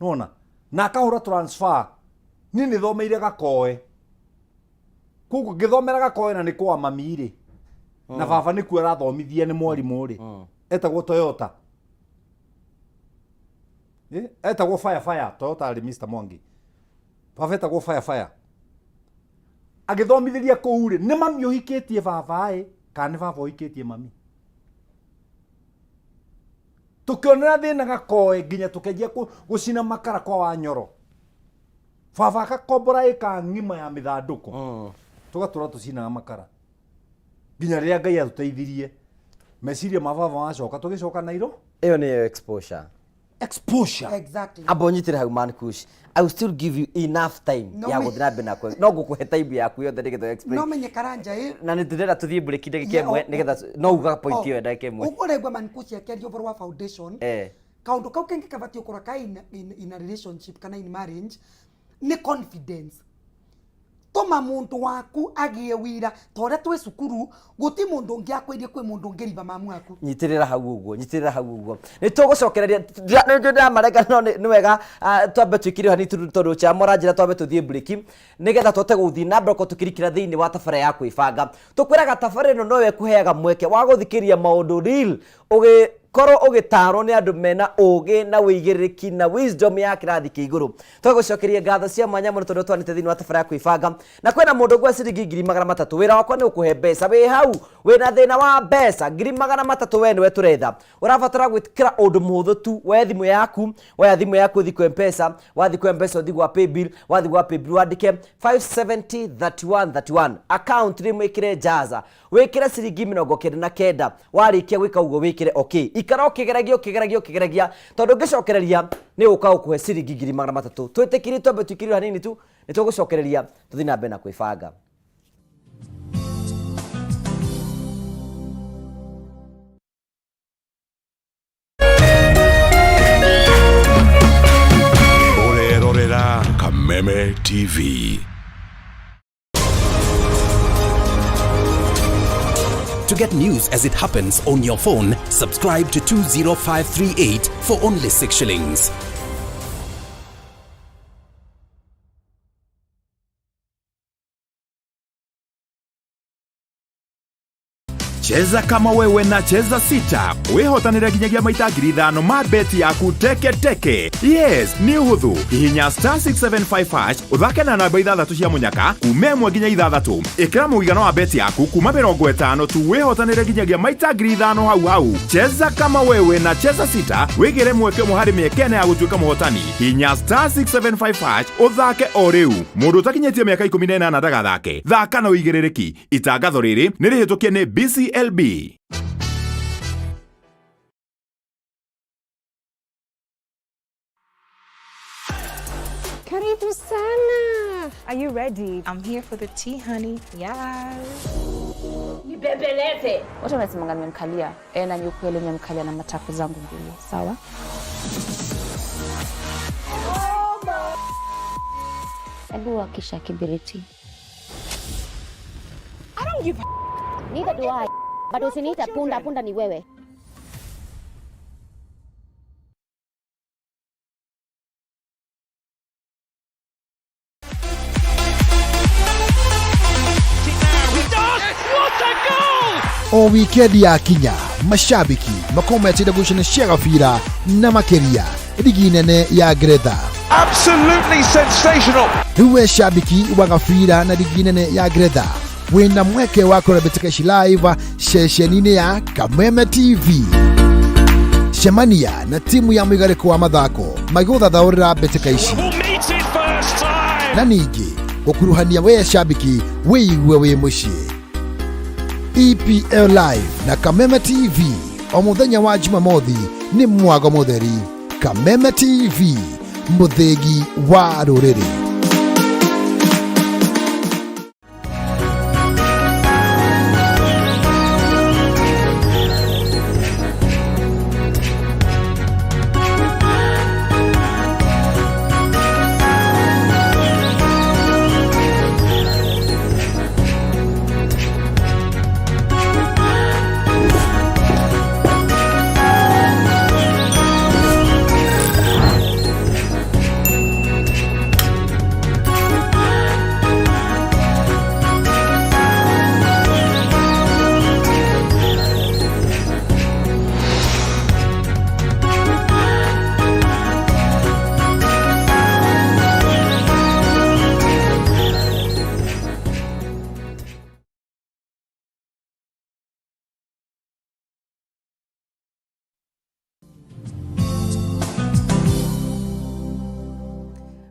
Nona na akahũra transfer. Niĩ nĩ thomeire gakoe, koguo ngĩthomera gakoe na nĩ kwa mami rĩ, na baba nĩkuo arathomithia, nĩ mwarimũ rĩ, etagwo Toyota. Eh, etagwo Fire Fire. Toyota arĩ Mr Mwangi, baba etagwo Fire Fire. Agĩthomithĩria kũu rĩ, nĩ mami ũhikĩtie baba ĩ, kana nĩ baba ũhikĩtie mami? Tũkĩonera thĩna gakoe nginya tũkĩanjia gũcina makara kwa Wanyoro. Baba akakombora ĩka ng'ima ya mĩthandũkũ, tũgatũra tũcinaga makara nginya rĩrĩa Ngai atũteithirie meciria ma baba macoka, tũgĩcoka Nairo. Ĩyo nĩyo exposure. Exposure. Exactly. Amba ũnyitĩre hau, man Kush. I will still give you enough time No ya me- gũthiĩ na mbere na no ngũkũhe time yaku yothe nĩgetha explain. No menye Karanja ĩ. Na nĩ tũrenda tũthiĩ break ndagĩka Yeah, ĩmwe, oh, nĩgetha no uga point Oh, ĩyo ndagĩka ĩmwe. Ũguo ũraigua Mankushi akĩaria ũhoro wa foundation, kaũndũ kau kengĩ kabatiĩ gũkorwo ka in a relationship kana in marriage nĩ confidence. Tũma mũndũ waku agĩe wĩra ta ũrĩa twĩ cukuru, gũti mũndũ ũngĩ akwĩrie kwĩ mũndũ ũngĩ riba mamu aku. Nyitĩrĩra hau ũguo, nyitĩrĩra hau ũguo, nĩ tũgũcokereria. Nĩ njũĩ ndĩramarenga, no nĩ wega twambe twĩkire hanini tondũ Chamo aranjĩra twambe tũthiĩ break nĩgetha tũhote gũthiĩ na mbere gũkorwo tũkĩrikĩra thĩinĩ wa tabarĩra ya kwĩbanga. Tũkwĩraga tabarĩra ĩno noyo ĩkũheaga mweke wa gũthikĩrĩria maũndũ real, ũgĩkorwo ũgĩtarwo nĩ andũ mena ũgĩ na wĩigĩrĩrĩki na wisdom ya kĩrathi kĩa igũrũ. Twagũcokeria ngatho cia mwanya mũno tondũ twanĩte thĩinĩ wa tabarĩra ya kwĩbanga, na kwĩna mũndũ ũgwe ciringi 300,000. Wĩra wakwa nĩ ũkũhe mbeca. Wĩ hau wĩna thĩna wa mbeca, 300,000 we nĩwe tũretha. Ũrabatara gwĩkĩra ũndũ mũhũthũ tu. Woe thimũ yaku, woya thimũ yaku, ũthiĩ kwa M-Pesa. Wathiĩ kwa M-Pesa, ũthiĩ gwa paybill. Wathiĩ gwa paybill, wandĩke 570 31 31, account name wĩkĩre Jaza, wĩkĩre ciringi 99. Warĩkia gwĩka ũguo, wĩkĩre okay. Ikara ũkĩgeragia, ũkĩgeragia, ũkĩgeragia, tondũ ngĩcokereria nĩ gũka gũkũhe ciringi 300,000. Twĩtĩkĩrie twambe twĩkĩrĩre hanini tu, nĩ tũgũcokereria tũthiĩ na mbere na kwĩbanga. Ũrerorera Kameme TV. To get news as it happens on your phone, subscribe to 20538 for only 6 shillings. Cheza kama wewe na Cheza Sita, wĩhotanĩre nginyagia maita 5,000 ma beti yaku teke teke. Yes, nĩ ũhũthũ. Hihinya star 675 hash, ũthake na namba ithathatũ cia mũnyaka kuma 1 nginya 6. Ĩkĩra mũigana wa beti yaku kuma 50 tu, wĩhotanĩre nginyagia maita 5,000 hau hau. Cheza kama wewe na Cheza Sita, wĩgĩre mweke ũmwe harĩ mĩeke 4 ya gũtuĩka mũhotani. Hinya star 675 hash ũthake o rĩu. Mũndũ ũtakinyĩtie mĩaka 18 ndagathake. Thaka na ũigĩrĩrĩki. Itangatho rĩrĩ nĩ rĩhĩtũkie nĩ BCLB. Karibu sana. Are you ready? I'm here for the tea, honey. Yes. Nibembeleze. Watu wanasemanga nimemkalia. Eh, na ni ukweli nimemkalia na matako zangu mbili. Sawa? Hebu wakisha kibiriti. I don't give a Neither do I. But usiniite punda, punda ni wewe. What a goal! O wikendi yakinya mashabiki makometire gucane cia gabira na makiria rigi nene ya Ngeretha. Absolutely sensational. Rĩu we shabiki wa gabira na rigi nene ya Ngeretha wĩna mweke wa kũrora mbĩtĩka ici live ceceni-inĩ ya Kameme TV. Cemania na timu ya mũigarĩko wa mathako magĩgũthathaũrĩra mbĩtĩka ici Will meet it first time. na ningĩ gũkuruhania we shabiki wĩigue wĩ mũciĩ. EPL Live na Kameme TV o mũthenya wa Jumamothi nĩ mwago mũtheri. Kameme TV mũthĩgi wa rũrĩrĩ.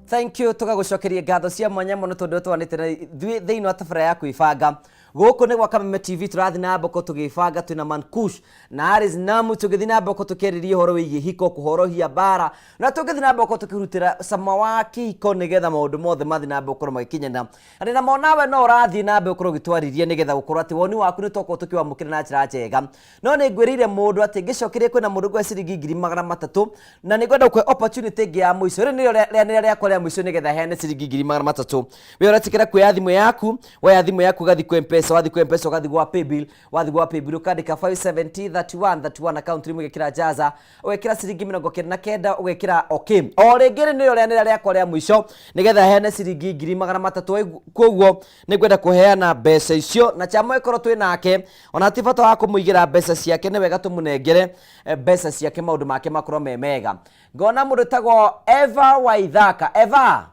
Thank you tũgagũcokeria ngatho cia mwanya mũno tondũ twanĩte na ithuĩ thĩinĩ wa tabarĩra ya kwĩbanga. Gũkũ nĩ gwa Kameme TV, tũrathiĩ na mboko tũgĩbanga twĩna Mankush na Aris Namu, tũgĩthiĩ na mboko tũkĩarĩria ũhoro wĩgiĩ hiko, kũhorohia mbara, na tũgĩthiĩ na mboko tũkĩrutĩra cama wa kĩhiko nĩgetha maũndũ mothe mathiĩ na mbere gũkorwo magĩkinyana. Na ndĩna ma onawe no ũrathiĩ na mbere gũkorwo ũgĩtwarĩria nĩgetha gũkorwo atĩ woni waku nĩ twakorwo tũkĩwamũkĩra na njĩra njega. No nĩ ngwĩrĩire mũndũ atĩ ngĩcokeria kwĩna mũndũ ngũhe ciringi 300,000 na nĩ ngwenda gũkũhe opportunity ĩngĩ ya mũico. Rĩrĩ nĩrĩo rĩanĩrĩra rĩakwa rĩa mũico nĩgetha heane ciringi 300,000. We ũretĩkĩra kuoya thimũ yaku, woya thimũ yaku ũgathiĩ kwĩ M-Pesa, wathiĩ kwĩ M-Pesa ũgathiĩ gwa paybill, wathiĩ gwa paybill ũkandĩka 570 31 31 account rimwe ũgekĩra jaza, ũgekĩra ciringi 99, ũgekĩra okay. O rĩngĩ rĩrĩ nĩrĩo rĩanĩrĩra rĩakwa rĩa mũico nĩgetha heane ciringi 300,000. Koguo nĩ ngwenda kũheana mbeca icio na chama ĩkorwo twĩ nake, ona ti bata wa kũmũigĩra mbeca ciake, nĩ wega tũmũnengere mbeca ciake maũndũ make makorwo me mega. Ngona mũndũ wĩtagwo Eva Waithaka. Eva,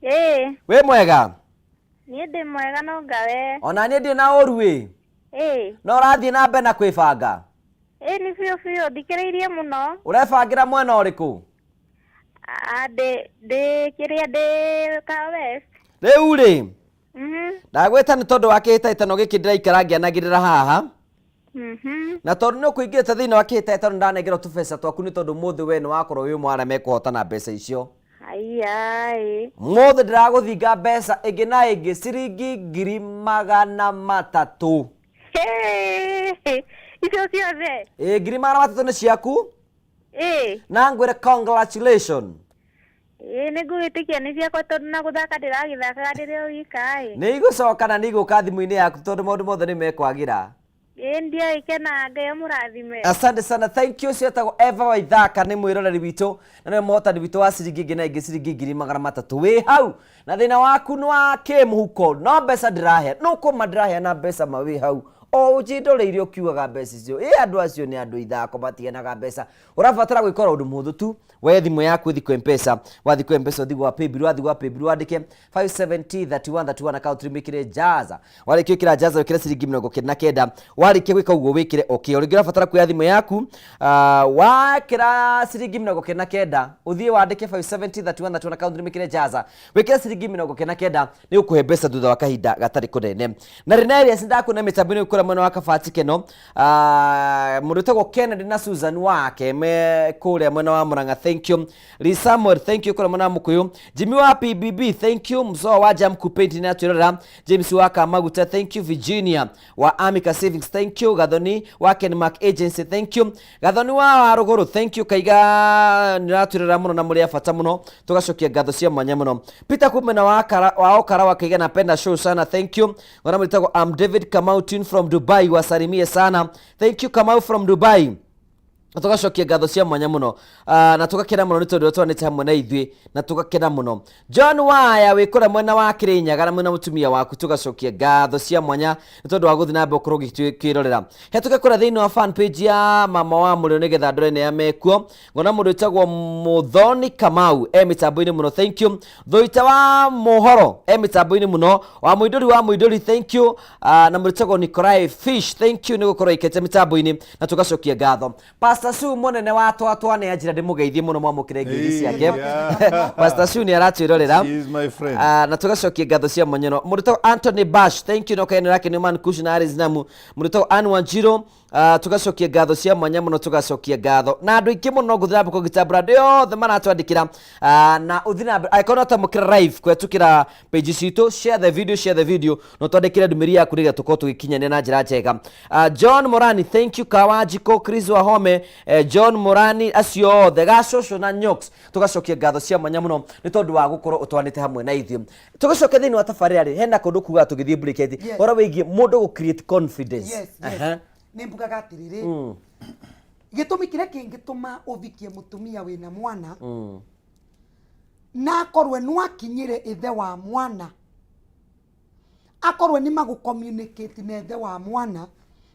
Ĩĩ, wĩ mwega? niĩ ndĩ mwega no ngawe. Ona niĩ ndirĩ na ũru ĩ. Ĩĩ, No ũrathiĩ na mbere na kwĩbanga? ĩĩ nĩ biũ biũ thikĩrĩirie mũno. Ũrebangĩra mwena ũrĩkũ? Ah, ndĩ ndĩ kĩrĩa ndĩ Kahawa West. Rĩu rĩ, ndagwĩta nĩ tondũ wa kĩhĩtahĩtano gĩkĩ ndĩraikara ngĩanagĩrĩra haha. Na tondũ nĩ ũkũingĩrĩte thĩinĩ wa kĩhĩtahĩtano ndanengerwo tũbeca twaku nĩ tondũ mũthĩ we nĩ wakorwo wĩ ũmwe wa arĩa mekũhotana mbeca icio. Haiya ĩ. Mũthĩ ndĩragũthinga mbeca ĩngĩ na ĩngĩ ciringi 300,000. Hĩ, icio ciothe? Ĩ, 300,000 nĩ ciaku. Ĩĩ. Na ngwĩre congratulation. Ĩĩ nĩ ngũgĩtĩkia nĩ ciakwa tondũ na gũthaka ndĩragĩthakaga ndĩrĩ o wika ĩ. Nĩ igũcoka na nĩ igũka thimũ-inĩ yaku tondũ maũndũ mothe nĩ mekwagĩra. Ĩĩ ndiagĩkena, Ngai amũrathime. Asante sana, thank you. Ũcio etagwo Eva Waithaka nĩ mwĩroreri witũ na nĩwe mũhotani witũ wa ciringi ĩngĩ na ĩngĩ ciringi 300,000. Wĩ hau na thĩna waku nĩ wa kĩmũhuko, no mbeca ndĩrahe, no kũma ndĩraheana mbeca ma wĩ hau o ũnjindũrĩire ũkiugaga mbeca icio. Ĩ andũ acio nĩ andũ ithako matiheanaga mbeca. Ũrabatara gwĩka oro ũndũ mũhũthũ tu, woe thimũ yaku ũthiĩ kwĩ M-Pesa, wathiĩ kwĩ M-Pesa ũthiĩ gwa paybill, wathiĩ gwa paybill wandĩke 570 31 31 account wĩkĩre jaza, warĩkia gwĩkĩra jaza wĩkĩre ciringi 99, warĩkia gwĩka ũguo wĩkĩre okay. O rĩngĩ ũrabatara kuoya thimũ yaku, wekĩra ciringi 99 ũthiĩ wandĩke 570 31 31 account wĩkĩre jaza, wĩkĩre ciringi 99 nĩ ũkũhe mbeca thutha wa kahinda gatarĩ kũnene. Na Renarius ndakuona mĩtambo-inĩ kũrĩa mwena wa Kabati Keno, mũndũ wĩtagwo Kennedy na Susan wake me kũrĩa mwena wa Murang'a. Thank Thank you. Lee Samuel, thank you kũrĩa mwena wa Mũkũyũ. Jimmy wa PBB, thank you. Mzoa wa Jam Kupaint nĩ atwĩrorera. James wa Kamaguta, thank you. Virginia wa Amica Savings, thank you. Gathoni wa Kenmark Agency, thank you. Gathoni wa Warũgũrũ, thank you. Kaiga nĩ ũratwĩrorera mũno na mũrĩ a bata mũno, tũgacokia ngatho cia mwanya mũno. Peter kumena wa Kara, wa Okara wa Kaiga, napenda show sana, thank you. Ngona mwĩtagwo I'm David Kamau tune from Dubai, wasalimie sana, thank you Kamau from Dubai. Na tũgacokia ngatho cia mwanya mũno. Ah, na tũgakena mũno nĩ tondũ twanĩte hamwe na ithuĩ na tũgakena mũno. John Waya wĩ kũrĩa mwena wa Kĩrĩnyaga na mwena mũtumia waku, tũgacokia ngatho cia mwanya nĩ tondũ wa gũthiĩ na mbere gũkorwo ũgĩtwĩrorera. Hetũke kũrĩa thĩinĩ wa fan page ya mama wa mũrĩo nĩgetha ndore nĩa mekuo. Ngona mũndũ wĩtagwo Mũthoni Kamau e mĩtambo-inĩ mũno, thank you. Thũita wa mohoro e mĩtambo-inĩ mũno, wa Mũindũri wa Mũindũri, thank you. Ah, na mũndũ wĩtagwo Nikolai Fish, thank you nĩ gũkorwo aikĩte mĩtambo-inĩ na tũgacokia ngatho. Pastor Sue mũnene wa twatwa nĩ anjĩra ndĩmũgeithie mũno, mwamũkĩre ngeithi ciake. Yeah. Pastor Sue nĩ aratwĩrorera. She is my friend. Ah, na tũgacokia ngatho cia mwanya mũno. Mũndũ wĩtagwo Anthony Bash, thank you no kaenera yake nĩ Man Kush na Aris Namu. Mũndũ wĩtagwo Ann Wanjiru, Ah, tugacokia ngatho cia mwanya mũno, tugacokia ngatho na andũ aingĩ mũno. Ngũthiĩ na mbere kũgĩtambũra andũ othe maratwandĩkĩra. Ah, na ũthiĩ na mbere angĩkorwo no twamũkĩra live kũhetũkĩra page citũ, share the video, share the video, na ũtwandĩkĩre ndũmĩrĩri yaku nĩgetha tũkorwo tũgĩkinyanĩra na njĩra njega. Ah, John Morani, thank you. Kawanjiko Chris Wahome, John Morani, acio othe gacũcũ na Nyox, tũgacokia ngatho cia mwanya mũno nĩ tondũ wa gũkorwo ũtwanĩte hamwe na ithuĩ. Tũgĩcoke thĩinĩ wa tabarĩra rĩ, hena kũndũ kugaga tũgĩthiĩ break atĩ ũhoro wĩgiĩ mũndũ gũ create confidence. Yes. Nĩ mbugaga atĩrĩrĩ, gĩtũmi kĩrĩa kĩngĩtũma ũvikie mũtumia wĩna mwana na akorwe nĩwakinyĩre ithe wa mwana, akorwe nĩ magũ communicate na ithe wa mwana,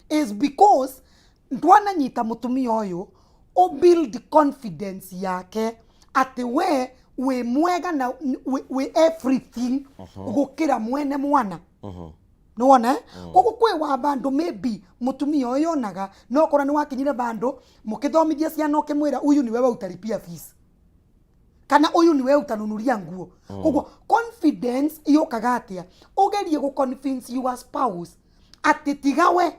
is because ndwananyita mũtumia ũyũ ũ build confidence yake atĩ we wĩ mwega na wĩ everything gũkĩra mwene mwana. Nĩwona, eh? Koguo kwĩ wa bandũ maybe mũtumia ũyũ onaga no korwo nĩ wakinyire bandũ mũkĩthomithia ciana ũkĩmwĩra uyu ni wewe utalipia fees kana uyu ni wewe utanunuria nguo. Koguo confidence yũkaga atĩa? Ũgerie gũ convince your spouse atĩ tiga we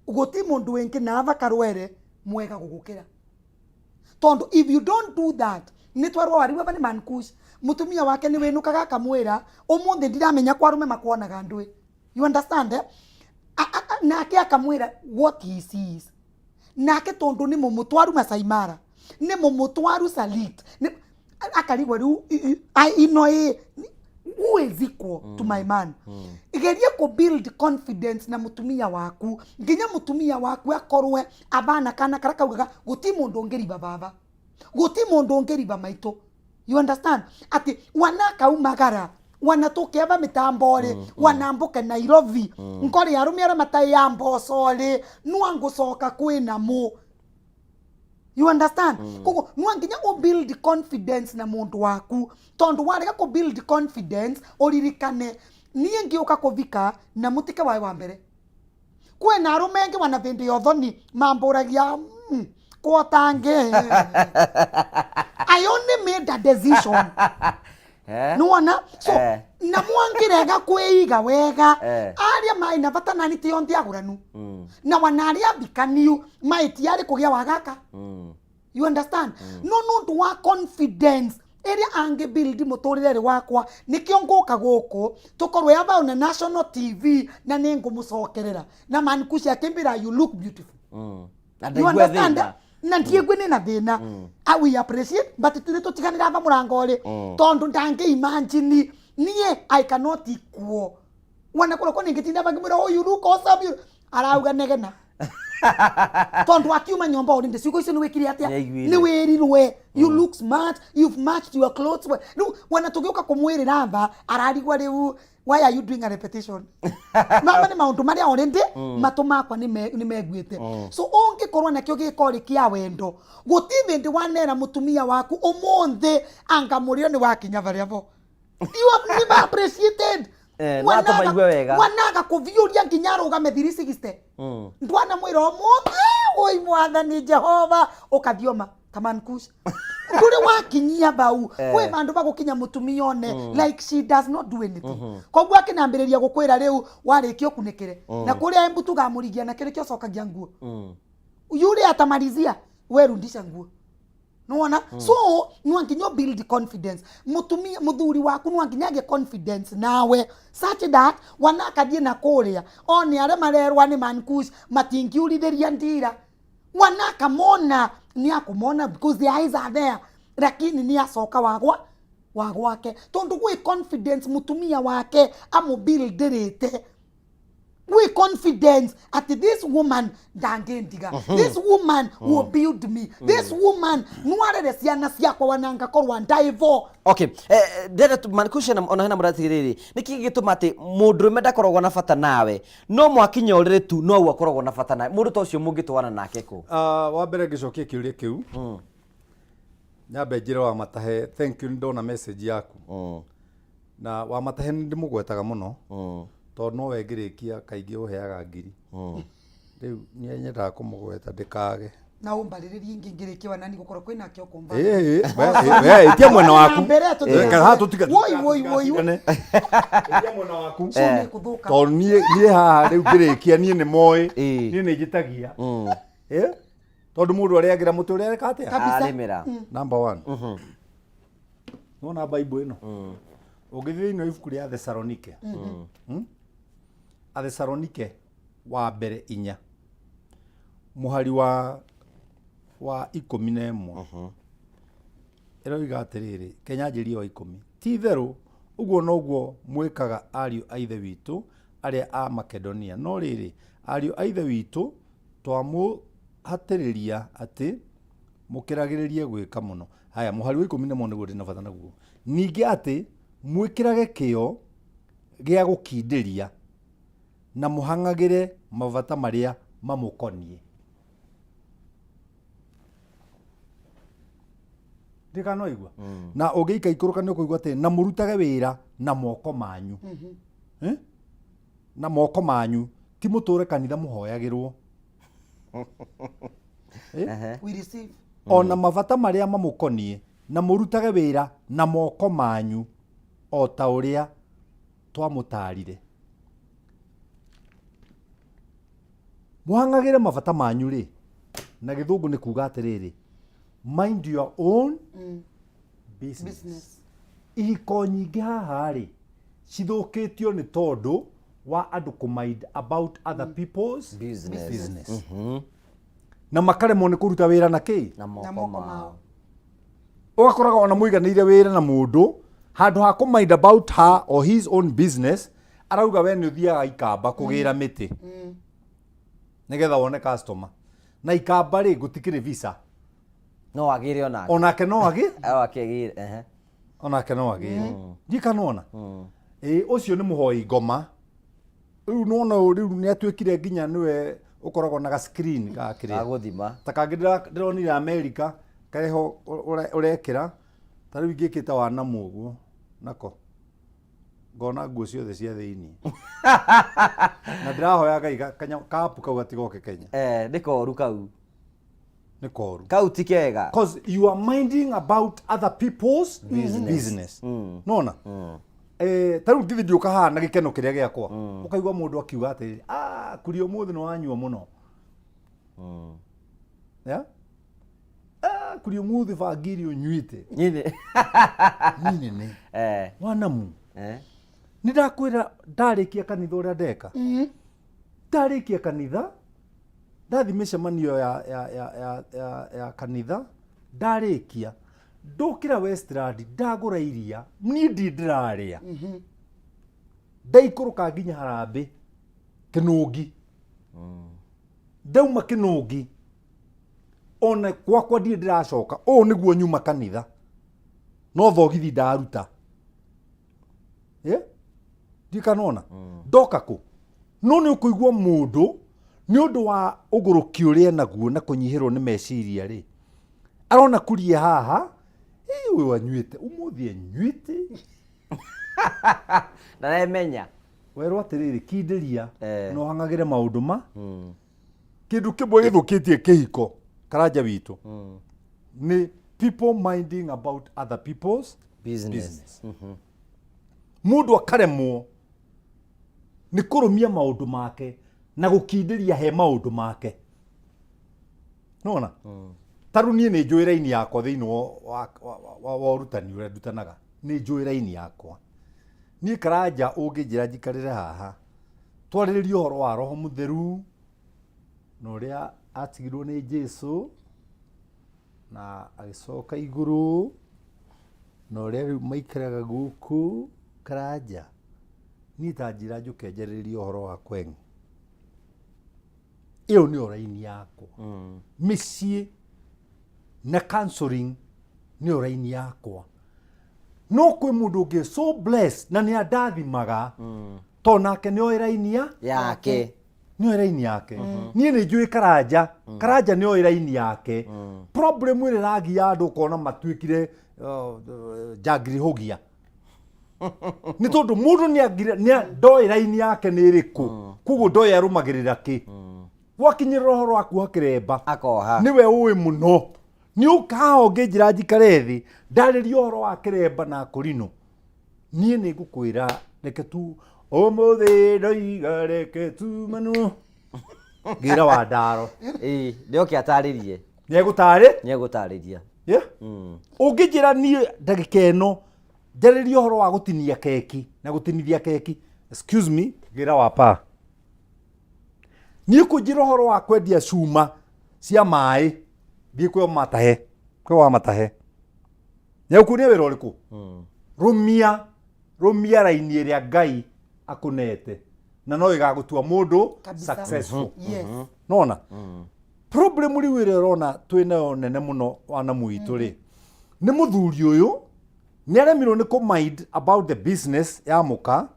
gũti mũndũ wĩngĩ na ava karwere mwega gũgũkĩra, tondu if you don't do that, nĩ twarwo wariwa ava nĩ mankush mũtumia wake nĩ wĩnũkaga akamwĩra ũmũthĩ ndiramenya kwa arũme makuonaga ndwĩ, you understand, eh? Nake akamwĩra what he sees, nake tondu nĩ mũmũtwaru Masai Mara, nĩ mũmũtwaru Salit, akarigwo rĩu ino ĩ who is equal to my man. Geria kũ build confidence na mutumia waku nginya mutumia waku akorwe abana kana karia kaugaga guti mundu ungiriba baba, guti mundu ungiriba maitu, you understand, ati wanakaumagara wanatukiaba mitambo ri, wanambuke Nairobi, nkori arume aria matai ya mboco ri nwangucoka kwina mu, you understand. Koguo no nginya u build confidence na mundu waku, tondu warega ku build confidence, uririkane niĩ ngĩũka kũvika na mũtike waĩ wa mbere kwĩna arũme angĩ wana vĩndĩ ya ũthoni mambũragia kwotange. I only made a decision. Eh? Nĩwona? So na mwangĩrega kwĩiga wega, aria mai na bata nani ti onthe agũranu na wana aria mbikaniu maĩtiarĩ kũgĩa wagaka, you understand. No nũndũ wa confidence ĩrĩa angĩ build mũtũrĩre rĩ wakwa, nĩkĩo ngũka gũkũ tũkorwo yaba na national TV na nĩ ngũmũcokerera na mankuci akĩmbĩra, "You look beautiful." Na You ndaigua understand? thĩna. Na ndiĩgue nĩ na thĩna. Ah, we appreciate, but tũrĩ tũtiganĩra va mũrango rĩ, tondũ ndangĩ imagine niĩ I cannot equal wana kũrĩa kwa ningĩtinda bangĩmwĩra, "Oh, you look awesome," arauga negena tondu akiuma nyomba already ciugo icio nĩ wĩkire atĩa? Nĩaiguire. Nĩ wĩrirwe you look smart, you've matched your clothes well. Rĩu wana tũgĩũka kũmwĩrĩra tha ararigwa rĩu, why are you doing a repetition? Mama nĩ maũndũ marĩa already matũ makwa nĩ meguĩte. So ũngĩkorwo nakĩo gĩkorĩ kĩa wendo, gũti thĩndĩ wanera mũtumia waku ũmũthĩ anga mũrĩo nĩ wakinya barĩa bo you have never appreciated. Eh, no atũma igue wega. Wanaga kũviũria nginya arũgame 360. Ndwana mwĩra ũmũthĩ oi mwathani Jehova ũkathioma kamankush ndũrĩ wakinyia bau. Kwĩ bandũ bagũkinya mũtumia one like she does not do anything. Koguo akĩnambĩrĩria gũkwĩra rĩu warĩkia ũkunĩkĩre na kũrĩa embu tugamũrigia na kĩrĩ kĩocokagia nguo, yule atamalizia we rudisha nguo. Nĩwona? So no nginya ũ build confidence. Mũtumia, mũthuri waku no nginya agĩe confidence nawe such that wanakathiĩ na kũrĩa one arĩa marerwa nĩ mankush matingiurithĩria ndira, wanakamona nĩ akũmona because the eyes are there, lakini nĩ acoka wagwa wa gwake tondu gwĩ confidence mũtumia wake amũbuildĩrĩte, gwĩ confidence ati this woman ndangĩndiga, this woman will build me, this woman nwarere ciana ciakwa wanangakorwa ndaivo. Okay, ndĩrenda mankusha ona hena mũratigĩrĩrĩ nĩkĩ gĩgĩtũma atĩ mũndũrũme ndakoragwo na bata nawe, no mwakinya ũrĩrĩ tu noguo akoragwo na bata nawe? Mũndũ ta ũcio mũngĩtwarana nake kũ? Ah, wa mbere ngĩcokia kĩũria kĩu, nyambe njĩre wa matahe thank you, nĩ ndona message yaku. Na wa matahe nĩ ndĩmũgwetaga mũno tondũ nowe ngĩrĩkia kaingĩ ũheaga ngiri. Rĩu nĩ nyendaga kũmũgweta ndĩkage. Na ũmbarĩrĩrie ingĩ ngĩrĩkia wanani gũkorwo kwĩna kĩo kũmba. Ĩĩ, we, ĩtia mwena waku. Mbere tũtiga- Kana haha tũtiga- Woi, woi, woi. Tigane. Ĩtia mwena waku. So nĩ kũthũka. Tondũ niĩ haha rĩu ngĩrĩkia niĩ nĩ moĩ niĩ nĩ njĩtagia. Ĩ? Tondũ mũndũ arĩagĩra mũtĩ ũrĩa areka atĩa? Kabisa. Arĩmĩra. Number one, nona Bible ĩno ũngĩthiĩ thĩinĩ wa ibuku rĩa Thesalonike, Athesalonike wa mbere 4 mũhari wa 11 ĩroiga atĩrĩrĩ, kenya njĩrie wa 10: "Ti itherũ ũguo noguo mwĩkaga, ariũ a ithe witũ arĩa a Makedonia. No rĩrĩ, ariũ a ithe witũ, twamũhatĩrĩria atĩ mũkĩragĩrĩrie gwĩka mũno." Haya, mũhari wa 11 nĩguo ndĩna bata naguo: "Ningĩ atĩ mwĩkĩrage kĩyo gĩa gũkindĩria na mũhang'agĩre mabata marĩa mamũkoniĩ." Ndikanoigua na ũngĩika ikũrũka nĩ ũkũigua atĩ na mũrutage wĩra na moko manyu. Eh? Na moko manyu, ti mũtũre kanitha mũhoyagĩrwo. Eh? We receive. Ona mabata marĩa mamũkoniĩ, na mũrutage wĩra na moko manyu o ta ũrĩa twamũtaarire. Mũhang'agĩre mabata manyu rĩ, na gĩthũngũ nĩ kuga atĩrĩrĩ, mind your own business. Business. Ihiko nyingĩ haha rĩ, cithũkĩtio nĩ tondũ wa andũ kũ mind about other people's Business. business. Na makaremwo nĩ kũruta wĩra na kĩ? Na Na moko moko mao. mao. Ũgakoraga ona mũiganĩire wĩra na mũndũ, handũ ha kũ mind about her or his own business, arauga we nĩ ũthiaga Ikamba kũgĩra mĩtĩ nĩgetha wone customer. Na Ikamba rĩ, gũtikĩrĩ visa. No agĩre onake. Onake no agĩ No akĩgĩre, ehe. Onake no agĩre. Ndiĩ wona ĩ ũcio nĩ mũhoi ngoma rĩu. Nona rĩu nĩ atuĩkire nginya nĩwe ũkoragwo na ga screen ga kĩrĩa Ga gũthima. Ta kangĩ ndĩronire Amerika kareho ũrekĩra ta rĩu ingĩkĩte wanamu ũguo nako ngona nguo ciothe cia thĩiniĩ, na ndĩrahoya Ngai kapu kau gatigoke Kenya. Eh, nĩ koru kau. Nĩ koru. Kau ti kega. Because you are minding about other people's Business. business. Nona ta rĩu ngithi ndiũka haha na gĩkeno kĩrĩa gĩakwa, ũkaigua mũndũ akiuga atĩrĩrĩ, "Ah, kuri ũmũthĩ nĩ wanyua mũno." Yeah? "Ah, kuri ũmũthĩ bangi iria ũnyuĩte Nyine. nĩ nene." Wanamu, nĩ ndakwĩra, ndarĩkia kanitha ũrĩa ndeka, ndarĩkia kanitha ndathi mĩcemanio ya kanitha, ndarĩkia ndũkĩra Westland, ndagũra iria, niĩ ndi ndĩrarĩa, ndaikũrũka nginya Harambĩ Kĩnũngi, ndauma Kĩnũngi ona gwakwa ndirĩ ndĩracoka. Ũũ nĩguo nyuma kanitha no thogithi ndaruta. Ndikanona ndoka kũ, no nĩ ũkũigua mũndũ nĩ ũndũ wa ũgũrũki ũrĩa naguo na kũnyihĩrwo nĩ meciria rĩ, arona kuria haha, "Ĩ, ũyũ anyuĩte ũmũthĩ, anyuĩte." Na nemenya. Werwo atĩrĩrĩ, kindĩria na ũhang'agĩre maũndũ ma kĩndũ kĩmwe gĩthũkĩtie kĩhiko karanja witũ nĩ people minding about other people's business. Business. Mũndũ akaremwo nĩ kũrũmia maũndũ make na gũkindĩria he maũndũ make, nona. Ta rĩu niĩ nĩ njũĩ raini yakwa thĩinĩ wa, wa, wa, wa, wa ũrutani ũrĩa ndutanaga, nĩ njũĩ raini yakwa. Niĩ Karanja ũngĩnjĩra njikarĩre haha twarĩrĩrie ũhoro wa Roho Mũtheru na ũrĩa atigirwo nĩ Jesu na agĩcoka igũrũ na ũrĩa rĩu maikaraga gũkũ Karanja, niĩ ta njĩra njũke njarĩrĩrie ũhoro wa Kweng. Ĩyo nĩyo raini yakwa. Mĩciĩ na counseling nĩyo raini yakwa. No kwĩ mũndũ ũngĩ so blessed na nĩ andathimaga tondũ nake nĩoĩ raini ya yake. Nĩoĩ raini yake. Niĩ nĩ njũĩ Karanja, Karanja nĩoĩ raini yake. Problem ĩrĩa ĩragia andũ ũkona matuĩkire njangiri hũgia nĩ tondũ mũndũ ndoĩ raini yake nĩ ĩrĩkũ, koguo ndoĩ arũmagĩrĩra kĩ. Gwakinyĩrĩra ũhoro wa kuoha kĩremba akoha, nĩwe ũĩ mũno. Nĩ ũkaha ũngĩnjĩra njikare thĩ ndarĩrie ũhoro wa kĩremba na kũrinũ, niĩ nĩ ngũkwĩra reke tu ũmũthĩ ndoiga reke tumanwo ngĩra wa ndaro. Ĩĩ, nĩoke atarĩrie. Nĩegũtarĩ? Nĩegũtarĩria. Yeah? Ũngĩnjĩra niĩ ndagĩka ĩno njarĩrie ũhoro wa gũtinia keki na gũtinithia keki, excuse me, ngĩra wa pa. Niĩ kũnjĩra ũhoro wa kwendia cuma cia maĩ, thiĩ kwĩ matahe, kwĩ wa matahe. Nĩegũkuonia wĩra ũrĩkũ? Rũmia, rũmia raini ĩrĩa Ngai akũnete na no ĩgagũtua mũndũ Kabisa. successful. Yes. Nona problem rĩu ĩrĩa ũrona twĩ nayo nene mũno wanamu witũ rĩ, nĩ mũthuri ũyũ nĩ aremirwo nĩ kũ mind about the business ya mũka,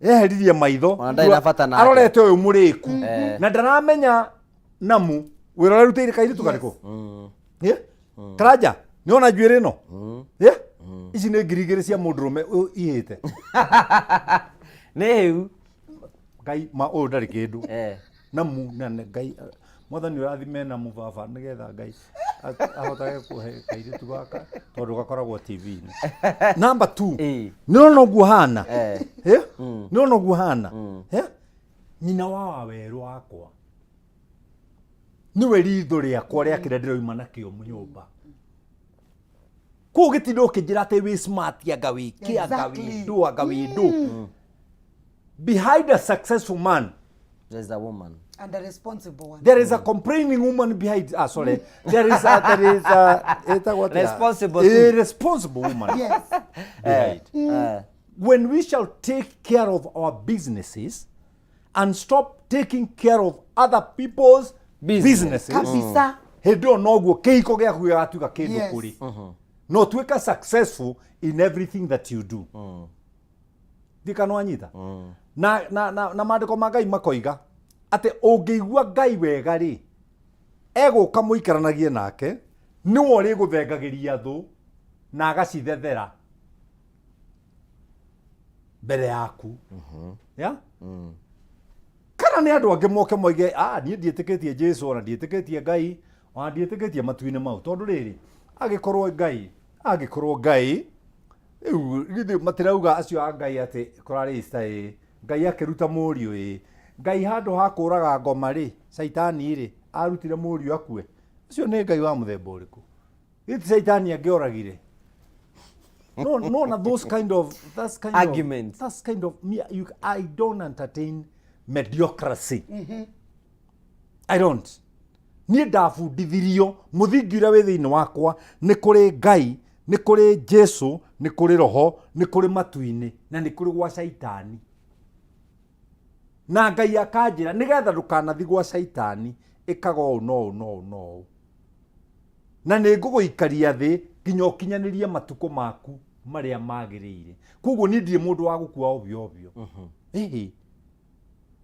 eheririe maitho. Ona ndarĩ na bata nake. Arorete ũyũ mũrĩku Eh. na ndaramenya namu wĩra ũrĩa arutĩire kairĩtu karĩkũ. Yeah? Karanja nĩ ona njuĩrĩ ĩno. Yeah? Ici nĩ 2000 cia mũndũrũme ihĩte. Nĩ hĩu. Ngai ma ũyũ ndarĩ kĩndũ. Eh. Namu na na Ngai mwathani ũrathime namu baba nĩgetha Ngai ahotage kũhe kairĩtu gaka tondũ gakoragwo TV-inĩ. Number 2. Nĩ ũrona ũguo hana. Eh. Eh? Nĩ ũrona ũguo hana. Eh? Nyina wa wawerũ wakwa nĩwe ritho rĩakwa rĩa kĩrĩa ndĩroima nakĩo nyũmba. Kũu gĩtinda ũkĩnjĩra atĩ wĩ smart anga wĩ kĩ anga wĩ ndũ anga wĩ ndũ. Behind a successful man there's a woman. And a responsible one. There is a complaining woman behind. Ah, sorry. There is a, there is a, ĩtagwo atĩa? Responsible A too. responsible woman. Yes. Behind. Eh. When we shall take care of our businesses and stop taking care of other people's Business. businesses. Kabisa. Hĩndĩ ĩyo noguo kĩhiko gĩaku gĩgatuĩka kĩndũ Yes. kũrĩ. Na ũtuĩke successful in everything that you do. Ndikana wanyita. Na, na, na, na maandĩko ma Ngai makoiga atĩ ũngĩigua Ngai wega rĩ, egũka mũikaranagie nake, nĩwe ũrĩgũthengagĩria thũ na agacithethera mbere yaku. Yeah? Kana nĩ andũ angĩ moke moige, ah, niĩ ndiĩtĩkĩtie Jesu, ona ndiĩtĩkĩtie Ngai, ona ndiĩtĩkĩtie matu-inĩ mau. Tondũ rĩrĩ, angĩkorwo Ngai, angĩkorwo Ngai, rĩu githĩ matirauga acio a Ngai atĩ kũrarĩ Easter ĩ, Ngai akĩruta mũriũ ĩ, Ngai handũ ha kũraga ngoma rĩ, caitani rĩ, arutire mũriũ akue. Ũcio nĩ Ngai wa mũthemba ũrĩkũ? Githĩ ti caitani angĩoragire? No, no, na those kind of, that's kind Arguments. of, that's kind of, me, you, I don't entertain mediocrity. I don't. Niĩ ndabundithirio mũthingi ũrĩa wĩ thĩinĩ wakwa nĩ kũrĩ Ngai, nĩ kũrĩ Jesu, nĩ kũrĩ Roho, nĩ kũrĩ matu-inĩ na nĩ kũrĩ gwa caitani. Na Ngai akanjĩra nĩgetha ndũkanathiĩ gwa caitani, ĩkaga ũũ na ũũ na ũũ na ũũ. Na nĩ ngũgũikaria thĩ nginya ũkinyanĩrie matukũ maku marĩa magĩrĩire. Koguo niĩ ndirĩ mũndũ wa gũkua ovyo ovyo. Ĩhĩ.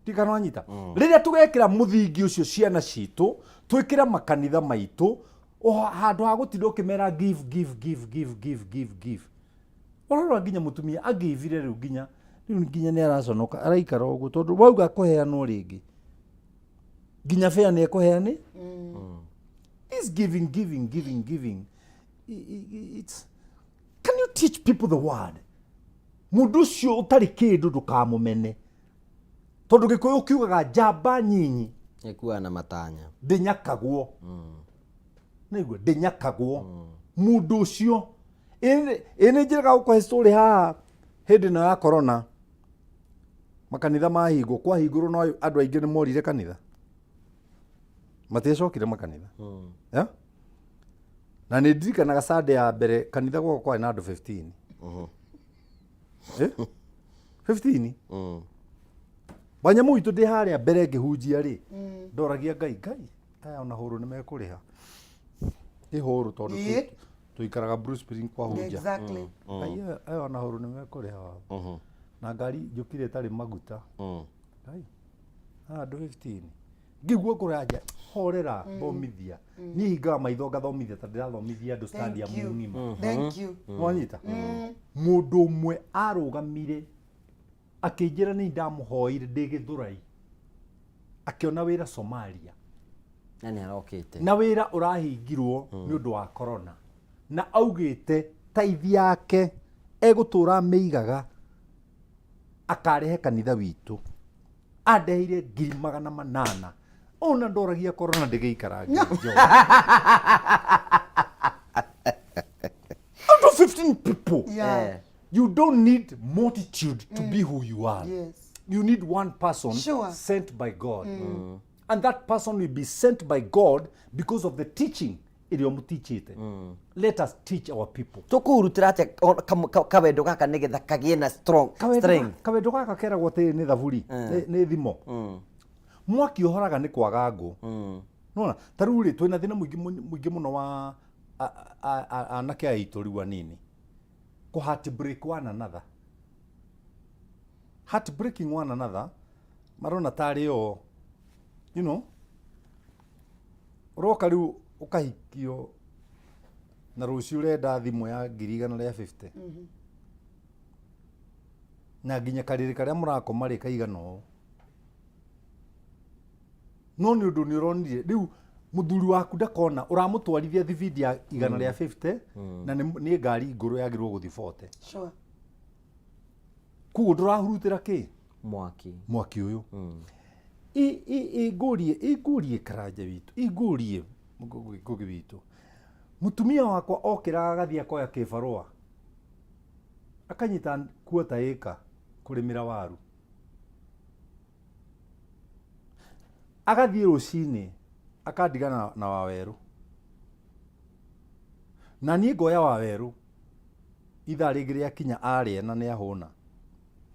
Ndirikana wanyita. Rĩrĩa tũgekĩra mũthingi ũcio ciana citũ, twĩkĩre makanitha maitũ, handũ ha gũtinda ũkĩmera give, give, give, give, give, give, give. Ũrora nginya mũtumia angĩivire rĩu nginya rĩu nginya nĩ araconoka araikara ũguo tondũ wauga kũheanwo rĩngĩ nginya bea nĩ ekũheani. This giving, giving, giving, giving, it's, can you teach people the word? Mũndũ ũcio ũtarĩ kĩndũ ndũkamũmene tondũ gĩkũyũ kiugaga njamba nyinyi Ĩkuaga na matanya. Ndĩnyakagwo. Nĩguo ndĩnyakagwo mũndũ ũcio. Ĩ nĩ njĩraga gũkũhe story haha hĩndĩ ĩno ya corona makanitha mahingwo, kwahingũrwo no andũ aingĩ nĩ morire kanitha, matiacokire makanitha. Yeah? Na nĩ ndirikanaga Sunday ya mbere kanitha gwakwa kwarĩ na andũ 15. Eh? 15. Wanyamũ witũ ndĩ harĩa mbere ngĩhunjia rĩ, ndoragia Ngai, Ngai aya ona hũrũ nĩ mekũrĩha. Ĩ hũrũ tondũ tũikaraga Blue Spring kwa hunja. Ngai aya ona hũrũ nĩ mekũrĩha wao. Na ngari njũkire ĩtarĩ maguta. Ngai aya andũ 15. Ngĩigua ngoro yanja horera thomithia. Niĩ hingaga maitho ngathomithia ta ndĩrathomithia andũ stadium you. ng'ima. Thank you. Nĩwanyita? Mũndũ ũmwe arũgamire akĩnjĩra nĩ ndamũhoire ndĩ Gĩthũrai, akĩona wĩra Somalia. Na nĩ arokĩte. Na wĩra ũrahingirwo nĩ ũndũ wa corona, na augĩte taithi yake egũtũra amĩigaga akarehe kanitha witũ. Andeheire 800,000. Ona ndoragia corona ndĩgĩikara ngĩnjoa. Out of 15 people. You don't need multitude to be who you are. You need one person sent by God. And that person will be sent by God because of the teaching ĩrĩa ũmũtichĩte. Let us teach our people. Tũkũhurutĩra atĩa kawendo gaka nĩgetha kagĩe na strong strength? Kawendo gaka keragwo atĩrĩ nĩ thaburi, nĩ thimo. Mwaki ũhoraga nĩ kwaga ngũ. Nĩwona? Ta rĩu rĩ, twĩna thĩna mũingĩ mũno wa anake aitũ rĩu anini. Kũ heartbreak one another. Heartbreaking one another, marona tarĩ o, you know, ũroka rĩu ũkahikio na rũciũ ũrenda thimũ ya 150,000. Na nginya karĩrĩ karĩa mũrakoma rĩ kaigana ũũ. No nĩ ũndũ nĩ ũronire rĩu mũthuri waku ndakona ũramũtwarithia thibindi ya igana rĩa 50 na nĩ ngari ngũrũ yagĩrĩirwo gũthiĩ 40. Koguo ndũrahurutĩra kĩ? Mwaki. Mwaki ũyũ. Ingũrie Karanja witũ, ingũrie Ngũgĩ witũ. Mũtumia wakwa okĩraga agathiĩ akoya kĩbarũa, akanyita kuota ĩka kũrĩmĩra waru. Agathiĩ rũcinĩ akandiga na Wawerũ. Na niĩ ngoya Wawerũ ithaa rĩngĩ rĩakinya arĩa na nĩ ahũna.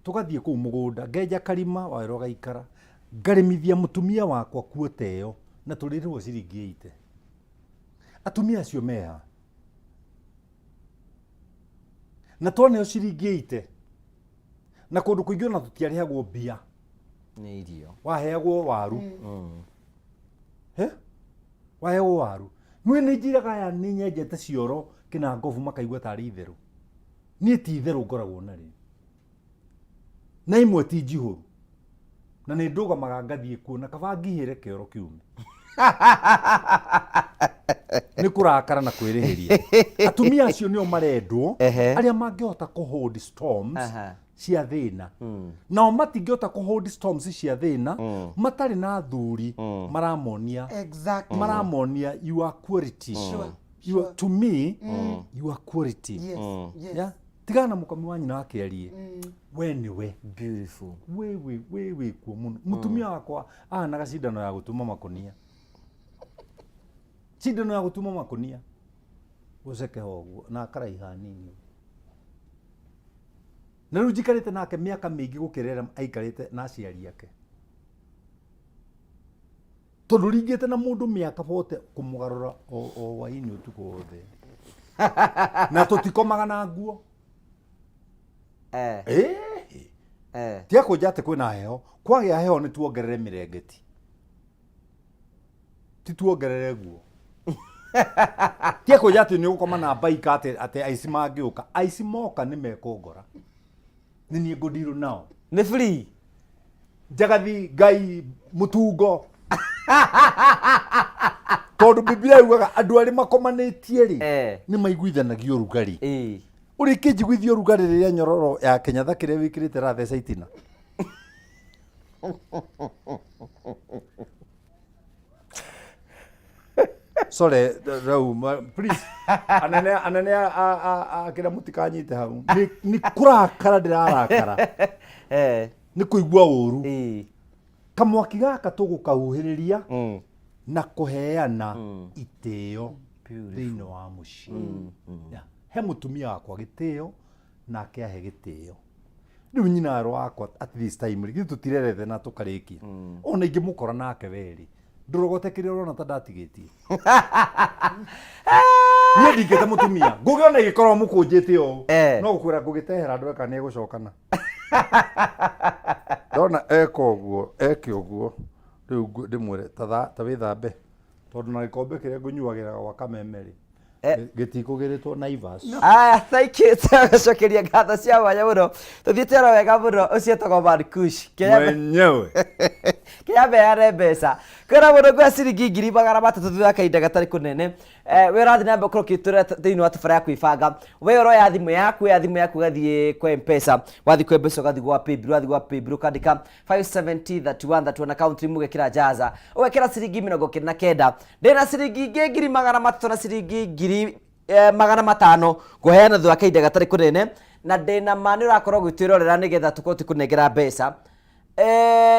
Tũgathiĩ kũu mũgũnda, ngenja karima Wawerũ agaikara. Ngarĩmithia mũtumia wakwa kuota ĩyo na tũrĩrĩhwo ciringi 80. Atumia acio meha? Na twaneo ciringi 80 na kũndũ kũingĩ ona tũtiarĩhagwo mbia. Nĩ irio. Waheagwo waru. He? Waheagwo waru. Niĩ nĩ njiraga aya nĩ nyenjete cioro kĩna ngobu makaigua tarĩ itherũ. Niĩ ti itherũ ngoragwo narĩo. Na imwe ti njihũru. Na nĩ ndũgamaga ngathiĩ kuo na kaba ngihĩre kĩoro kiume. Nĩ kũrakara na kwĩrĩhĩria. Atumia acio nĩo marendwo, arĩa mangĩhota kũ hold storms cia thĩna. Nao matingĩhota kũ hold storms cia thĩna matarĩ na athuri maramonia. Maramonia you are quality. You are, to me, you are quality. Yeah? Tigana na mũkami wa nyina akĩarie. We nĩwe. Beautiful. We we we we kuo mũno. Mũtumia wakwa ahanaga cindano ya gũtuma makũnia. Cindano ya gũtuma makũnia. Gũcekeha ũguo na akaraiha hanini. Na rĩu njikarĩte nake mĩaka mĩingĩ gũkĩra ĩrĩa aikarĩte na aciari ake. Tondũ ringĩte na mũndũ mĩaka bote kũmũgarũra o hwainĩ ũtukũ wothe. Na tũtikomaga na nguo. Tiga kũnja atĩ kwĩna heho. Kwagĩa heho nĩ tuongerere mĩrengeti. Ti tuongerere nguo. Tiga kũnja atĩ nĩ ũgũkoma na mbaika atĩ aici mangĩũka. Aici moka nĩ mekũngora. Nĩ niĩ ngũndirũ nao. Nĩ free. Njagathi Ngai mũtungo. Tondũ Biblia yugaga andũ arĩa makomanĩtie rĩ, nĩ maiguithanagia ũrugarĩ. Ũrĩkĩnjiguithia ũrugarĩ rĩrĩa nyororo ya Kenyatta kĩrĩa wĩkĩrĩte ĩratheca itina. Sorry, rau please anene anene a kĩrĩa mũtikanyite hau. Nĩ kũrakara ndĩrarakara. Nĩ kũigua ũru. Kamwaki gaka tũgũkahuhĩrĩria na kũheana itĩo thĩinĩ wa mũciĩ. Yeah. He mũtumia wakwa gĩtĩo nake ahe gĩtĩo. Rĩu nyina wakwa at this time rĩ, githĩ tũtirerete na tũkarĩkia. Ona ingĩmũkora nake werĩ ndũrogote kĩrĩa ũrona ta ndatigĩtie. Niĩ ndingĩte mũtumia ngũgĩ ona ĩgĩkorwo mũkũnjĩte ũũ no gũkwĩra ngũgĩtehera ndore kana nĩegũcokana. Ndona eka ũguo eke ũguo rĩu ndĩmwĩre ta wĩthambe tondũ na gĩkombe kĩrĩa ngũnyuagĩra gwa kameme rĩ gĩtikũgĩrĩtwo Naivas. Aya, thank you. Tũgacokeria ngatho cia mwanya mũno. Tũthiĩte oro wega mũno. Ũcio etagwo Mankush. Mwenyewe. Kĩrĩa mbeane mbeca. Kwĩna mũndũ ngũhe ciringi 300,000 thutha wa kahinda gatarĩ kũnene. We ũrathiĩ na mbere gũkorwo ũkĩtũrera thĩinĩ wa tabarĩra ya kwĩbanga. We ũroya thimũ yaku, oya thimũ yaku ũgathiĩ kwa M-Pesa. Wathiĩ kwa M-Pesa ũgathiĩ gwa Paybill, wathiĩ gwa Paybill ũkandĩka 570 31 31 account name ũgekĩra jaza. Ũgekĩra ciringi 99. Ndĩna ciringi ingĩ 300,000 na ciringi 500,000 ngũheana thutha wa kahinda gatarĩ kũnene. Na ndĩna ma nĩ ũrakorwo ũgĩtwĩrorera nĩgetha tũkorwo tũkũnengera mbeca.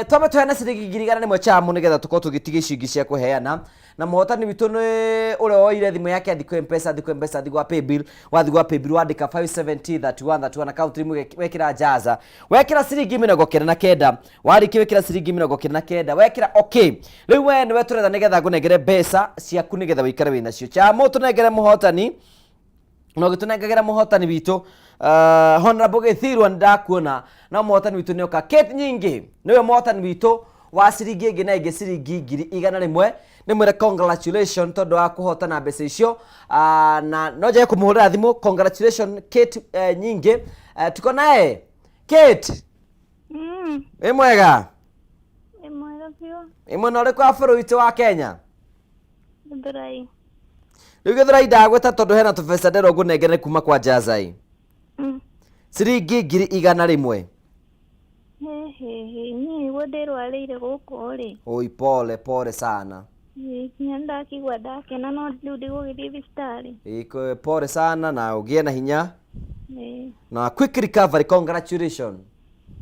Twambe tũheane ciringi 100,000 chamu nĩgetha tũkorwo tũgĩtiga icio ingĩ cia kũheana. Na mũhotani witũ nĩ ũrĩa woire thimũ yake athiĩ kwĩ M-Pesa, athiĩ kwĩ M-Pesa, athiĩ gwa Paybill, wathiĩ gwa Paybill wandĩka 570 31 31 account name wekĩra jaza. Wekĩra ciringi 99, warĩkia wekĩra ciringi 99, wekĩra okay. Rĩu we nĩwe tũretha nĩgetha ngũnengere mbeca ciaku nĩgetha wĩikare wĩnacio. Chamu tũnengere mũhotani. Na ũgĩtũnengagĩra mũhotani witũ Honorable Gĩthirwa nĩ ndakuona no mũhotani witũ nĩoka. Kate Nyingĩ nĩwe mũhotani witũ wa ciringi ĩngĩ na ĩngĩ ciringi 100,000. Nĩmwĩre congratulation tondũ wa kũhotana mbeca icio. Na no njage kũmũhũrĩra thimũ. Congratulation Kate Nyingĩ. Tuko naye Kate. Wĩ mwega? Wĩ mwega biũ. Wĩ mwena ũrĩkũ wa bũrũri witũ wa Kenya? Gĩthũrai. Rĩu Gĩthũrai ndagwĩta tondũ hena tũbeca ndĩrwo ngũnengere kuma kwa Jazai. Ciringi 100,000. He he he, niĩ nĩguo ndĩrwarĩire gũkũ rĩ. Oi pole pole sana. Ĩ, nginya ndakigua ndakena no rĩu ndigũgĩthiĩ thibitarĩ. Ĩ, pole sana na ũgĩe na hinya. Ĩ, Na quick recovery, congratulations.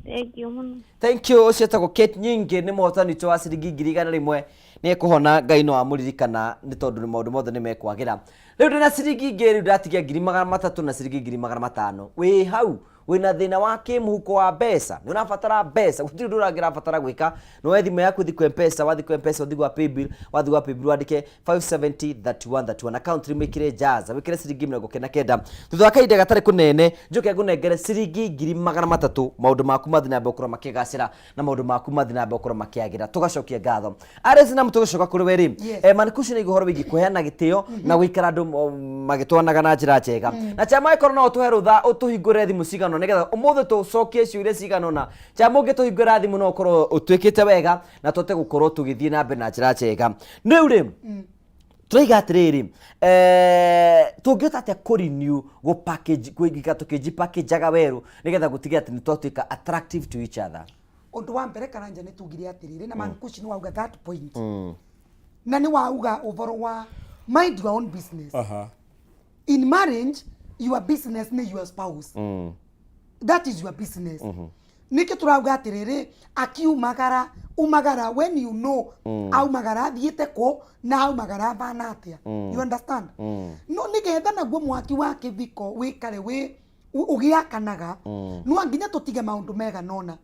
Thank you mũno. Thank you. Ũcio etagwo Kate Nyingĩ nĩ mũhotani witũ wa ciringi 100,000. Nĩ ekũhona Ngai no amũririkana nĩ tondũ nĩ maũndũ mothe nĩ mekwagĩra. Rĩu ndĩna ciringi ingĩ rĩu ndatigia 300,000 na ciringi 500,000. Wĩ hau wĩna thĩna wa kĩmũhuko wa mbeca, nĩ ũrabatara mbeca, gũtirĩ ũndũ ũrangĩrabatara gwĩka. No woe thimũ yaku ũthiĩ kwa M-Pesa, wathiĩ kwa M-Pesa ũthiĩ gwa Paybill, wathiĩ gwa Paybill wandĩke 570 31 31 account name wĩkĩre Jaza, wĩkĩre ciringi 99. Thutha wa kahinda gatarĩ kũnene njoke ngũnengere ciringi 300,000, maũndũ maku mathiĩ na mbere gũkorwo makĩgacĩra na maũndũ maku mathiĩ na mbere gũkorwo makĩagĩra. Tũgacokia ngatho. Ares na tũgĩcoka kũrĩ we rĩ, Manikushi nĩ ũhoro wĩgiĩ kũheana gĩtĩo na gũikara andũ magĩtwanaga na njĩra njega. Na Chama ĩkorwo no ũtũhe rũtha ũtũhingũre thimũ cigana ũna nĩgetha ũmũthĩ tũcokie ciũria cigana ũna. Chama ũngĩtũhingũra thimũ no ũkorwo ũtwĩkĩte wega na tũhote gũkorwo tũgĩthiĩ na mbere na njĩra njega. Rĩu rĩ, tũraiga atĩrĩrĩ, tũngĩhota atĩa kũ renew, gũ package, kũiga tũkĩnji package-aga werũ nĩgetha gũtigĩrĩra atĩ nĩ twatuĩka attractive to each other? Ũndũ wa mbere Karanja nĩ tugire atĩrĩrĩ na Mankushi nĩ wauga that point na nĩ wauga ũhoro wa mind your own business. In marriage your business nĩ your spouse. That is your business. Nĩkĩ tũrauga atĩrĩrĩ akiumagara umagara when you know aumagara athiĩte kũ na aumagara abana atĩa. You understand? No nĩgetha naguo mwaki wa kĩbiko wĩkare wĩ ũgĩakanaga no nginya tũtige maũndũ megana ũna.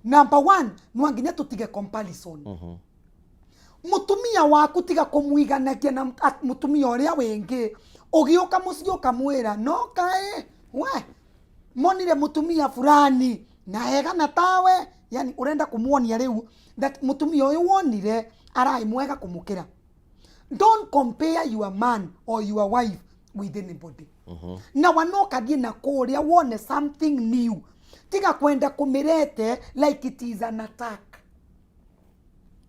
Number one, no nginya tũtige comparison. Mũtumia waku tiga kũmũiganagia na mũtumia ũrĩa wĩngĩ. Ũgĩũka mũciĩ ũkamwĩra no kaĩ we monire mũtumia fulani na egana tawe, yani ũrenda kũmuonia rĩu that mũtumia ũyũ wonire araĩ mwega kũmũkĩra. Don't compare your man or your wife with anybody. Na wanoka thiĩ na kũrĩa wone something new. Tiga kwenda kũmĩrete like it is an attack.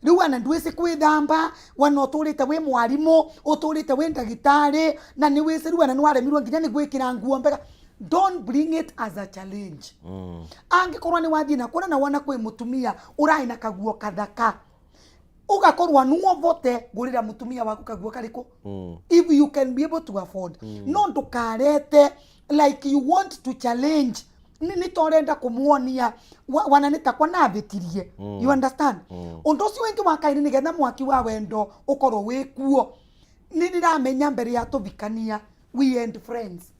Rĩu ana ndwĩsĩ kwĩthamba, wana ũtũrĩte wĩ mwarimũ, ũtũrĩte wĩ ndagĩtarĩ, na nĩ wĩsĩ rĩu ana nĩ waremirwo nginya nĩ gwĩkĩra nguo mbega. Don't bring it as a challenge. Angĩkorwo nĩ wathiĩ na kũrĩa na wona kwĩ mũtumia ũraĩ na kaguo kathaka, Ugakorwa nuovote ngurira mutumia waku kaguo kariku, if you can be able to afford. No ndukarete like you want to challenge, nĩ torenda kũmuonia wana nĩ takwa navĩtirie. You understand? Ũndũ ũcio ũngĩ wa kaĩrĩ, nĩgetha mwaki wa wendo ũkorwo wĩ kuo, nĩ ndĩramenya mbere ya tũvikania we and friends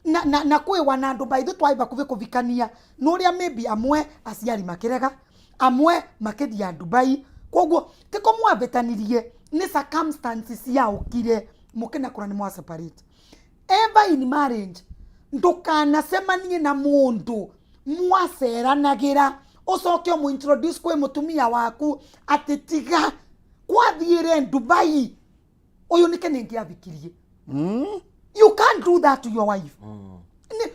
na kwĩ wana andũ baithu twai bakubĩ kũvikania nũrĩa maybe amwe aciari makĩrega, amwe makĩthia Dubai, koguo tiko mwavĩtanirie, nĩ circumstances ciaũkire mũkĩnakũra nĩ mwa separate. Ever in marriage, ndukanacemanie na mundu mwaceranagĩra ũcoke ũmũ introduce kwĩ mũtumia waku atĩ tiga kwathiĩre Dubai ũyũ nĩke nĩngĩavikirie. You can't do that to your wife.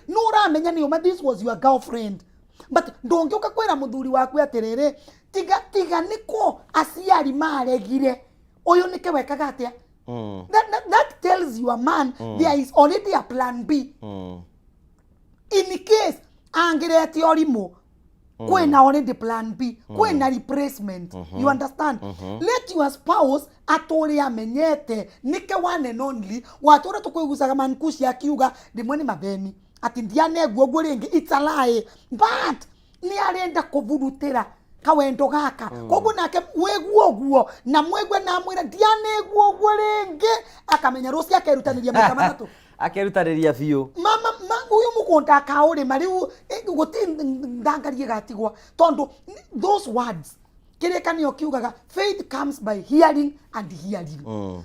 Nĩ ũramenya nĩ ũma this was your girlfriend, but ndũngĩũka kwĩra mũthuri waku atĩrĩrĩ, tiga tiga nĩkũ aciari maregire ũyũ nĩke wekaga atĩa. That tells your man there is already a plan B in case angĩrete ũrimũ. Kwĩna already plan B, kwĩna replacement. You understand? Let your spouse atũre amenyete nĩke one and only watũra. Tũkwĩgucaga mankuci akiuga rĩmwe nĩ matheni atĩ ndianegua ũguo rĩngĩ. It's a lie, but nĩ arenda kũburutĩra kawendo gaka. Koguo nake wĩguo ũguo na mwĩgue namwĩra ndianegua ũguo rĩngĩ, akamenya rũcio akerutanĩria maita matatũ. Akerutanĩria biũ. Mama ma, uyu mugunda akaurima riu guti ndangarie gatigwa tondu those words kirikanio kiugaga faith comes by hearing and hearing.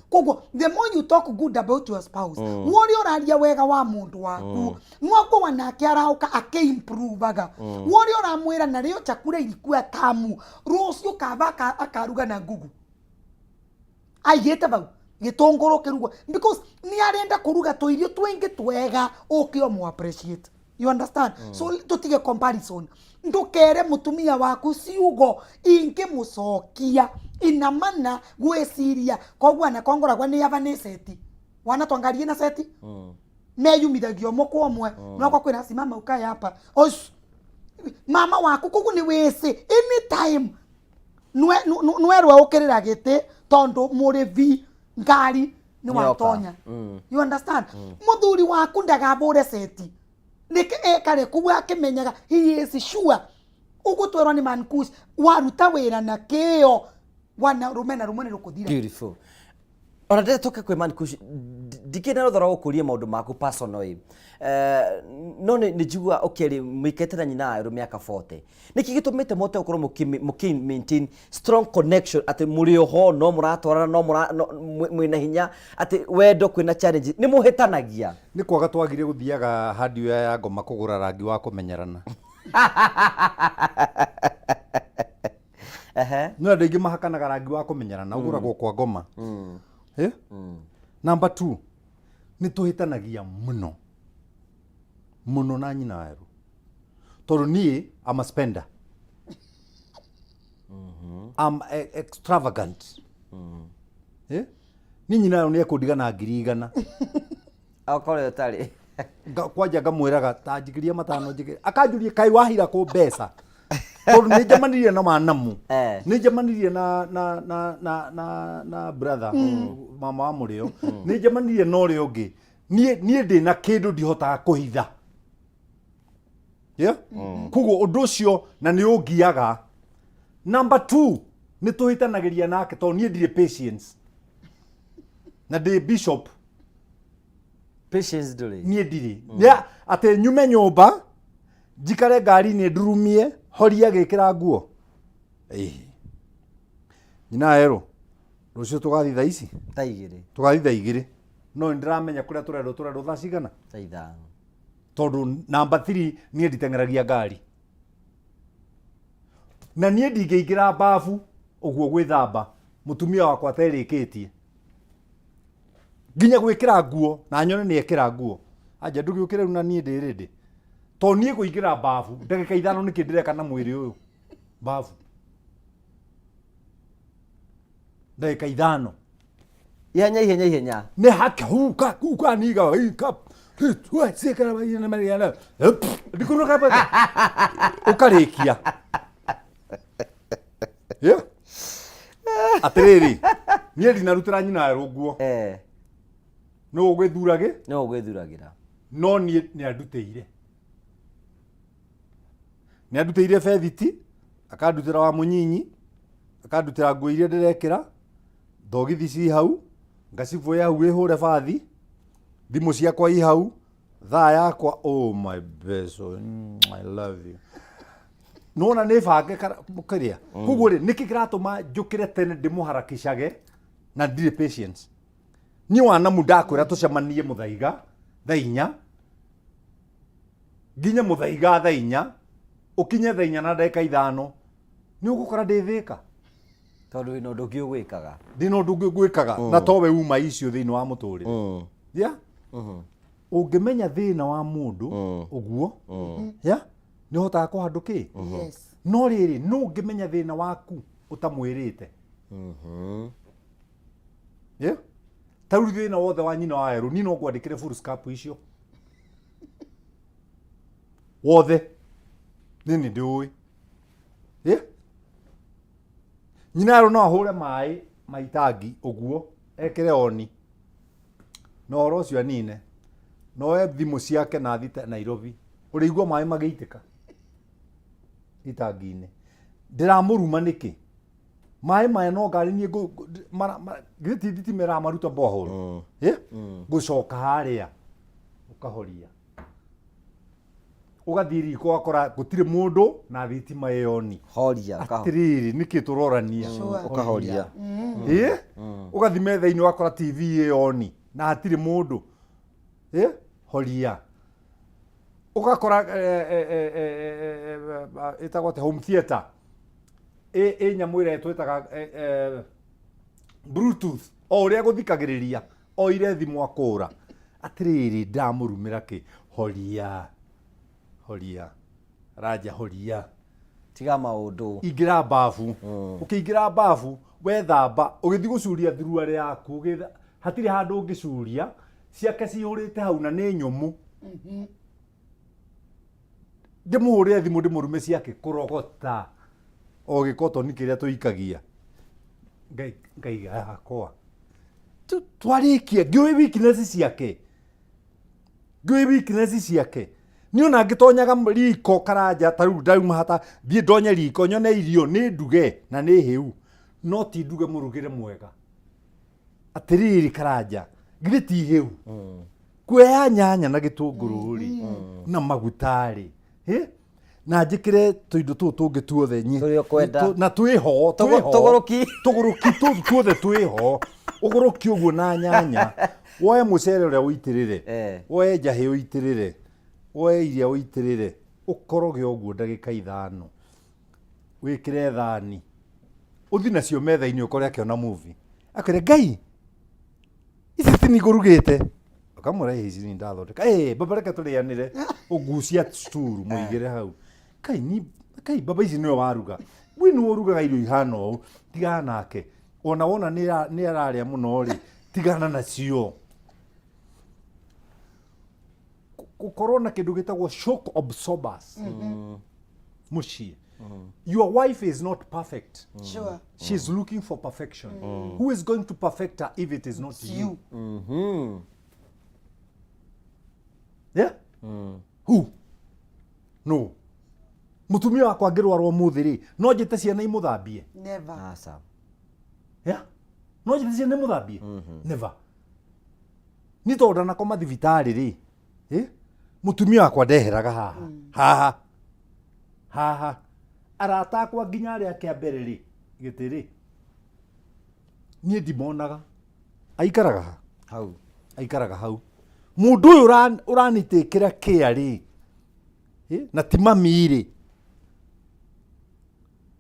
Koguo the more you talk good about your spouse, woria ũraria wega wa mũndũ waku, nwaguo wanake arauka akĩimprovaga. Woria ũramwĩra na rĩo chakula ilikuwa tamu, rũciũ kaba akaruga na ngugu aigĩte vau gĩtũngũrũ kĩrugwo because nĩ arenda kũruga tũirio twĩngĩ twega ũke ũmũ appreciate. You understand? So tũtige comparison. Ndũkere mũtumia waku ciugo ingĩmũcokia inamana gwĩciria koguo anakongoragwa nĩ ava nĩ seti wana twangarie na seti meyumithagio ũmwe kwa ũmwe. Nokwa kwĩna simama ukae hapa Osh. Mama waku koguo nĩ wĩcĩ anytime nwerwo ũkĩrĩra gĩtĩ tondũ mũrĩvi ngari nĩ Nĩoka. watonya. You understand? Mũthuri waku ndagabũre seti nĩke ekare kũu akĩmenyaga he is sure ũguo twerwo nĩ mankush waruta wĩra na kĩo wana rũmena rũmwe nĩ rũkũthira. Beautiful. Ona ndä tåke kwä man kush ndikä na rå tha rwa gå kå ria maå ndå maku personal ä. No nä njigua å kä rä må ikarä na nyina werå mä aka 40, nä kä gä tå mä te mote gå korwo må kä maintain strong connection atä må rä oho no må ratwarana no mwä na hinya atä wendo kwä na challenge nä må hä tanagia? Nĩ kwaga twagire gũthiaga hardware ya ngoma kũgũra rangi wa kũmenyerana. No andũ aingĩ mahakanaga rangi wa kũmenyerana ũgũragwo kwa ngoma. Eh? Number two, nĩ tũhĩtanagia mũno mũno na nyina werũ tondũ niĩ I'm a spender. I'm extravagant. Eh? Niĩ nyina werũ nĩ ekũndiga na 100,000. Okorwo å tarä Kwanja ngamwĩraga ta njikĩria matano njikĩria, akanjũria kaĩ wahira kũ mbeca, tondũ nĩ njemanirie na manamu. Nĩ njemanirie na brother mama wa mũrĩo, nĩ njemanirie na ũrĩa ũngĩ. Niĩ ndĩ na kĩndũ ndihotaga kũhitha. Yeah? Koguo ũndũ ũcio na nĩ ũngiaga. Number two, nĩ tũhĩtanagĩria nake tondũ niĩ ndirĩ patience na ndĩ bishop. Patience ndũrĩ. Niĩ ndirĩ. Ya atĩ nyume nyũmba njikare ngari-inĩ ndurumie horia gĩkĩra nguo. Ĩĩ. Nyina erũ rũciũ tũgathiĩ thaa ici thaa 2. Tũgathiĩ thaa 2, no nĩ ndĩramenya kũrĩa tũrendwo tũrendwo thaa cigana. Thaa 5. Tondũ namba 3 niĩ nditeng'eragia ngari na niĩ ndingĩingĩra babu ũguo gwĩthamba mũtumia wakwa aterĩkĩtie nginya gwĩkĩra nguo na nyone nĩ ekĩra nguo. Anja ndũgĩũkĩre rĩu na niĩ ndĩ ready, tondũ niĩ kũingĩra babu ndagĩka 5 nĩkĩ ndĩreka na mwĩrĩ ũyũ babu ndagĩka 5? Ihenya ihenya ihenya. Nĩ haka huka kuka niga ika ũkarĩkia. Yeah. Atĩrĩrĩ, niĩ ndinarutĩra nyina werũ nguo. Nũ ũgwĩthuragĩ? Nũ ũgwĩthuragĩra. No niĩ nĩ andutĩire. Nĩ andutĩire bethiti, akandutĩra wa mũnyinyi, akandutĩra nguo iria ndĩrekĩra, thogithi ci hau, ngacibũ ya hau ĩhũre bathi, thimũ ciakwa i hau, thaa yakwa, oh my beso, I love you. Nona nĩ bange kĩrĩa. Koguo rĩ, nĩkĩ kĩratũma njũkĩre tene ndĩmũharakicage na ndirĩ patience? Niĩ wanamu ndakwĩra tũcemanie mũthaiga thaa inya, nginye mũthaiga thaa inya, ũkinye thaa inya na ndagĩka ithano, nĩ ũgũkora ndĩ Thĩka. Tondũ wĩna ũndũ ũngĩ ũgwĩkaga. Ndĩna ũndũ ũngĩ ngwĩkaga na towe uma icio thĩinĩ wa mũtũrĩre. Yeah? Ũngĩmenya thĩna wa mũndũ ũguo, yeah? Nĩ ũhotaga kũhandũ kĩ? Yes. No rĩrĩ, nũ ũngĩmenya thĩna waku ũtamwĩrĩte? Yeah? Ta rĩu thĩna wothe wa nyina wa Erũ, niĩ no ngwandĩkĩre full scope icio. Wothe. Niĩ nĩ ndĩũĩ. Yeah? Nyina Erũ no ahũre maĩ ma itangi ũguo, ekĩre oni. Na ũhoro ũcio anine. Na oe thimũ ciake na athiĩ Nairobi. Ũrĩigua maĩ magĩitĩka itangi-inĩ. Ndĩramũruma nĩkĩ? Maĩ maya no ngari niĩ githĩ ti thitima ĩramaruta borehole? Ĩ? Ngũcoka harĩa ũkahoria. Ũgathiĩ riko ũgakora gũtirĩ mũndũ na thitima ĩ oni. Horia. Atĩrĩrĩ, nĩkĩ tũrorania? Ũkahoria. Ĩ? Ũgathiĩ metha-inĩ ũgakora TV ĩ oni na hatirĩ mũndũ. Ĩ? Horia. Ũgakora ĩtagwo atĩa home theatre ĩ nyamũ ĩrĩa twĩtaga bluetooth o ũrĩa gũthikagĩrĩria oire thimũ akũra. Atĩrĩrĩ, ndamũrumĩra kĩ? Horia. Horia. Ranja horia. Tiga maũndũ. Ingĩra babu. Ũkĩingĩra babu, wethamba, ũgĩthiĩ gũcuria thuruarĩ yaku, hatirĩ handũ ũngĩcuria, ciake cihũrĩte hau na nĩ nyũmũ. Ndĩmũhũrĩre thimũ ndĩmũrume ciake kũrogota o gĩkotoni kĩrĩa tũikagia. Ngaiga yakwa. Twarĩkia, ngĩũĩ weakness ciake. Ngĩũĩ weakness ciake. Niĩ ona ngĩtonyaga riko karanja ta rĩu ndauma hata thiĩ ndonye riko nyone irio nĩ nduge na nĩ hĩu no ti nduge mũrugĩre mwega. Atĩrĩrĩ karanja githĩ ti hĩu? Kuoya nyanya na gĩtũngũrũ rĩ na maguta rĩ, hĩ? Na njĩkĩre tũindo tũũ tũngĩ tuothe Tũrĩa ũkwenda. na twĩho, twĩho. Tũgũrũki. Tũgũrũki tũu tuothe twĩho. Ũgũrũki ũguo na nyanya. Woe mũcere ũrĩa ũitĩrĩre. Woe njahĩ ũitĩrĩre. Woe iria ũitĩrĩre. Ũkoroge ũguo ndagĩka ithano. Wĩkĩre thani. Ũthiĩ nacio metha-inĩ ũkore akĩona movie. Akwĩre Ngai, ici ti nĩ ngũrugĩte. Ũkamwĩra ĩĩ ici nĩ ndathondeka. Ĩĩ baba reke tũrĩanĩre. Ũgucia stool mũigĩre hau. Kai ni kai baba ici nĩwe waruga. We nĩwe ũrugaga irio ihana ũũ. Tigana nake. Ona wona nĩ ararĩa mũno rĩ, tigana nacio. Gũkorwo na kĩndũ gĩtagwo shock absorbers mũciĩ. Your wife is not perfect. She's looking for perfection. Who is going to perfect her if it is not you? Yeah? Who? No. Mũtumia wakwa angĩrwara ũmũthĩ rĩ, no njĩte ciana imũthambie? Never. Aca. Yeah? No njĩte ciana imũthambie? Never. Niĩ tondũ ndanakoma thibitarĩ rĩ, mũtumia wakwa ndeheraga haha. Haha. Haha. Arata akwa nginya arĩa ake a mbere rĩ, gĩtĩ rĩ, niĩ ndimonaga. Aikaraga ha? Hau. Aikaraga hau. Mũndũ ũyũ ũranitĩkĩra kĩa rĩ, na ti mami rĩ,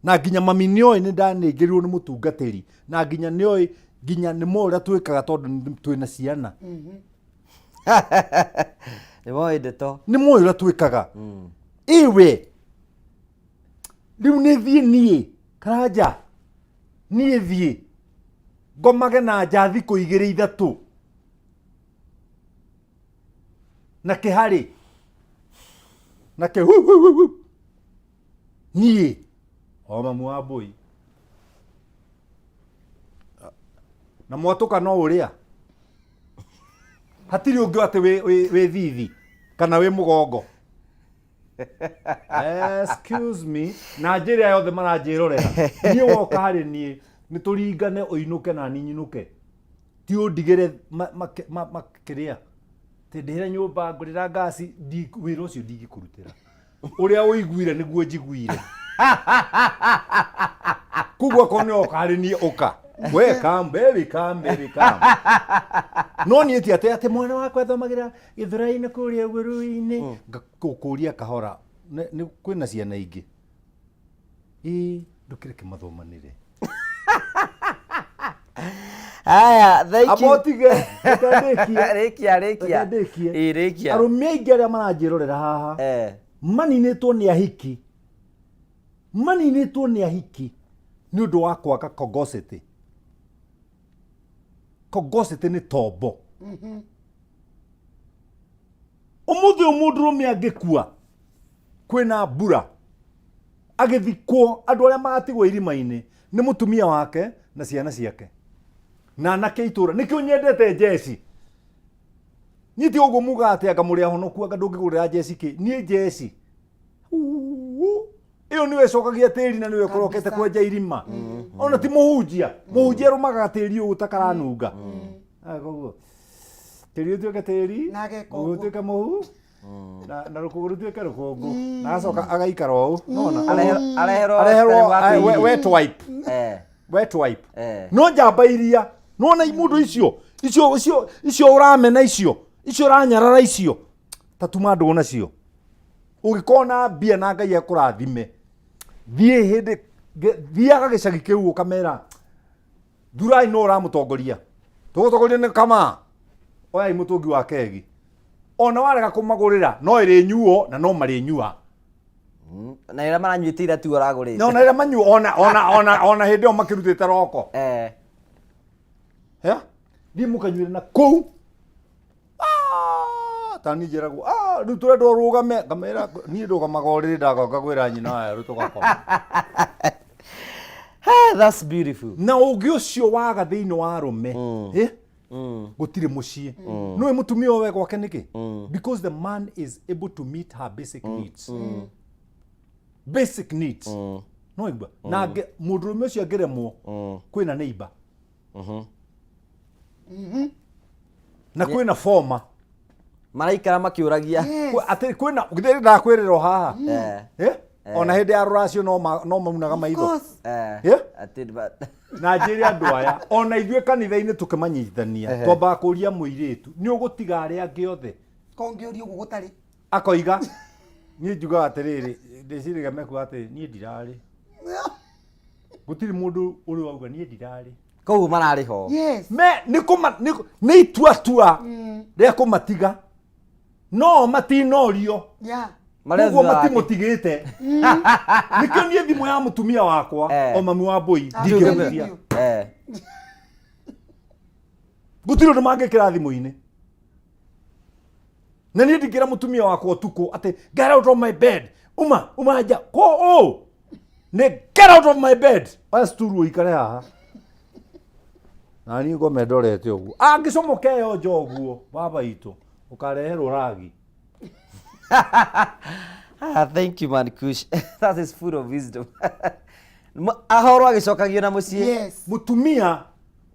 na nginya mami nĩoĩ nĩ ndanĩngĩrirwo nĩ mũtungatĩri, na nginya nĩoĩ, nginya nĩ moĩ ũrĩa twĩkaga tondũ twĩna ciana. Nĩ moĩ ndeto. Nĩ moĩ ũrĩa twĩkaga. Ĩwe, rĩu nĩ thiĩ niĩ, Karanja, niĩ thiĩ, ngomage na nja thikũ igĩrĩ ithatũ. Na kĩharĩ. Na kĩ hu, hu, hu, hu. Niĩ, o mamu wa mbũi. Na mwatũka no ũrĩa hatirĩ ũngĩ atĩ wĩ thithi kana wĩ mũgongo. Excuse me, na njĩra yothe maranjĩrorera niĩ, woka harĩ niĩ nĩ tũringane, ũinũke na niĩ nyinũke, ti ũndigĩre makĩrĩa tĩ ndĩhĩre nyũmba, ngũrĩra ngasi, wĩra ũcio ndingĩkũrutĩra. Ũrĩa ũiguire nĩguo njiguire. Koguo akorwo nĩ oka harĩ niĩ, ũka we, come baby, come baby, come. No niĩ ti atĩ mwana wakwa athomagĩra gĩthũrai-inĩ kũrĩa ũguo rũĩ-inĩ. Ngakũkũria kahora, nĩ kwĩna ciana ingĩ? Ĩĩ, ndũkĩreke mathomanĩre. Haya, thank you. Amba ũtige, reke ndĩkie. Rĩkia, rĩkia. Reke ndĩkie. Ĩĩ, rĩkia. Arũme aingĩ arĩa maranjĩrorera haha maninĩtwo nĩ ahiki, maninĩtwo nĩ ahiki nĩ ũndũ wa kwaga kongocity. Kongocity nĩ tombo. Ũmũthĩ ũyũ mũndũrũme angĩkua kwĩna mbura, agĩthikwo, andũ arĩa magatigwo irima-inĩ nĩ mũtumia wake na ciana ciake na anake a itũũra. Nĩkĩo nyendete njeci. Niĩ ti ũguo mugaga atĩ anga mũrĩ ahonoku, anga ndũngĩgũrĩra njeci kĩ. Niĩ njeci ĩyo nĩyo ĩcokagia tĩri na nĩyo ĩkorokete kwenja irima. Ona ti mũhunjia, mũhunjia arũmaga tĩri ũũ ta karanunga. Koguo tĩri ũtuĩke tĩri, Na ageka mũhu ũguo. ũtuĩke mũhu, na rũkũngũ rũtuĩke rũkũngũ, na agacoka agaikara ũũ nona. Areherwo areherwo kanyamũ ga kwĩgiria. Wet wipe. Wet wipe. No njamba iria nona mũndũ icio ũramena, icio ũranyarara, icio ta tuma ndũgũ nacio. Ũngĩkorwo na mbia na Ngai akũrathime, thiĩ hĩndĩ thiaga gĩcagi kĩu ũkamera thurai no ũramũtongoria, tũgũtongoria nĩ kama oyai mũtũngi wa kegi. Ona warega kũmagũrĩra, no ĩrĩnyuo na no marĩnyua. Na ĩrĩa maranyuĩte ira tu ũragũrĩte. Na ona ĩrĩa manyua, ona hĩndĩ ĩyo makĩrutĩte roko. Ya? Thiĩ mũkanyuĩre na kũu. Ah, ta niĩ njĩragwo, ah, rĩu tũrenda ũrũgame, ngamera niĩ ndũgamaga ũrĩrĩ, ndagoka kwĩra nyina wayo rĩu tũgakoma. Ah, that's beautiful. Na ũngĩ ũcio waga thĩinĩ wa arũme, eh? Gũtirĩ mũciĩ. Nĩũĩ mũtumia ũyũ we gwake nĩkĩ? Because the man is able to meet her basic needs. Basic needs. No igua. Na mũndũrũme ũcio angĩremwo, kwĩna neighbor. Na kwĩna former. Maraikara makĩũragia. Atĩ kwĩna githĩ ndakwĩrĩra o haha. Eh? Ona hĩndĩ ya rũracio no maunaga maitho. Eh? Atĩ Na njĩre andũ aya, ona ithuĩ kanitha-inĩ tũkĩmanyitithania, twambaga kũria mũirĩtu, nĩ ũgũtiga arĩa angĩ othe? Kongĩũria ũguo gũtarĩ. Akoiga, niĩ njugaga atĩrĩrĩ, ndĩciragia mekuga atĩrĩ, niĩ ndirarĩ. Gũtirĩ mũndũ ũrĩ wauga niĩ ndirarĩ. Koguo mararĩ ho. Yes. Me nĩ kũma nĩ ituatua rĩa kũmatiga, no matinorio. Marĩa Koguo thutha wake. matimũtigĩte. Nĩkĩo niĩ thimũ ya mũtumia wakwa, o mami wa mbũi, ndingĩhutia. Gũtirĩ ũndũ mangĩkĩra thimũ-inĩ. Na niĩ ndingĩra mũtumia wakwa ũtukũ atĩ get out of my bed, uma uma nja ko ũ nĩ get out of my bed, oya sturu ũikare haha na niĩ ngome ndorete ũguo. Angĩcomoka ĩyo nja ũguo, baba itũ ũkareherwo ragi. Ah, thank you, man Kush. That is full of wisdom. Ahorwo agĩcokagio na mũciĩ. Yes. Mũtumia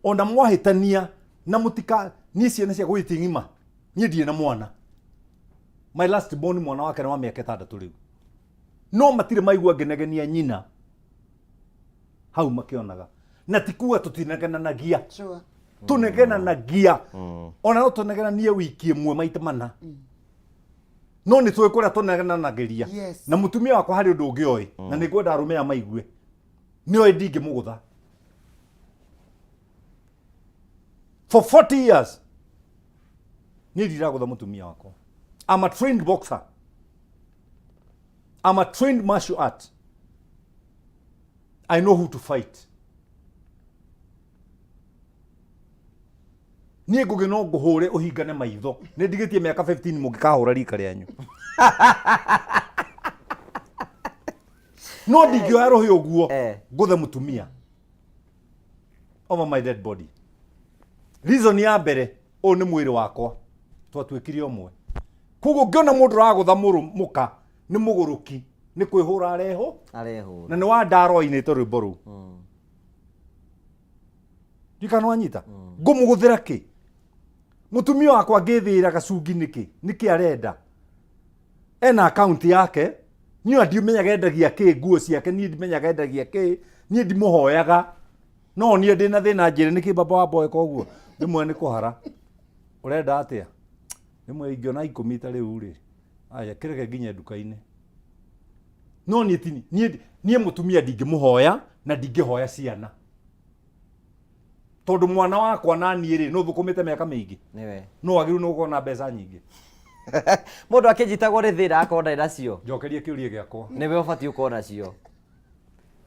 ona mwahĩtania na mũtika, niĩ ciana ciakwa iti ng'ima, niĩ ndirĩ na mwana. My last born mwana wake nĩ wa mĩaka 6 rĩu, no matirĩ maigua ngĩnegenia nyina hau makĩonaga, na ti kuga tũtinegenanagia. Tũnegenanagia, ona no tũnegenanie wiki ĩmwe maita mana, no nĩ tũĩ kũrĩa tũnegenanagĩria. Na mũtumia wakwa harĩ ũndũ ũngĩ oĩ, na nĩ ngwenda arũme aya maigue, nĩ oĩ ndingĩmũgũtha. For 40 years niĩ ndiragũtha mũtumia wakwa. I'm a trained boxer, I'm a trained martial art, I know who to fight. Niĩ ngũgĩ no ngũhũre ũhingane maitho. Nĩ ndigĩtie mĩaka 15 mũngĩkahũra rika rĩanyu, no ndingĩoya rũhĩ ũguo ngũthe mũtumia over my dead body. Reason ya mbere, ũyũ nĩ mwĩrĩ wakwa, twatuĩkire ũmwe. Koguo ngĩona mũndũ ũragũtha mũka nĩ mũgũrũki, nĩ kwĩhũra areho, Arehũra. Na nĩ wa ndaro ainĩte rwĩmbo rũu. Ndikana wanyita ngũmũgũthĩra kĩ mũtumia wakwa ngĩthĩĩra gacungi nĩkĩ nĩkĩ arenda ena akaunti yake. Niĩ ona ndimenyaga endagia kĩ, nguo ciake niĩ ndimenyaga endagia kĩ, niĩ ndimũhoyaga, no niĩ ndĩna thĩna njĩre nĩkĩ baba wa boeka ũguo. Rĩmwe nĩ kũhara ũrenda atĩa, rĩmwe ingĩona 10 ta rĩu rĩ, aya kĩreke nginye nduka-inĩ. No niĩ ti niĩ, niĩ mũtumia ndingĩmũhoya na ndingĩhoya ciana, tondũ mwana wakwa na niĩ rĩ, no thũkũmĩte mĩaka mĩingĩ. Nĩwe. No wagĩrĩirwo nĩ gũkorwo na mbeca nyingĩ. Mũndũ akĩnjitagwo nĩ thĩna akorwo ndarĩ nacio. Njokeria kĩũria gĩakwa. Nĩwe ũbatiĩ gũkorwo nacio.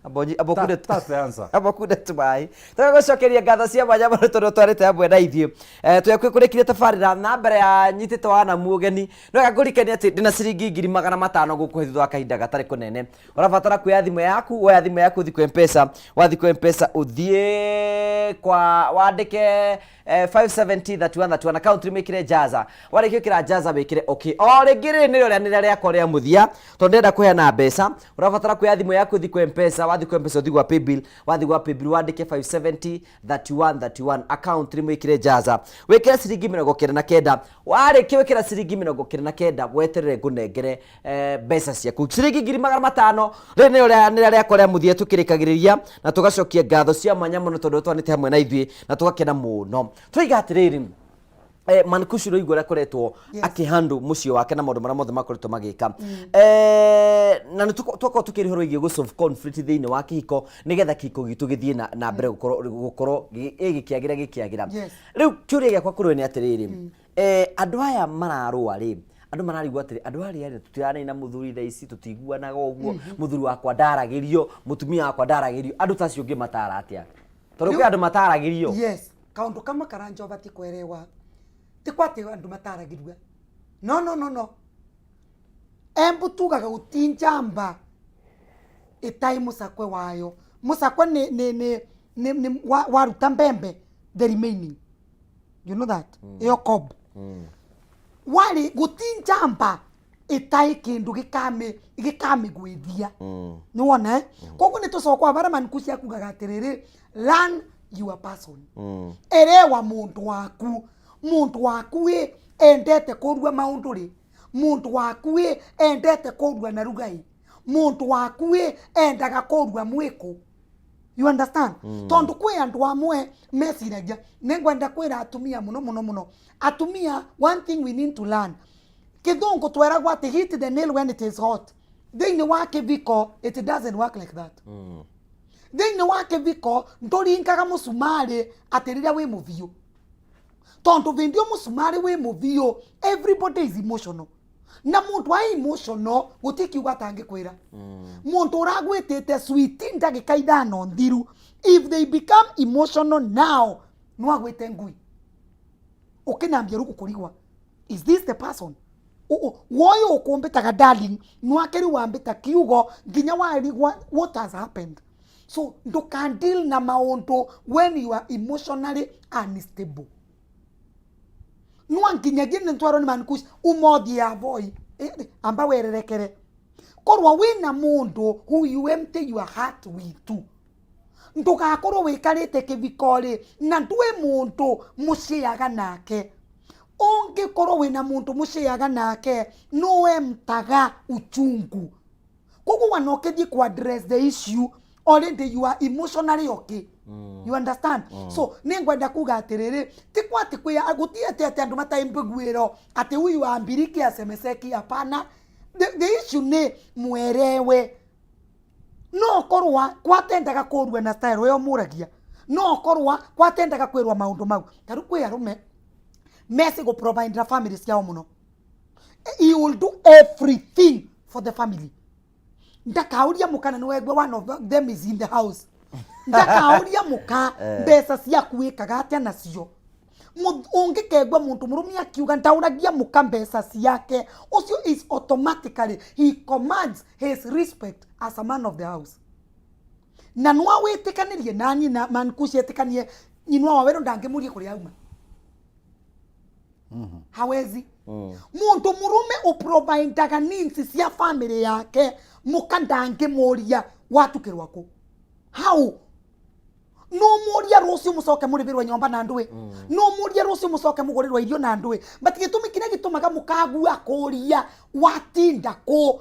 Amba ũkunde. That's the answer. Amba ũkunde tũmaĩ. Tũgagũcokeria ngatho cia mwanya mũno tondũ twarĩte hamwe na ithuĩ. Twĩ kũrĩkirie tabarĩra na mbere ya nyitĩte wana mũgeni. No wega ngũririkanie atĩ ndĩna ciringi 500,000 gũkũhe thutha wa kahinda gatarĩ kũnene. Ũrabatara kuoya thimũ yaku, woya thimũ yaku ũthiĩ kwĩ M-Pesa, wathiĩ kwĩ M-Pesa ũthiĩ kwa wandĩke 570 31 31 account wĩkĩre jaza. Warĩkia gwĩkĩra jaza wĩkĩre okay. O rĩngĩ rĩrĩ nĩrĩo rĩanĩrĩra rĩakwa rĩa mũthia tondũ ndĩrenda kũheana mbeca. Ũrabatara kuoya thimũ yaku ũthiĩ kwĩ M-Pesa, wathiĩ kwĩ M-Pesa ũthiĩ gwa paybill, wathiĩ gwa paybill wandĩke 570 31 31 account wĩkĩre jaza. Wĩkĩre ciringi 99. Warĩkia gwĩkĩra ciringi 99 weterere ngũnengere mbeca ciaku ciringi 500,000. Rĩrĩ nĩrĩo rĩanĩrĩra rĩakwa rĩa mũthia tũkĩrĩkagĩrĩria na tũgacokia ngatho cia mwanya mũno tondũ twanĩte hamwe na ithuĩ na tũgakena mũno. Tũiga atĩrĩrĩ, Mankushi ũraigua ũrĩa akoretwo akĩhandle mũciĩ wake na maũndũ marĩa mothe makoretwo magĩka. Na nĩ twakorwo tũkĩaria ũhoro wĩgiĩ gũ solve conflict thĩinĩ wa kĩhiko nĩgetha kĩhiko gitũ gĩthiĩ na mbere gũkorwo gĩkĩagĩra gĩkĩagĩra. Rĩu kĩũria gĩakwa kũrĩ we nĩ atĩrĩrĩ, andũ aya mararũa rĩ, andũ mararigwo atĩrĩ, andũ arĩa rĩ, tũtirarĩ na mũthuri thaa ici, tũtiguanaga ũguo, mũthuri wakwa ndaragĩrio, mũtumia wakwa ndaragĩrio, andũ ta acio ũngĩmatara atĩa? Tondũ kwĩ andũ mataragĩrio. Yes, kaundu kamwe karanja ũbatiĩ kwerewa ti kwa atĩ andũ mataragĩrua, no no no no, embu tugaga gũti njamba ĩtarĩ mũcakwe wayo. Mũcakwe nĩ waruta mbembe, the remaining, you know that ĩyo cob warĩ gũti njamba ĩtarĩ kĩndũ gĩkamĩgwĩthia. Nĩ wona, eh? Koguo nĩ tũcokwa bara Mankushi akugaga atĩrĩrĩ, learn your person, erewa mũndũ waku, mũndũ waku ĩ endete kũrua maũndũ rĩ, mũndũ waku ĩ endete kũrua na ruga ĩ, mũndũ waku ĩ endaga kũrua mwĩkũ. You understand? Tondu kwĩ andũ amwe meciragia, nĩngwenda kwĩra atumia mũno mũno mũno, atumia, one thing we need to learn, kĩthũngũ tweragwo atĩ hit the nail when it is hot. Thĩinĩ wa kĩviko it doesn't work like that. Thĩinĩ wa kĩviko ndũringaga mũcumarĩ atĩ rĩrĩa wĩ mũbiũ, tondũ vĩndĩ ĩyo mũcumarĩ wĩ mũbiũ, everybody is emotional, na mũndũ a emotional gũtirĩ kiugo atangĩkwĩra. Mũndũ ũragwĩtĩte sweet ndagĩka 5 thiru, if they become emotional now, no agwĩte ngui ũkĩnambia rĩu gũkũrigwa, is this the person woyũ ũkũmbĩtaga darling? Nwake rĩu wambĩta kiugo nginya warigwa what has happened. So ndũkan deal na maũndũ when you are emotionally unstable. No nginyagia nĩ ntwarwo nĩ Mankush umothie ya boy, amba wererekere korwo wĩna mũndũ who you empty your heart with. Ndũgakorwo wĩkarĩte kĩviko rĩ na ndwĩ mũndũ mũciaga nake. Ũngĩkorwo wĩna mũndũ mũciaga nake, nĩwemtaga uchungu, koguo wana ũkĩthiĩ ku address the issue, already you are emotionally okay. You understand? So nĩngwenda kuga atĩrĩrĩ, ti kwa atĩ kwĩ gũtirĩ atĩ andũ matarĩ mbiguĩro atĩ huyu ambiriki asemeseki, hapana. The issue nĩ mwerewe. No korwa kwatendaga kũrua na style ĩyo mũragia, no korwa kwatendaga kwĩrwo maũndũ mau. Ta rĩu kwĩ arũme meci gũ provide na family ciao mũno. He will do everything for the family. Ndakauria mũka, na nĩwegua one of them is in the house, ndakauria mũka mbeca ciaku wĩkaga atĩa nacio. Ũngĩkegua mũndũ mũrũme akiuga ndaũragia mũka mbeca ciake, ũcio is automatically he commands his respect as a man of the house. Na no awĩtĩkanĩrie nani na Mankushi etĩkanie nyinwa wa werũ ndangĩmũrie kũrĩa auma. Hawezi. Mundu murume uprovidaga needs cia family yake, muka ndangĩmũria watukĩrwa kũ hau. No mũrie rũciũ mũcoke mũrĩbĩrwe nyomba na ndũĩ, no mũrie rũciũ mũcoke mũgũrĩrwo irio na ndũĩ, but gĩtũmi kĩrĩa gĩtũmaga mũkagua kũria watinda kũ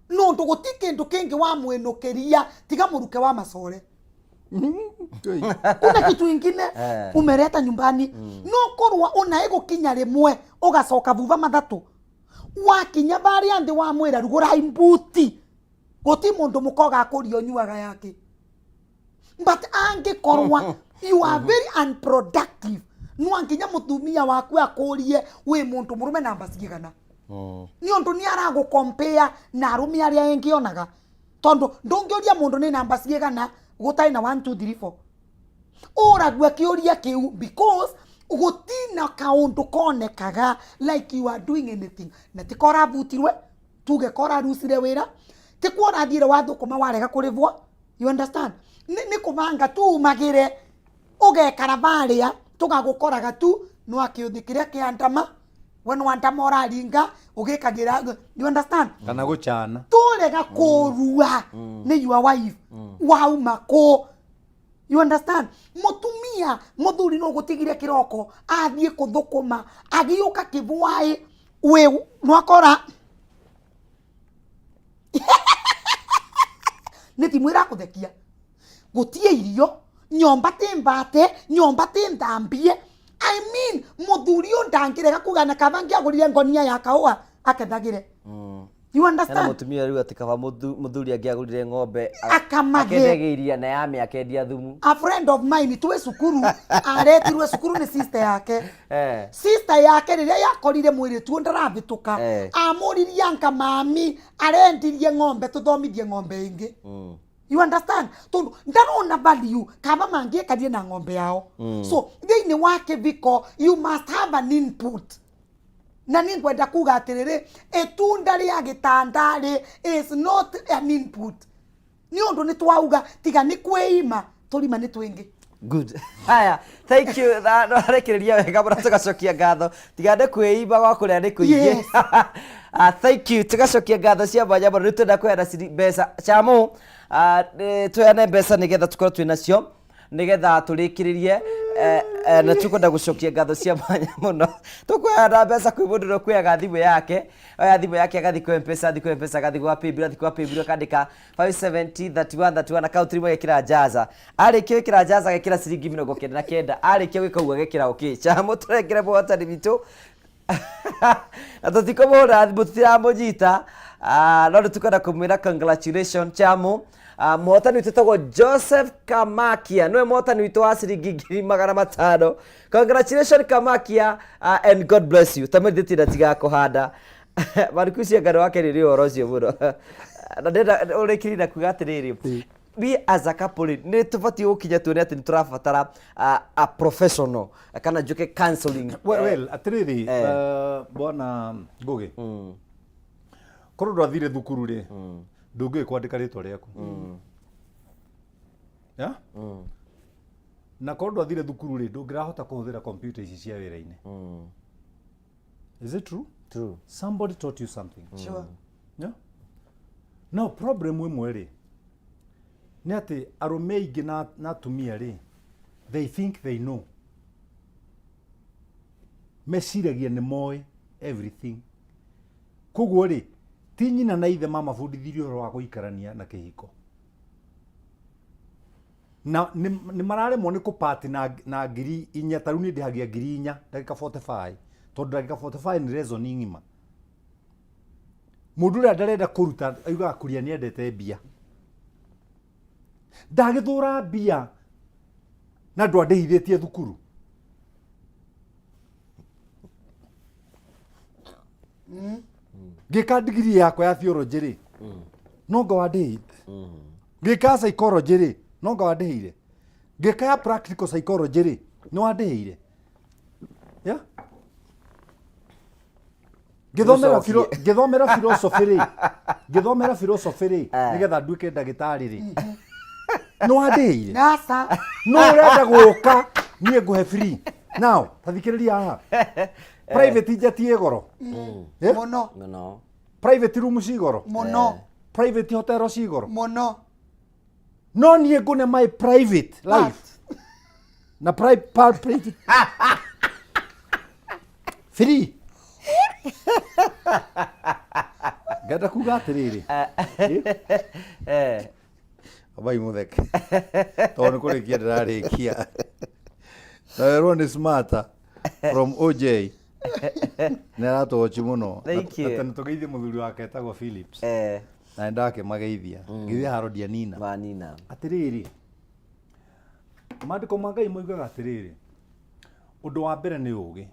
nũndũ gũti kĩndũ kĩngĩ wamwĩnũkĩria tiga mũruke wa macore. Kuna kitu ingine umereta nyumbani? No korwa ona ĩgũkinya rĩmwe ũgacoka vuva mathatũ wakinya barĩa nthĩ wamwĩra rugũrai mbuti, gũti mũndũ mũkoga akũria ũnyuaga yake. But angĩkorwa you are very unproductive, no nginya mũtumia waku akũrie wĩ mũndũ mũrũme namba cigana, nĩ ũndũ nĩ aragũkompea na arũme arĩa ĩngĩonaga, tondũ ndũngĩũria mũndũ nĩ namba cigana gũtarĩ na 1 2 3 4. Ũragua kĩũria kĩu because gũtina kaũndũ konekaga like you are doing anything, na ti korabutirwe, tuge korarucire wĩra, ti kuorathiire wathũkũma warega kũrĩbwo. You understand? Nĩ kũbanga tu umagĩre ũgekara barĩa tũgagũkoraga tu no akĩũthi kĩrĩa kĩa ndama, we nĩ wandama ũraringa ũgĩkagĩra. You understand? Kana gũcana. Tũrega kũrua nĩ your wife wauma kũ. You understand? Mũtumia mũthuri no gũtigire kĩroko athiĩ kũthũkũma, agĩũka kĩbwaĩ wĩ nwakora nĩ timũ ĩrakũthekia, gũtie irio nyomba ti mbate, nyomba ti nthambie. I mean, mũthuri ũyũ ndangĩrega kuga na kaba ngĩagũrire ngonia ya kahũa akethagĩre. You Hena understand? Mũtumia rĩu atĩ kaba mũthuri angĩagũrire ng'ombe Akamage. akendagia iria na yame akendia thumu. A friend of mine twĩ cukuru aretirwe cukuru nĩ sister yake. Sister yake rĩrĩa yakorire mwĩrĩtu ũyũ ndarabĩtũka, amũririe anga mami arendirie ng'ombe tũthomithie ng'ombe ĩngĩ. You understand? Tondu ndarona value, kaba mangĩekarie na ng'ombe yao. So thĩinĩ wa kĩviko you must have an input, na nĩ ngwenda kuga atĩrĩrĩ, itunda rĩa gĩtanda rĩ is not an input, nĩ ũndũ nĩ twauga tiga nĩ kwĩima tũrima nĩ twĩngĩ. Good. Haya, thank you. Na no arekereria wega mũno, tũgacokia ngatho. Tiga nĩ kwĩimba gwa kũrĩa nĩ kũingĩ. Yes. Ah, thank you. Tũgacokia ngatho cia mwanya mũno. Rĩu twenda kũheana mbeca. Chamu, tũheane mbeca nĩgetha tũkorwo twĩ nacio nĩgetha tũrĩkĩrĩrie, na tũkwenda gũcokia ngatho cia mwanya mũno. Tũkũheana mbeca kwĩ mũndũ ũrĩa ũkuoyaga thimũ yake, oya thimũ yake agathiĩ kwĩ M-Pesa, athiĩ kwĩ M-Pesa agathiĩ gwa Paybill, athiĩ kwa Paybill akandĩka 570 31 31, akaunti rimwe agekĩra jaza, arĩkia gwĩkĩra jaza agekĩra ciringi 99, arĩkia gwĩka ũguo agekĩra okay. Chamu, tũrengere mũhotani witũ na tũtikũmũhũrĩra thimũ, tũtiramũnyita. Ah, no nĩ tũkwenda kũmwĩra congratulation Chamu. Ah, mũhotani witũ etagwo Joseph Kamakia, nĩwe mũhotani witũ wa ciringi 500,000. Congratulation Kamakia, and God bless you. Tamĩrithĩtie na tiga kũhanda maruku cia ngano wake nĩ ũhoro ũcio mũno, na ndĩrenda ũrĩkĩrie na kuga atĩrĩrĩ, we as a couple rĩ, nĩ tũbatiĩ gũkinya tuone atĩ nĩ tũrabatara a professional kana njuke counseling. Well, atĩrĩrĩ, bwana Ngũgĩ, korwo ndwathire thukuru rĩ, ndũngĩũĩ kwandĩka rĩtwa rĩaku. Yeah? Na korwo ndwathire thukuru rĩ, ndũngĩrahota kũhũthĩra kompiuta ici cia wĩra-inĩ. Is it true? True. Somebody taught you something. Sure. Yeah? No problem ĩmwe rĩ, nĩ atĩ arũme aingĩ na atumia rĩ, they think they know, meciragia nĩ moĩ everything. Koguo rĩ, ti nyina na ithe mamabundithirie ũhoro wa gũikarania na kĩhiko, na nĩ mararemwo nĩ kũpati na 4,000. Ta rĩu niĩ ndĩhagia 4,000 ndagĩka 45, tondũ ndagĩka 45 nĩ reason ng'ima. Mũndũ ũrĩa ndarenda kũruta augaga kuria nĩ endete mbia, ndagĩthũra mbia na ndwandĩhithĩtie thukuru. Ngĩka ndigiri yakwa ya theology rĩ, no nga wandĩhĩire. Ngĩka psychology rĩ, no nga wandĩhĩire. Ngĩka ya practical psychology rĩ, nĩ wandĩhĩire. Yeah? Ngĩthomera ngĩthomera philosophy rĩ, ngĩthomera philosophy rĩ, nĩgetha nduĩke ndagĩtarĩ rĩ, nĩ wandĩhĩire. Nasa. No ũrenda gũka niĩ ngũhe free now. Ta thikĩrĩria haha. Private jet ĩ goro. Eh? Mũno. Mũno. Private room ci goro. Mũno. Private hotel ci goro. Mũno. No niĩ ngũne my private life na private free. Ngenda kuga atĩrĩrĩ, ambai mũtheke tondũ nĩ kũrĩkia ndĩrarĩkia na werwo nĩ smarter from OJ nĩ aratũwochi mũno. Thank you. Na tene tũgeithie mũthuri wake etagwo Philips na nĩ ndakĩmageithia ngĩthiĩ harodia Nina. Nina. Atĩrĩrĩ, maandĩko ma Ngai moigaga atĩrĩrĩ, ũndũ wa mbere nĩ ũgĩ.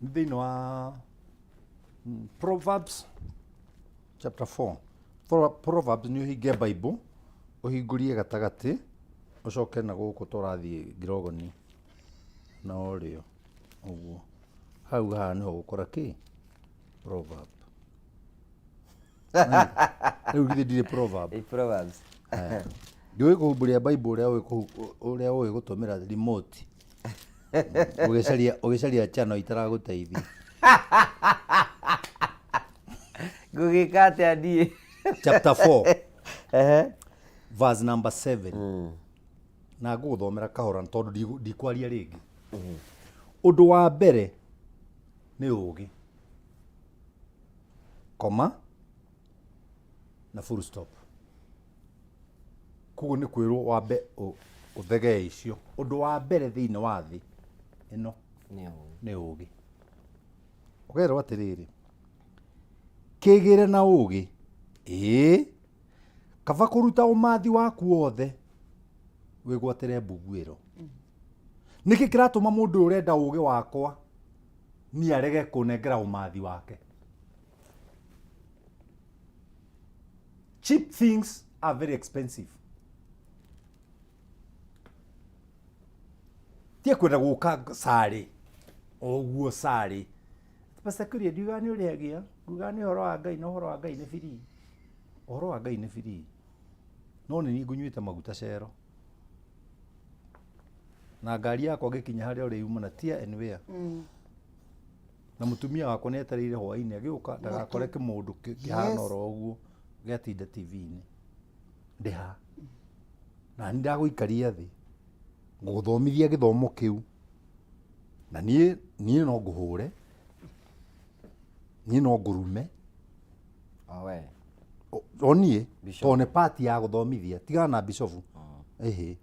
Nĩ thĩinĩ wa Proverbs chapter 4. Proverbs nĩ ũhinge Bible, ũhingũrie gatagatĩ, ũcoke na gũkũ tũrathiĩ ngirogoni na ũrĩo ũguo. Hau haha nĩho ũgũkora kĩ? Proverb. Rĩu githĩ ndirĩ proverb? Ĩ, Proverbs. Haya. Ndiũĩ kũhumbũria Bible ũrĩa ũĩ ũrĩa ũĩ gũtũmĩra remote. Ũgĩcaria ũgĩcaria channel itaragũteithia. Ngũgĩka atĩa niĩ? Chapter 4. Verse number 7. Na ngũgũthomera kahora tondũ ndikwaria rĩngĩ. Ũndũ wa mbere nĩ ũũgĩ. Koma na full stop. Koguo nĩ kwĩrwo wambe ũthegee icio. Ũndũ wa mbere thĩinĩ wa thĩ ĩno nĩ ũũgĩ. Ũkerwo atĩrĩrĩ, kĩgĩre na ũũgĩ, ĩĩ, kaba kũruta ũmathi waku wothe wĩgwatĩre mbuguĩro. Nĩkĩ kĩratũma mũndũ ũyũ ũrenda ũũgĩ wakwa niĩ arege kũnengera ũmathi wake? Cheap things are very expensive. Tie kwenda gũka carĩ o ũguo carĩ. Pastor Kuria, ndiugaga nĩ ũrĩhagia, ngugaga nĩ ũhoro wa Ngai na ũhoro wa Ngai nĩ free. Ũhoro wa Ngai nĩ free. No nĩ niĩ ngũnyuĩte maguta cero. Na ngari yakwa ngĩkinya harĩa ũrĩ yuma na tear and wear. Na mũtumia wakwa nĩ etereire hwainĩ agĩũka ndagakore kĩmũndũ kĩhana oro ũguo gĩatinda TV-inĩ. Ndĩ ha? Na nĩ ndagũikaria thĩ ngũgũthomithia gĩthomo kĩu na niĩ no ngũhũre, niĩ no ngũrume. O we. O niĩ tondũ nĩ part ya gũthomithia, tigana na bishofu. Ĩhĩ,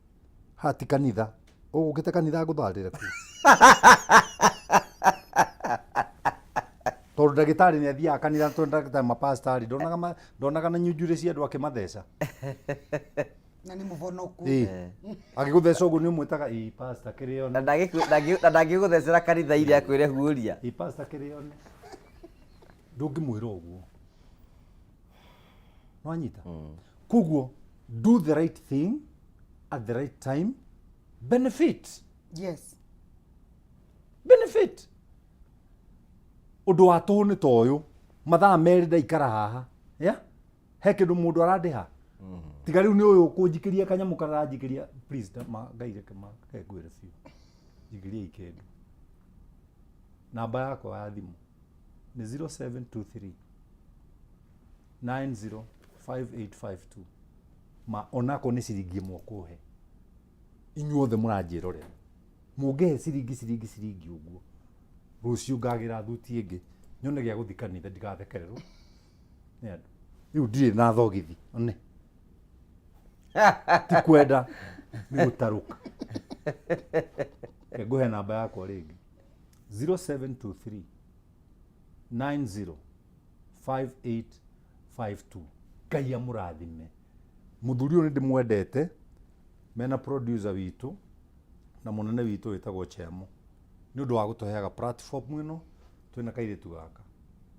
haha ti kanitha, ũgũkĩte kanitha ngũtharĩre kuo? Tondũ ndagĩtarĩ nĩ athiaga kanitha, tondũ ndagĩtarĩ mapastarĩ, ndonaga na nyunjurĩ cia andũ akĩmatheca. Na nĩ mũvonoku. Ĩĩ. Agĩgũtheca ũguo nĩ ũmwĩtaga ĩ pastor kĩrĩone. Na ndangĩgũthecera kanitha iria akwĩre huũria. Ĩ pastor kĩrĩone. Ndũngĩmwĩra ũguo. Nwanyita? Koguo do the right thing at the right time, benefit. Yes. Benefit. Ũndũ wa tũhũ nĩ ta ũyũ, mathaa merĩ ndaikara haha. Yeah? He kĩndũ mũndũ arandĩha. Tiga rĩu nĩ ũyũ ũkũnjikĩria kanyamũ karanjikĩria, please ma Ngai reke ma reke ngwĩre biũ. Njikĩriai kĩndũ. Namba yakwa ya thimũ nĩ 0723 905852. Ma onakorwo nĩ ciringi ĩmwe ũkũhe, inyuothe mũranjĩrorera, mũngĩhe ciringi ciringi ciringi ũguo, rũciũ ngagĩra thuti ĩngĩ nyone gĩa gũthiĩ kanitha ndigathekererwo nĩ andũ. Rĩu ndirĩ na thogithi one, ti kwenda nĩ gũtarũka. Reke ngũhe namba yakwa rĩngĩ, 0723 905852. Ngai amũrathime. Mũthuri ũyũ nĩ ndĩmwendete, mena producer witũ na mũnene witũ wĩtagwo Chemo, nĩ ũndũ wa gũtũheaga platform ĩno twĩna kairĩtu gaka.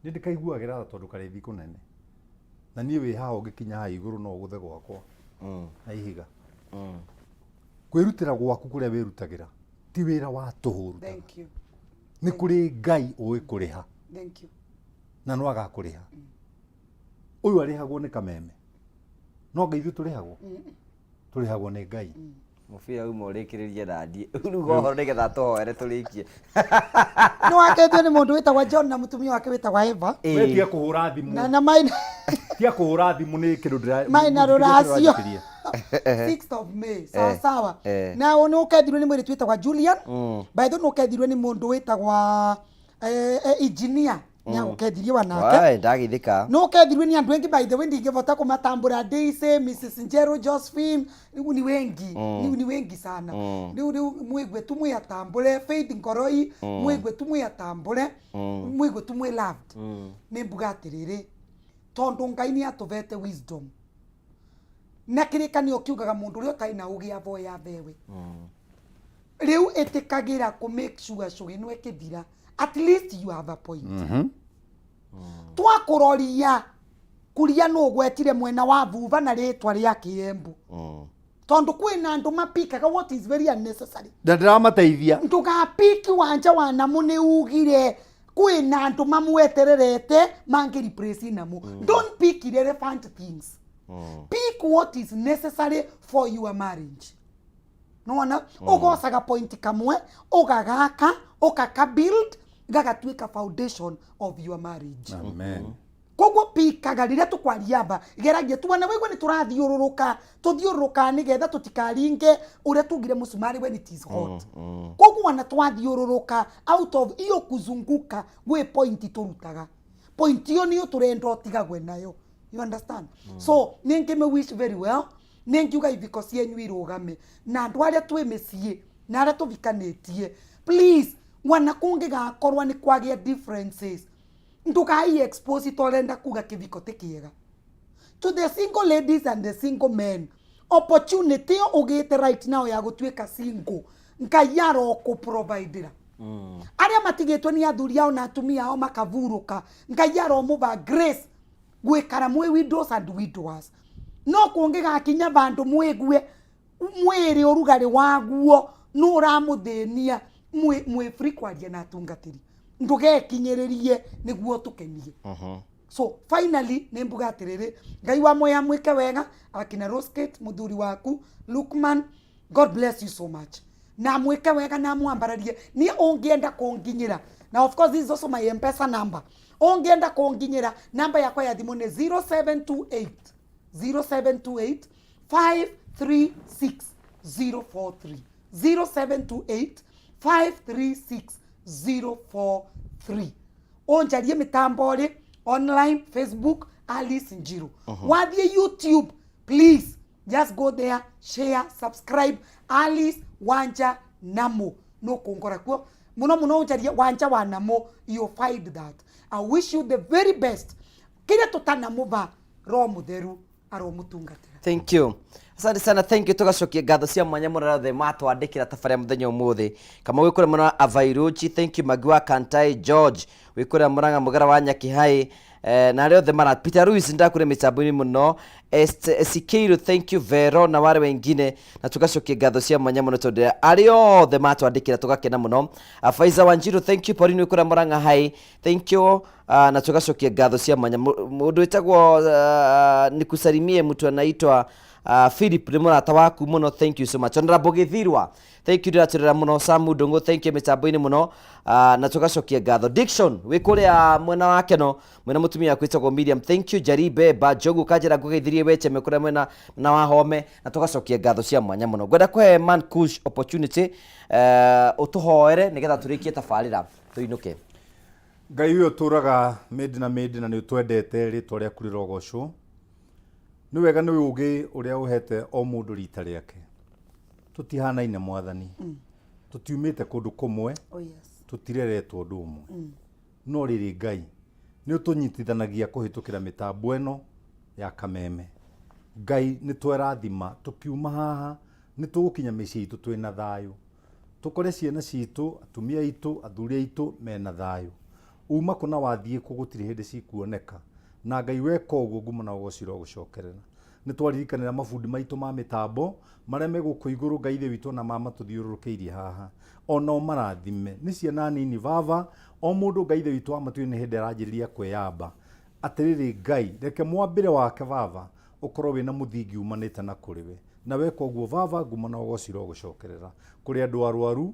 Nĩ ndĩkaiguagĩra tha tondũ karĩthi kũnene. Na niĩ wĩ haha ũngĩkinya haha igũrũ no ũgũthe gwakwa na ihiga. Kwĩrutĩra gwaku kũrĩa wĩrutagĩra ti wĩra wa tũhũ ũrutaga. Thank you. Nĩ kũrĩ Ngai ũĩ kũrĩha. Thank you. Na no agakũrĩha. Ũyũ arĩhagwo nĩ kameme. No Ngai ithuĩ tũrĩhagwo? Tũrĩhagwo nĩ Ngai. Mũbira uma ũrĩkĩrĩrie naniĩ. Rĩu uga ũhoro nĩgetha tũhoere tũrĩkie. Nĩ waketio nĩ mũndũ wĩtagwa John na mũtumia wake wĩtagwa Eva. We tiga kũhũra thimũ. Na maina Tiga kũhũra thimũ nĩ kĩndũ ndĩra. Maina rũracio. ndĩranjĩkĩria. 6th of May. Sawa sawa. Eh. Na nĩ ũkethirwo nĩ mũirĩtu wĩtagwa Julian. By the way nĩ ũkethirwo nĩ mũndũ wĩtagwa engineer. Nĩ agũkethirie wanake. Wai, ndagithika. Nĩ ũkethirwo nĩ andũ aingĩ by the way ndingĩbota kũmatambũra Daisy, Mrs. Njero, Josephine, rĩu ni wengi. Rĩu ni wengi sana. Rĩu rĩu mwĩgue tu mwĩatambũre Faith Ngoroi, mwĩgue tu mwĩatambũre, mwĩgue tu mwĩ loved. Nĩ mbuga atĩrĩrĩ, tondũ Ngai nĩ atũbete wisdom. Na kĩrĩkanĩro kiugaga mũndũ ũrĩa ũtarĩ na ũgĩ avoya abewe. Rĩu ĩtĩkagĩra kũ make sure cũgĩ no ĩkĩthira. At least you have a point. Twakũroria kuria nũ ũgwetire mwena wa vuva na rĩtwa rĩa kĩembu. Tondũ kwĩna andũ mapikaga what is very unnecessary. Na ndĩramateithia. Ndũgapiki wanja wa namu nĩ ugire kwĩna andũ mamwetererete mangĩ replace namu. Don't pick irrelevant things. Pick what is necessary for your marriage. Nĩwona ũgocaga point kamwe ũgagaka ũkaka build gagatuĩka foundation of your marriage. Amen. Koguo pikaga rĩrĩa tũkwaria aba geragia tuona wĩgue nĩ tũrathiũrũrũka tũthiũrũrũka nĩgetha tũtikaringe ũrĩa tugire mũcumarĩ when it is hot. Koguo wana twathiũrũrũka out of iyo kuzunguka gwĩ point tũrutaga point iyo nĩyo tũrenda ũtigagwe nayo. You understand? So nĩ ngĩmĩ wish very well nĩ ngiuga iviko cienyu irũgame na andũ arĩa twĩ mĩciĩ na arĩa tũvikanĩtie please wana kũngĩgakorwa nĩ kwagĩa differences ndũkai expose torenda kuga kĩviko ti kĩega. To the single ladies and the single men, opportunity ĩyo ũgĩte right now ya gũtuĩka single Ngai arokũprovidera. Arĩa matigĩtwo nĩ athuri ao na atumia ao makavurũka Ngai aromũva grace gwĩkara mwĩ widows and widowers. No kũngĩgakinya vandũ mwĩgue mwĩrĩ ũrugarĩ waguo nĩ ũramũthĩnia mwĩ free kwaria na atungatĩri ndũgekinyĩrĩrie nĩguo tũkenie. So finally nĩ mbuga atĩrĩrĩ Ngai wa moya mwĩke wega akina Rosket mũthuri waku Lukman, God bless you so much na mwĩke wega na mwambararie niĩ ũngĩenda kũnginyĩra na of course this is also my M-Pesa number ũngĩenda kũnginyĩra namba yakwa ya thimũ nĩ 0728 0728 536 043 0728 536 043 ũnjarie mĩtambo rĩ online Facebook Alice Njiru. Wathiĩ YouTube please just go there share subscribe Alice Wanja Namu nũkũngora kuo mũno mũno ũnjarie Wanja wa Namu you find that. I wish you the very best kĩrĩa tũtanamũva roho mũtheru aromutungatira. Thank you. Asante sana, thank you. Tugacokia ngatho cia mwanya mũno othe matwandĩkĩra tabarĩra mũthenya ũmũthĩ. Kamau wĩ kũrĩa mwena wa Avairuchi, thank you. Magi wa Kantai George wĩ kũrĩa Murang'a Mũgera wa Nyakĩhai, na arĩa othe mara Peter Ruiz ndakũrĩa mĩtambo-inĩ mũno. Sikeiru, thank you. Vero na wale wengine, na tugacokia ngatho cia mwanya mũno tondũ arĩa othe matwandĩkĩra tũgakena mũno. Faiza Wanjiru, thank you. Pauline wĩ kũrĩa Murang'a Hai, thank you. Na tugacokia ngatho cia mwanya mũndũ wĩtagwo nikusalimie mtu anaitwa Philip nĩ mũrata waku mũno, thank you so much. Honorable Gĩthirwa, thank you, ndĩratũrĩra mũno. Samu Ndũng'ũ, thank you mĩtambo-inĩ mũno. Na tugacokia ngatho. Dickson wĩ kũrĩa mwena wa Keno mwena mũtumia waku wĩtagwo Miriam, thank you. Jaribe Banjogu kanjĩra ngũgeithirie wecheme kũrĩa mwena na wa Home, na tugacokia ngatho cia mwanya mũno. Ngwenda kũhe Man Kush opportunity ũtũhoere nĩgetha tũrĩkie tabarĩra tũinũke. Ngai ũyũ ũtũraga mĩndĩ na mĩndĩ na nĩ ũtwendete, rĩtwa rĩaku rĩrogocwo. Nĩ wega nĩ ũgĩ ũrĩa ũhete o mũndũ rita rĩake. Tũtihanaine Mwathani. Tũtiumĩte kũndũ kũmwe. Oh, yes. Tũtireretwo ũndũ ũmwe. No rĩrĩ Ngai, nĩ ũtũnyitithanagia kũhĩtũkĩra mĩtambo ĩno ya Kameme. Ngai nĩ twerathima tũkiuma haha nĩ tũgũkinya mĩciĩ itũ twĩna thayũ. Tũkore ciana citũ, atumia aitũ, athuri aitũ mena thayũ. Uma kũ na wathiĩ kũ gũtirĩ hĩndĩ cikuoneka. Na Ngai weka ũguo ngumo na ũgoci ũrogũcokerera. Nĩ twaririkanĩra mabundi maitũ ma mĩtambo marĩa me gũkũ igũrũ Ngai ithe witũ na mama tũthiũrũrũkĩirie haha. Onao marathime. Nĩ ciana nini baba, o mũndũ Ngai ithe witũ wa matu-inĩ nĩ hĩndĩ aranjĩrĩria kwĩyamba. Atĩrĩrĩ Ngai, reke mwambĩre wake baba Ũkorwo wĩna mũthingi umanĩte na kũrĩ we. Na weka ũguo Baba, ngumo na ũgoci irogũcokerera. Kũrĩ andũ arwaru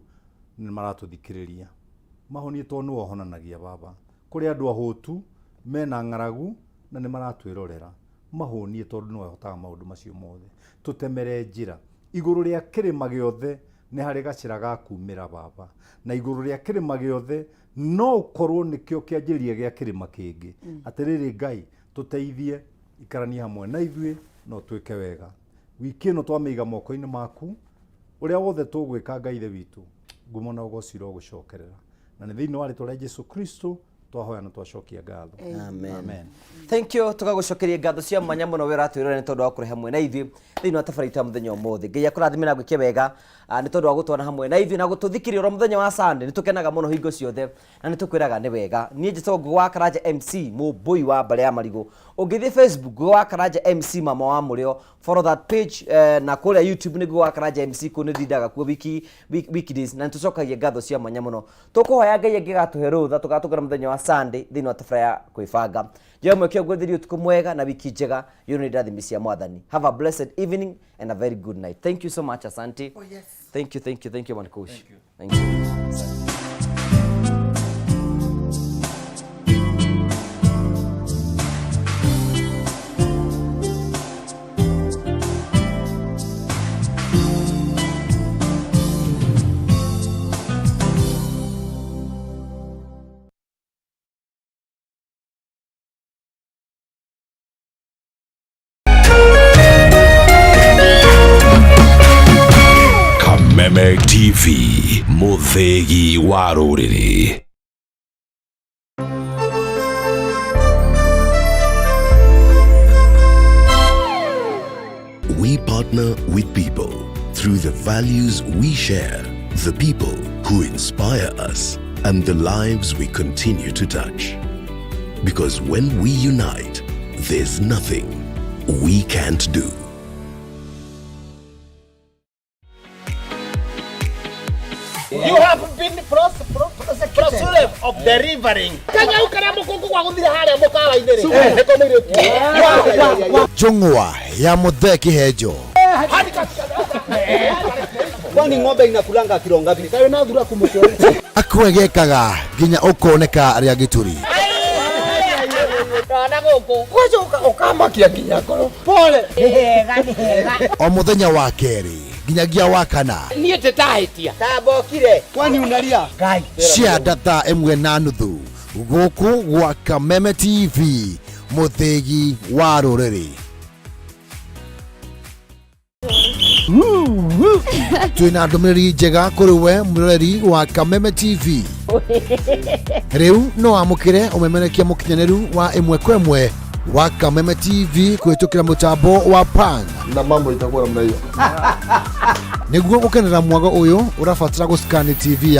nĩ maratũthikĩrĩria. Mahonie tondũ nĩwe ũhonanagia Baba. Kũrĩ andũ ahũtu mena ng'aragu na nĩ maratwĩrorera. Mahũnie tondũ nĩwe ũhotaga maũndũ macio mothe. Tũtemere njĩra. Igũrũ rĩa kĩrĩma gĩothe nĩ harĩ gacĩra ga kumĩra Baba. Na igũrũ rĩa kĩrĩma gĩothe no ũkorwo nĩkĩo kĩanjĩrĩria gĩa kĩrĩma kĩngĩ. Atĩrĩrĩ Ngai, tũteithie, ikaranie hamwe na ithuĩ na ũtwĩke wega. Wiki ĩno twamĩiga moko-inĩ maku, ũrĩa wothe tũgwĩka Ngai Ithe witũ, ngumo na ũgoci irogũcokerera. Na nĩ thĩinĩ wa rĩtwa rĩa Jesu Kristo twahoya na twacokia ngatho. Amen. Amen. Thank you, tũgagũcokeria ngatho cia mwanya mũno we ũratwĩrora nĩ tondũ wa kũrehe hamwe na ithuĩ thĩinĩ wa tabarĩra itũ ya mũthenya ũmũthĩ. Ngai akũrathime na agwĩke wega nĩ tondũ wa gũtwana hamwe na ithuĩ na gũtũthikĩrĩria oro mũthenya wa Sunday. Nĩ tũkenaga mũno hingo ciothe na nĩ tũkwĩraga nĩ wega. Niĩ njĩtagwo Ngũgĩ wa Karanja MC, mũmbũi wa mbarĩ ya marigũ. Ũngĩthiĩ Facebook, Ngũgĩ wa Karanja MC mama wa mũrĩo, follow that page na kũrĩa YouTube nĩ Ngũgĩ wa Karanja MC, kũu nĩ ndindaga kuo wiki, weekdays na nĩ tũcokagia ngatho cia mwanya mũno. Tũkũhoya Ngai angĩgatũhe rũtha tũgatũngana mũthenya wa Sunday thĩinĩ wa tabarĩra ya kwĩbanga. Njoe mweke ũyũ ngwĩthĩrie ũtukũ mwega na wiki njega yũrwo nĩ irathimi cia Mwathani. Have a blessed evening and a very good night. Thank you so much, asante. Oh, yes. Thank you, thank you, thank you, Mankush. Thank you. Thank you. Kameme TV, mũthĩgi wa rũrĩrĩ. We partner with people through the values we share, the people who inspire us, and the lives we continue to touch. Because when we unite, there's nothing we can't do. You have been prosecuted of delivering. Kanyau karia mukungu gwaguthire haria mukawa-inĩ rĩ, nĩko mũirĩtu. Njũng'wa ya Mũthee Kĩhenjo. Kwani ng'ombe inakulanga kilo ngapi? Kayo na thura kumutwe. Akwegekaga nginya ũkoneka rĩa gĩturi. Ndona gũkũ. Gwacoka ũkamakia nginya ngoro. Pole. Nĩ hega, nĩ hega. O mũthenya wa kerĩ nginyagia wa kana. Niĩ ndĩtahĩtia. Tambokire. Kwani unalia? Ngai. Cia thaa 1:30 gũkũ gwa Kameme TV, mũthĩgi wa rũrĩrĩ. Twĩna ndũmĩrĩri njega kũrĩ we mũroreri wa Kameme TV. Rĩu no wamũkĩre ũmemerekia mũkinyanĩru wa ĩmwe kwa ĩmwe wa Kameme TV kũhĩtũkĩra mũtambo wa Pan. Na mambo itakuwa namna hiyo. Nĩguo gũkenera mwago ũyũ ũrabatara gũscan TV.